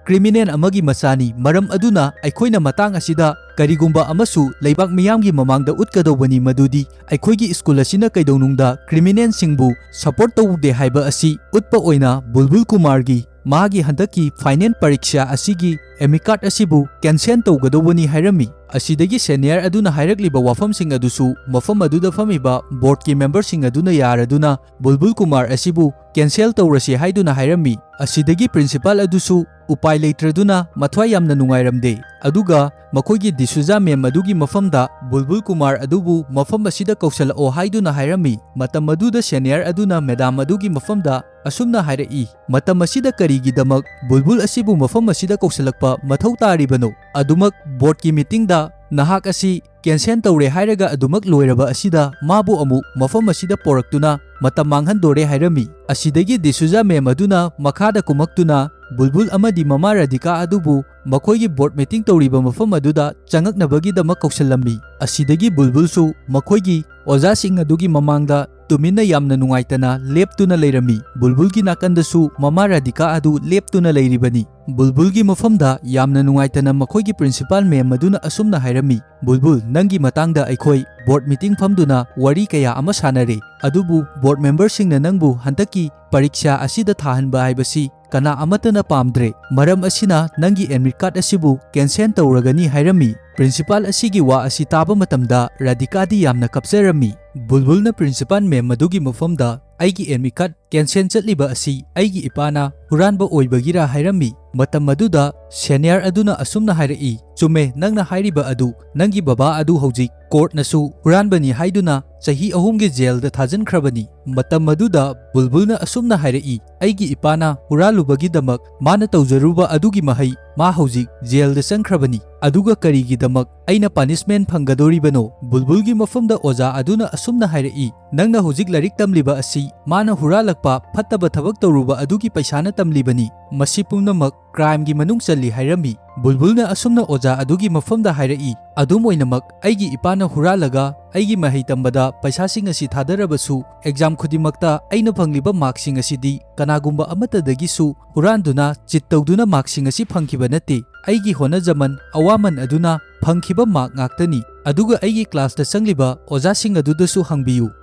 ꯀ꯭ꯔꯤꯃꯤꯅꯦꯜ ꯑꯃꯒꯤ ꯃꯆꯥꯅꯤ, ꯃꯔꯝ ꯑꯗꯨꯅ ꯑꯩꯈꯣꯏꯅ ꯃꯇꯥꯡ ꯑꯁꯤꯗ ꯀꯔꯤꯒꯨꯝꯕ ꯑꯃꯁꯨ ꯂꯩꯕꯥꯛ ꯃꯤꯌꯥꯝꯒꯤ ꯃꯃꯥꯡꯗ ꯎꯠꯀꯗꯧꯕꯅꯤ, ꯃꯗꯨꯗꯤ ꯑꯩꯈꯣꯏꯒꯤ ꯁ꯭ꯀꯨꯜ ꯑꯁꯤꯅ ꯀꯩꯗꯧꯅꯨꯡꯗ ꯀ꯭ꯔꯤꯃꯤꯅꯦꯜꯁꯤꯡꯕꯨ ꯁꯄꯣꯔꯠ ꯇꯧꯗꯦ ꯍꯥꯏꯕ ꯑꯁꯤ ꯎꯠꯄ ꯑꯣꯏꯅ ꯕꯨꯜꯕꯨꯜ ꯀꯨꯃꯥꯔꯒꯤ ꯃꯥꯒꯤ ꯍꯟꯗꯛꯀꯤ ꯐꯥꯏꯅꯦꯜ ꯄꯔꯤꯈ꯭ꯌꯥ ꯑꯁꯤꯒꯤ ꯑꯦꯃꯤꯀꯥꯠ ꯑꯁꯤꯕꯨ ꯀꯦꯟꯁꯦꯜ ꯇꯧꯒꯗꯧꯕꯅꯤ" ꯍꯥꯏꯔꯝꯃꯤ꯫ ꯑꯁꯤꯗꯒꯤ senior ꯑꯗꯨꯅ ꯍꯥꯏꯔꯛꯂꯤꯕ ꯋꯥꯐꯝꯁꯤꯡ ꯑꯗꯨꯁꯨ ꯃꯐꯝ ꯑꯗꯨꯗ ꯐꯝꯃꯤꯕ boardꯀꯤ memberꯁꯤꯡ ꯑꯗꯨꯅ ꯌꯥꯔꯗꯨꯅ ꯕꯨꯜꯕꯨꯜ ꯀꯨꯃꯥꯔ ꯑꯁꯤꯕꯨ cancel ꯇꯧꯔꯁꯤ ꯍꯥꯏꯗꯨꯅ ꯍꯥꯏꯔꯝꯃꯤ꯫ ꯑꯁꯤꯗꯒꯤ principal ꯑꯗꯨꯁꯨ ꯎꯄꯥꯏ ꯂꯩꯇ꯭ꯔꯗꯨꯅ ꯃꯊ꯭ꯋꯥꯏ ꯌꯥꯝꯅ ꯅꯨꯡꯉꯥꯏꯔꯝꯗꯦ꯫ ꯑꯗꯨꯒ ꯃꯈꯣꯏꯒꯤ D'Souza ma'am ꯑꯗꯨꯒꯤ ꯃꯐꯝꯗ ꯕꯨꯜꯕꯨꯜ ꯀꯨꯃꯥꯔ ꯑꯗꯨꯕꯨ ꯃꯐꯝ ꯑꯁꯤꯗ ꯀꯧꯁꯜꯂꯛꯑꯣ ꯍꯥꯏꯗꯨꯅ ꯍꯥꯏꯔꯝꯃꯤ꯫ ꯃꯇꯝ ꯑꯗꯨꯗ senior ꯑꯗꯨꯅ madam ꯑꯗꯨꯒꯤ ꯃꯐꯝꯗ ꯑꯁꯨꯝꯅ ꯍꯥꯏꯔꯛꯏ, "ꯃꯇꯝ ꯑꯁꯤꯗ ꯀꯔꯤꯒꯤꯗꯃꯛ ꯕꯨꯜꯕꯨꯜ ꯑꯁꯤꯕꯨ ꯃꯐꯝ ꯑꯁꯤꯗ ꯀꯧꯁꯜꯂꯛꯄ ꯃꯊꯧ ꯇꯥꯔꯤꯕꯅꯣ? ꯑꯗꯨꯃꯛ boardꯀꯤ meetingꯗ ꯅꯍꯥꯛ ꯑꯁꯤ cancel ꯇꯧꯔꯦ ꯍꯥꯏꯔꯒ ꯑꯗꯨꯃꯛ ꯂꯣꯏꯔꯕ ꯑꯁꯤꯗ ꯃꯥꯕꯨ ꯑꯃꯨꯛ ꯃꯐꯝ ꯑꯁꯤꯗ ꯄꯣꯔꯛꯇꯨꯅ ꯃꯇꯝ ꯃꯥꯡꯍꯟꯗꯣꯔꯦ" ꯍꯥꯏꯔꯝꯃꯤ꯫ ꯑꯁꯤꯗꯒꯤ D'Souza ma'am ꯑꯗꯨꯅ ꯃꯈꯥꯗ ꯀꯨꯝꯃꯛꯇꯨꯅ ꯕꯨꯜꯕꯨꯜ ꯑꯃꯗꯤ ꯃꯃꯥ ꯔꯥꯙꯤꯀꯥ ꯑꯗꯨꯕꯨ ꯃꯈꯣꯏꯒꯤ board meeting ꯇꯧꯔꯤꯕ ꯃꯐꯝ ꯑꯗꯨꯗ ꯆꯪꯉꯛꯅꯕꯒꯤꯗꯃꯛ ꯀꯧꯁꯜꯂꯝꯃꯤ꯫ ꯑꯁꯤꯗꯒꯤ ꯕꯨꯜꯕꯨꯜꯁꯨ ꯃꯈꯣꯏꯒꯤ ꯑꯣꯖꯥꯁꯤꯡ ꯑꯗꯨꯒꯤ ꯃꯃꯥꯡꯗ ꯇꯨꯃꯤꯟꯅ ꯌꯥꯝꯅ ꯅꯨꯡꯉꯥꯏꯇꯅ ꯂꯦꯞꯇꯨꯅ ꯂꯩꯔꯝꯃꯤ꯫ ꯕꯨꯜꯕꯨꯜꯒꯤ ꯅꯥꯀꯟꯗꯁꯨ ꯃꯃꯥ ꯔꯥꯙꯤꯀꯥ ꯑꯗꯨ ꯂꯦꯞꯇꯨꯅ ꯂꯩꯔꯤꯕꯅꯤ꯫ ꯕꯨꯜꯕꯨꯜꯒꯤ ꯃꯐꯝꯗ ꯌꯥꯝꯅ ꯅꯨꯡꯉꯥꯏꯇꯅ ꯃꯈꯣꯏꯒꯤ principal ma'am ꯑꯗꯨꯅ ꯑꯁꯨꯝꯅ ꯍꯥꯏꯔꯝꯃꯤ, "ꯕꯨꯜꯕꯨꯜ, ꯅꯪꯒꯤ ꯃꯇꯥꯡꯗ ꯑꯩꯈꯣꯏ board meeting ꯐꯝꯗꯨꯅ ꯋꯥꯔꯤ ꯀꯌꯥ ꯑꯃ ꯁꯥꯟꯅꯔꯦ, ꯑꯗꯨꯕꯨ board memberꯁꯤꯡꯅ ꯅꯪꯕꯨ ꯍꯟꯗꯛꯀꯤ ꯄꯔꯤꯈ꯭ꯌꯥ ꯑꯁꯤꯗ ꯊꯥꯍꯟꯕ ꯍꯥꯏꯕꯁꯤ ꯀꯅꯥ ꯑꯃꯠꯇꯅ ꯄꯥꯝꯗ꯭ꯔꯦ꯫ ꯃꯔꯝ ꯑꯁꯤꯅ ꯅꯪꯒꯤ admit card ꯑꯁꯤꯕꯨ cancel ꯇꯧꯔꯒꯅꯤ" ꯍꯥꯏꯔꯝꯃꯤ꯫ Principal ꯑꯁꯤꯒꯤ ꯋꯥ ꯑꯁꯤ ꯇꯥꯕ ꯃꯇꯝꯗ ꯔꯥꯙꯤꯀꯥꯗꯤ ꯌꯥꯝꯅ ꯀꯞꯆꯔꯝꯃꯤ꯫ ꯕꯨꯜꯕꯨꯜꯅ principal ma'am ꯑꯗꯨꯒꯤ ꯃꯐꯝꯗ, "ꯑꯩꯒꯤ admit card cancel ꯆꯠꯂꯤꯕ ꯑꯁꯤ ꯑꯩꯒꯤ ꯏꯄꯥꯅ ꯍꯨꯔꯥꯟꯕ ꯑꯣꯏꯕꯒꯤꯔꯥ?" ꯍꯥꯏꯔꯝꯃꯤ꯫ ꯃꯇꯝ ꯑꯗꯨꯗ senior ꯑꯗꯨꯅ ꯑꯁꯨꯝꯅ ꯍꯥꯏꯔꯛꯏ, "ꯆꯨꯝꯃꯦ, ꯅꯪꯅ ꯍꯥꯏꯔꯤꯕ ꯑꯗꯨ, ꯅꯪꯒꯤ ꯕꯕꯥ ꯑꯗꯨ ꯍꯧꯖꯤꯛ courtꯅꯁꯨ ꯍꯨꯔꯥꯟꯕꯅꯤ ꯍꯥꯏꯗꯨꯅ ꯆꯍꯤ ꯑꯍꯨꯝꯒꯤ jailꯗ ꯊꯥꯖꯤꯟꯈ꯭ꯔꯕꯅꯤ"꯫ ꯃꯇꯝ ꯑꯗꯨꯗ ꯕꯨꯜꯕꯨꯜꯅ ꯑꯁꯨꯝꯅ ꯍꯥꯏꯔꯛꯏ, "ꯑꯩꯒꯤ ꯏꯄꯥꯅ ꯍꯨꯔꯥꯜꯂꯨꯕꯒꯤꯗꯃꯛ ꯃꯥꯅ ꯇꯧꯖꯔꯨꯕ ꯑꯗꯨꯒꯤ ꯃꯍꯩ ꯃꯥ ꯍꯧꯖꯤꯛ jailꯗ ꯆꯪꯈ꯭ꯔꯕꯅꯤ꯫ ꯑꯗꯨꯒ ꯀꯔꯤꯒꯤꯗꯃꯛ ꯑꯩꯅ punishment ꯐꯪꯒꯗꯧꯔꯤꯕꯅꯣ?" ꯕꯨꯜꯕꯨꯜꯒꯤ ꯃꯐꯝꯗ ꯑꯣꯖꯥ ꯑꯗꯨꯅ ꯑꯁꯨꯝꯅ ꯍꯥꯏꯔꯛꯏ, "ꯅꯪꯅ ꯍꯧꯖꯤꯛ ꯂꯥꯏꯔꯤꯛ ꯇꯝꯂꯤꯕ ꯑꯁꯤ ꯃꯥꯅ ꯍꯨꯔꯥꯜꯂꯛꯄ ꯐꯠꯇꯕ ꯊꯕꯛ ꯇꯧꯔꯨꯕ ꯑꯗꯨꯒꯤ ꯄꯩꯁꯥꯅ ꯇꯝꯂꯤꯕꯅꯤ꯫ ꯃꯁꯤ ꯄꯨꯝꯅꯃꯛ crimeꯒꯤ ꯃꯅꯨꯡ ꯆꯜꯂꯤ" ꯍꯥꯏꯔꯝꯃꯤ꯫ ꯕꯨꯜꯕꯨꯜꯅ ꯑꯁꯨꯝꯅ ꯑꯣꯖꯥ ꯑꯗꯨꯒꯤ ꯃꯐꯝꯗ ꯍꯥꯏꯔꯛꯏ, "ꯑꯗꯨꯝ ꯑꯣꯏꯅꯃꯛ, ꯑꯩꯒꯤ ꯏꯄꯥꯅ ꯍꯨꯔꯥꯜꯂꯒ ꯑꯩꯒꯤ ꯃꯍꯩ ꯇꯝꯕꯗ ꯄꯩꯁꯥꯁꯤꯡ ꯑꯁꯤ ꯊꯥꯗꯔꯕꯁꯨ, exam ꯈꯨꯗꯤꯡꯃꯛꯇ ꯑꯩꯅ ꯐꯪꯂꯤꯕ markꯁꯤꯡ ꯑꯁꯤꯗꯤ ꯀꯅꯥꯒꯨꯝꯕ ꯑꯃꯠꯇꯗꯒꯤꯁꯨ ꯍꯨꯔꯥꯟꯗꯨꯅ, cheat ꯇꯧꯗꯨꯅ markꯁꯤꯡ ꯑꯁꯤ ꯐꯪꯈꯤꯕ ꯅꯠꯇꯦ꯫ ꯑꯩꯒꯤ ꯍꯣꯠꯅꯖꯃꯟ, ꯑꯋꯥꯃꯟ ꯑꯗꯨꯅ ꯐꯪꯈꯤꯕ mark ꯉꯥꯛꯇꯅꯤ꯫ ꯑꯗꯨꯒ ꯑꯩꯒꯤ classꯇ ꯆꯪꯂꯤꯕ ꯑꯣꯖꯥꯁꯤꯡ ꯑꯗꯨꯗꯁꯨ ꯍꯪꯕꯤꯌꯨ,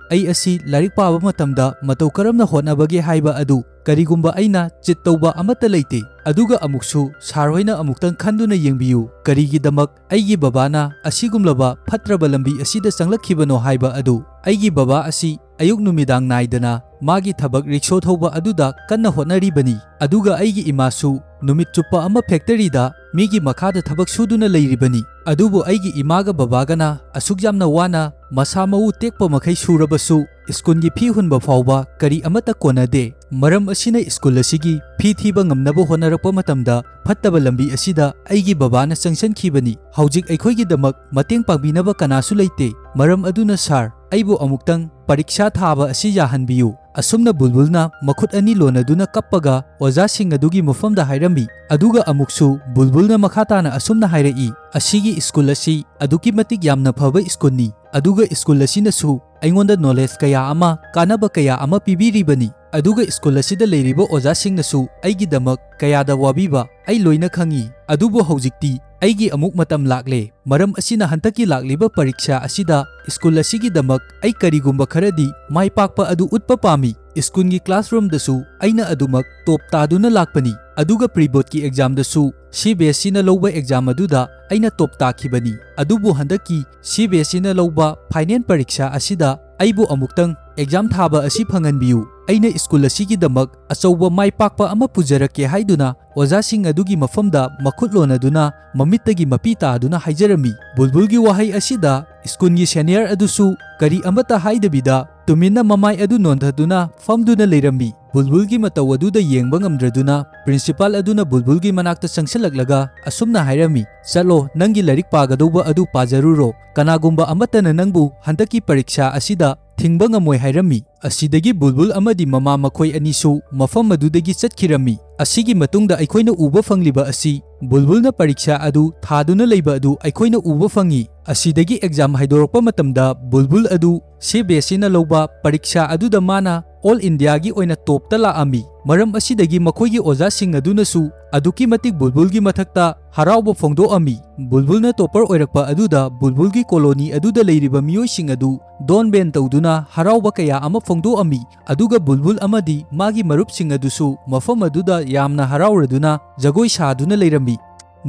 ꯑꯩ ꯑꯁꯤ ꯂꯥꯏꯔꯤꯛ ꯄꯥꯕ ꯃꯇꯝꯗ ꯃꯇꯧ ꯀꯔꯝꯅ ꯍꯣꯠꯅꯕꯒꯦ ꯍꯥꯏꯕ ꯑꯗꯨ ꯀꯔꯤꯒꯨꯝꯕ ꯑꯩꯅ ꯆꯤꯠ ꯇꯧꯕ ꯑꯃꯠꯇ ꯂꯩꯇꯦ꯫ ꯑꯗꯨꯒ ꯑꯃꯨꯛꯁꯨ ꯁꯥꯔ ꯍꯣꯏꯅ ꯑꯃꯨꯛꯇꯪ ꯈꯟꯗꯨꯅ ꯌꯦꯡꯕꯤꯌꯨ, ꯀꯔꯤꯒꯤꯗꯃꯛ ꯑꯩꯒꯤ ꯕꯕꯥꯅ ꯑꯁꯤꯒꯨꯝꯂꯕ ꯐꯠꯇ꯭ꯔꯕ ꯂꯝꯕꯤ ꯑꯁꯤꯗ ꯆꯪꯂꯛꯈꯤꯕꯅꯣ ꯍꯥꯏꯕ ꯑꯗꯨ꯫ ꯑꯩꯒꯤ ꯕꯕꯥ ꯑꯁꯤ ꯑꯌꯨꯛ ꯅꯨꯃꯤꯗꯥꯡ ꯅꯥꯏꯗꯅ ꯃꯥꯒꯤ ꯊꯕꯛ ꯔꯤꯛꯁꯣ ꯊꯧꯕ ꯑꯗꯨꯗ ꯀꯟꯅ ꯍꯣꯠꯅꯔꯤꯕꯅꯤ, ꯑꯗꯨꯒ ꯑꯩꯒꯤ ꯏꯃꯥꯁꯨ ꯅꯨꯃꯤꯠ ꯆꯨꯞꯄ ꯑꯃ ꯐꯦꯛꯇꯔꯤꯗ ꯃꯤꯒꯤ ꯃꯈꯥꯗ ꯊꯕꯛ ꯁꯨꯗꯨꯅ ꯂꯩꯔꯤꯕꯅꯤ꯫ ꯑꯗꯨꯕꯨ ꯑꯩꯒꯤ ꯏꯃꯥꯒ ꯕꯕꯥꯒꯅ ꯑꯁꯨꯛ ꯌꯥꯝꯅ ꯋꯥꯅ ꯃꯁꯥ ꯃꯎ ꯇꯦꯛꯄ ꯃꯈꯩ ꯁꯨꯔꯕꯁꯨ ꯁ꯭ꯀꯨꯜꯒꯤ ꯐꯤ ꯍꯨꯟꯕ ꯐꯥꯎꯕ ꯀꯔꯤ ꯑꯃꯠꯇ ꯀꯣꯟꯅꯗꯦ꯫ ꯃꯔꯝ ꯑꯁꯤꯅ ꯁ꯭ꯀꯨꯜ ꯑꯁꯤꯒꯤ ꯐꯤ ꯊꯤꯕ ꯉꯝꯅꯕ ꯍꯣꯠꯅꯔꯛꯄ ꯃꯇꯝꯗ ꯐꯠꯇꯕ ꯂꯝꯕꯤ ꯑꯁꯤꯗ ꯑꯩꯒꯤ ꯕꯕꯥꯅ ꯆꯪꯁꯤꯟꯈꯤꯕꯅꯤ꯫ ꯍꯧꯖꯤꯛ ꯑꯩꯈꯣꯏꯒꯤꯗꯃꯛ ꯃꯇꯦꯡ ꯄꯥꯡꯕꯤꯅꯕ ꯀꯅꯥꯁꯨ ꯂꯩꯇꯦ꯫ ꯃꯔꯝ ꯑꯗꯨꯅ ꯁꯥꯔ, ꯑꯩꯕꯨ ꯑꯃꯨꯛꯇꯪ ꯄꯔꯤꯈ꯭ꯌꯥ ꯊꯥꯕ ꯑꯁꯤ ꯌꯥꯍꯟꯕꯤꯌꯨ꯫ ꯑꯁꯨꯝꯅ ꯕꯨꯜꯕꯨꯜꯅ ꯃꯈꯨꯠ ꯑꯅꯤ ꯂꯣꯟꯅꯗꯨꯅ ꯀꯞꯄꯒ ꯑꯣꯖꯥꯁꯤꯡ ꯑꯗꯨꯒꯤ ꯃꯐꯝꯗ ꯍꯥꯏꯔꯝꯃꯤ꯫ ꯑꯗꯨꯒ ꯑꯃꯨꯛꯁꯨ ꯕꯨꯜꯕꯨꯜꯅ ꯃꯈꯥ ꯇꯥꯅ ꯑꯁꯨꯝꯅ ꯍꯥꯏꯔꯛꯏ, "ꯑꯁꯤꯒꯤ ꯁ꯭ꯀꯨꯜ ꯑꯁꯤ ꯑꯗꯨꯛꯀꯤ ꯃꯇꯤꯛ ꯌꯥꯝꯅ ꯐꯕ ꯁ꯭ꯀꯨꯜꯅꯤ, ꯑꯗꯨꯒ ꯁ꯭ꯀꯨꯜ ꯑꯁꯤꯅꯁꯨ ꯑꯩꯉꯣꯟꯗ ꯅꯣꯂꯦꯖ ꯀꯌꯥ ꯑꯃ, ꯀꯥꯟꯅꯕ ꯀꯌꯥ ꯑꯃ ꯄꯤꯕꯤꯔꯤꯕꯅꯤ꯫ ꯑꯗꯨꯒ ꯁ꯭ꯀꯨꯜ ꯑꯁꯤꯗ ꯂꯩꯔꯤꯕ ꯑꯣꯖꯥꯁꯤꯡꯅꯁꯨ ꯑꯩꯒꯤꯗꯃꯛ ꯀꯌꯥꯗ ꯋꯥꯕꯤꯕ ꯑꯩ ꯂꯣꯏꯅ ꯈꯪꯏ꯫ ꯑꯗꯨꯕꯨ ꯍꯧꯖꯤꯛꯇꯤ ꯑꯩꯒꯤ ꯑꯃꯨꯛ ꯃꯇꯝ ꯂꯥꯛꯂꯦ꯫ ꯃꯔꯝ ꯑꯁꯤꯅ ꯍꯟꯗꯛꯀꯤ ꯂꯥꯛꯂꯤꯕ ꯄꯔꯤꯈ꯭ꯌꯥ ꯑꯁꯤꯗ ꯁ꯭ꯀꯨꯜ ꯑꯁꯤꯒꯤꯗꯃꯛ ꯑꯩ ꯀꯔꯤꯒꯨꯝꯕ ꯈꯔꯗꯤ ꯃꯥꯏ ꯄꯥꯛꯄ ꯑꯗꯨ ꯎꯠꯄ ꯄꯥꯝꯃꯤ꯫ ꯁ꯭ꯀꯨꯜꯒꯤ ꯀ꯭ꯂꯥꯁꯔꯨꯝꯗꯁꯨ ꯑꯩꯅ ꯑꯗꯨꯃꯛ ꯇꯣꯞ ꯇꯥꯗꯨꯅ ꯂꯥꯛꯄꯅꯤ꯫ ꯑꯗꯨꯒ ꯄ꯭ꯔꯤ ꯕꯣꯔꯗꯀꯤ ꯑꯦꯛꯖꯥꯝꯗꯁꯨ ꯁꯤ ꯕꯤ ꯑꯦꯁ ꯏꯅ ꯂꯧꯕ ꯑꯦꯛꯖꯥꯝ ꯑꯗꯨꯗ ꯑꯩꯅ ꯇꯣꯞ ꯇꯥꯈꯤꯕꯅꯤ꯫ ꯑꯗꯨꯕꯨ ꯍꯟꯗꯛꯀꯤ ꯁꯤ ꯕꯤ ꯑꯦꯁ ꯏꯅ ꯂꯧꯕ ꯐꯥꯏꯅꯦꯜ ꯄꯔꯤꯈ꯭ꯌꯥ ꯑꯁꯤꯗ ꯑꯩꯕꯨ ꯑꯃꯨꯛꯇꯪ ꯑꯦꯛꯖꯥꯝ ꯊꯥꯕ ꯑꯁꯤ ꯐꯪꯍꯟꯕꯤꯌꯨ꯫ ꯑꯩꯅ ꯁ꯭ꯀꯨꯜ ꯑꯁꯤꯒꯤꯗꯃꯛ ꯑꯆꯧꯕ ꯃꯥꯏ ꯄꯥꯛꯄ ꯑꯃ ꯄꯨꯖꯔꯛꯀꯦ" ꯍꯥꯏꯗꯨꯅ ꯑꯣꯖꯥꯁꯤꯡ ꯑꯗꯨꯒꯤ ꯃꯐꯝꯗ ꯃꯈꯨꯠ ꯂꯣꯟꯅꯗꯨꯅ ꯃꯃꯤꯠꯇꯒꯤ ꯃꯄꯤ ꯇꯥꯗꯨꯅ ꯍꯥꯏꯖꯔꯝꯃꯤ꯫ ꯕꯨꯜꯕꯨꯜꯒꯤ ꯋꯥꯍꯩ ꯑꯁꯤꯗ ꯁ꯭ꯀꯨꯜꯒꯤ ꯁꯦꯅꯤꯌꯔ ꯑꯗꯨꯁꯨ ꯀꯔꯤ ꯑꯃꯠꯇ ꯍꯥꯏꯗꯕꯤꯗ ꯇꯨꯃꯤꯟꯅ ꯃꯃꯥꯏ ꯑꯗꯨ ꯅꯣꯟꯊꯗꯨꯅ ꯐꯝꯗꯨꯅ ꯂꯩꯔꯝꯃꯤ꯫ ꯕꯨꯜꯕꯨꯜꯒꯤ ꯃꯇꯧ ꯑꯗꯨꯗ ꯌꯦꯡꯕ ꯉꯝꯗ꯭ꯔꯗꯨꯅ ꯄ꯭ꯔꯤꯟꯁꯤꯄꯥꯜ ꯑꯗꯨꯅ ꯕꯨꯜꯕꯨꯜꯒꯤ ꯃꯅꯥꯛꯇ ꯆꯪꯁꯤꯜꯂꯛꯂꯒ ꯑꯁꯨꯝꯅ ꯍꯥꯏꯔꯝꯃꯤ, "ꯆꯠꯂꯣ, ꯅꯪꯒꯤ ꯂꯥꯏꯔꯤꯛ ꯄꯥꯒꯗꯧꯕ ꯑꯗꯨ ꯄꯥꯖꯔꯨꯔꯣ꯫ ꯀꯅꯥꯒꯨꯝꯕ ꯑꯃꯠꯇꯅ ꯅꯪꯕꯨ ꯍꯟꯗꯛꯀꯤ ꯄꯔꯤꯈ꯭ꯌꯥ ꯑꯁꯤꯗ ꯊꯤꯡꯕ ꯉꯝꯃꯣꯏ" ꯍꯥꯏꯔꯝꯃꯤ꯫ ꯑꯁꯤꯗꯒꯤ ꯕꯨꯜꯕꯨꯜ ꯑꯃꯗꯤ ꯃꯃꯥ ꯃꯈꯣꯏ ꯑꯅꯤꯁꯨ ꯃꯐꯝ ꯑꯗꯨꯗꯒꯤ ꯆꯠꯈꯤꯔꯝꯃꯤ꯫ ꯑꯁꯤꯒꯤ ꯃꯇꯨꯡꯗ ꯑꯩꯈꯣꯏꯅ ꯎꯕ ꯐꯪꯂꯤꯕ ꯑꯁꯤ ꯕꯨꯜꯕꯨꯜꯅ ꯄꯔꯤꯈ꯭ꯌꯥ ꯑꯗꯨ ꯊꯥꯗꯨꯅ ꯂꯩꯕ ꯑꯗꯨ ꯑꯩꯈꯣꯏꯅ ꯎꯕ ꯐꯪꯉꯤ꯫ ꯑꯁꯤꯗꯒꯤ ꯑꯦꯛꯖꯥꯝ ꯍꯥꯏꯗꯣꯔꯛꯄ ꯃꯇꯝꯗ ꯕꯨꯜꯕꯨꯜ ꯑꯗꯨ ꯁꯤ ꯕꯤ ꯑꯦꯁ ꯏꯅ ꯂꯧꯕ ꯄꯔꯤꯈ꯭ꯌꯥ ꯑꯗꯨꯗ ꯃꯥꯅ ꯑꯣꯜ ꯏꯟꯗꯤꯌꯥꯒꯤ ꯑꯣꯏꯅ ꯇꯣꯞꯇ ꯂꯥꯛꯑꯝꯃꯤ꯫ ꯃꯔꯝ ꯑꯁꯤꯗꯒꯤ ꯃꯈꯣꯏꯒꯤ ꯑꯣꯖꯥꯁꯤꯡ ꯑꯗꯨꯅꯁꯨ ꯑꯗꯨꯛꯀꯤ ꯃꯇꯤꯛ ꯕꯨꯜꯕꯨꯜꯒꯤ ꯃꯊꯛꯇ ꯍꯔꯥꯎꯕ ꯐꯣꯡꯗꯣꯛꯑꯝꯃꯤ꯫ ꯕꯨꯜꯕꯨꯜꯅ ꯇꯣꯞꯄꯔ ꯑꯣꯏꯔꯛꯄ ꯑꯗꯨꯗ ꯕꯨꯜꯕꯨꯜꯒꯤ ꯀꯣꯂꯣꯅꯤ ꯑꯗꯨꯗ ꯂꯩꯔꯤꯕ ꯃꯤꯑꯣꯏꯁꯤꯡ ꯑꯗꯨ ꯗꯣꯟ ꯕꯦꯟ ꯇꯧꯗꯨꯅ ꯍꯔꯥꯎꯕ ꯀꯌꯥ ꯑꯃ ꯐꯣꯡꯗꯣꯛꯑꯝꯃꯤ꯫ ꯑꯗꯨꯒ ꯕꯨꯜꯕꯨꯜ ꯑꯃꯗꯤ ꯃꯥꯒꯤ ꯃꯔꯨꯞꯁꯤꯡ ꯑꯗꯨꯁꯨ ꯃꯐꯝ ꯑꯗꯨꯗ ꯌꯥꯝꯅ ꯍꯔꯥꯎꯔꯗꯨꯅ ꯖꯒꯣꯏ ꯁꯥꯗꯨꯅ ꯂꯩꯔꯝꯃꯤ꯫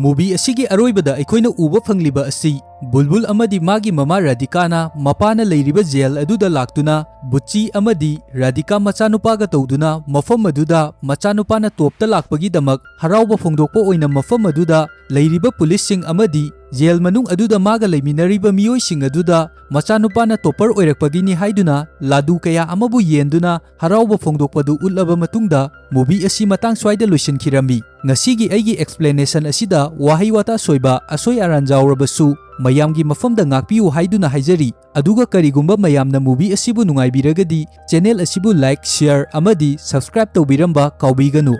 ꯃꯨꯚꯤ ꯑꯁꯤꯒꯤ ꯑꯔꯣꯏꯕꯗ ꯑꯩꯈꯣꯏꯅ ꯎꯕ ꯐꯪꯂꯤꯕ ꯑꯁꯤ ꯕꯨꯜꯕꯨꯜ ꯑꯃꯗꯤ ꯃꯥꯒꯤ ꯃꯃꯥ ꯔꯥꯙꯤꯀꯥꯅ ꯃꯄꯥꯅ ꯂꯩꯔꯤꯕ ꯖꯦꯜ ꯑꯗꯨꯗ ꯂꯥꯛꯇꯨꯅ ꯕꯨꯆꯤ ꯑꯃꯗꯤ ꯔꯥꯙꯤꯀꯥ ꯃꯆꯥꯅꯨꯄꯥꯒ ꯇꯧꯗꯨꯅ ꯃꯐꯝ ꯑꯗꯨꯗ ꯃꯆꯥꯅꯨꯄꯥꯅ ꯇꯣꯞꯇ ꯂꯥꯛꯄꯒꯤꯗꯃꯛ ꯍꯔꯥꯎꯕ ꯐꯣꯡꯗꯣꯛꯄ ꯑꯣꯏꯅ ꯃꯐꯝ ꯑꯗꯨꯗ ꯂꯩꯔꯤꯕ ꯄꯨꯂꯤꯁꯁꯤꯡ ꯑꯃꯗꯤ ꯖꯦꯜ ꯃꯅꯨꯡ ꯑꯗꯨꯗ ꯃꯥꯒ ꯂꯩꯃꯤꯟꯅꯔꯤꯕ ꯃꯤꯑꯣꯏꯁꯤꯡ ꯑꯗꯨꯗ ꯃꯆꯥꯅꯨꯄꯥꯅ ꯇꯣꯞꯄꯔ ꯑꯣꯏꯔꯛꯄꯒꯤꯅꯤ ꯍꯥꯏꯗꯨꯅ ꯂꯥꯗꯨ ꯀꯌꯥ ꯑꯃꯕꯨ ꯌꯦꯟꯗꯨꯅ ꯍꯔꯥꯎꯕ ꯐꯣꯡꯗꯣꯛꯄꯗꯨ ꯎꯠꯂꯕ ꯃꯇꯨꯡꯗ movie ꯑꯁꯤ ꯃꯇꯥꯡ ꯁ꯭ꯋꯥꯏꯗ ꯂꯣꯏꯁꯤꯟꯈꯤꯔꯝꯃꯤ꯫ ꯉꯁꯤꯒꯤ ꯑꯩꯒꯤ explanation ꯑꯁꯤꯗ ꯋꯥꯍꯩ ꯋꯥꯇꯥ ꯁꯣꯏꯕ, ꯑꯁꯣꯏ ꯑꯔꯥꯟ ꯌꯥꯎꯔꯕꯁꯨ ꯃꯌꯥꯝꯒꯤ ꯃꯐꯝꯗ ꯉꯥꯛꯄꯤꯌꯨ ꯍꯥꯏꯗꯨꯅ ꯍꯥꯏꯖꯔꯤ꯫ ꯑꯗꯨꯒ ꯀꯔꯤꯒꯨꯝꯕ ꯃꯌꯥꯝꯅ movie ꯑꯁꯤꯕꯨ ꯅꯨꯡꯉꯥꯏꯕꯤꯔꯒꯗꯤ channel ꯑꯁꯤꯕꯨ like, share ꯑꯃꯗꯤ subscribe ꯇꯧꯕꯤꯔꯝꯕ ꯀꯥꯎꯕꯤꯒꯅꯨ꯫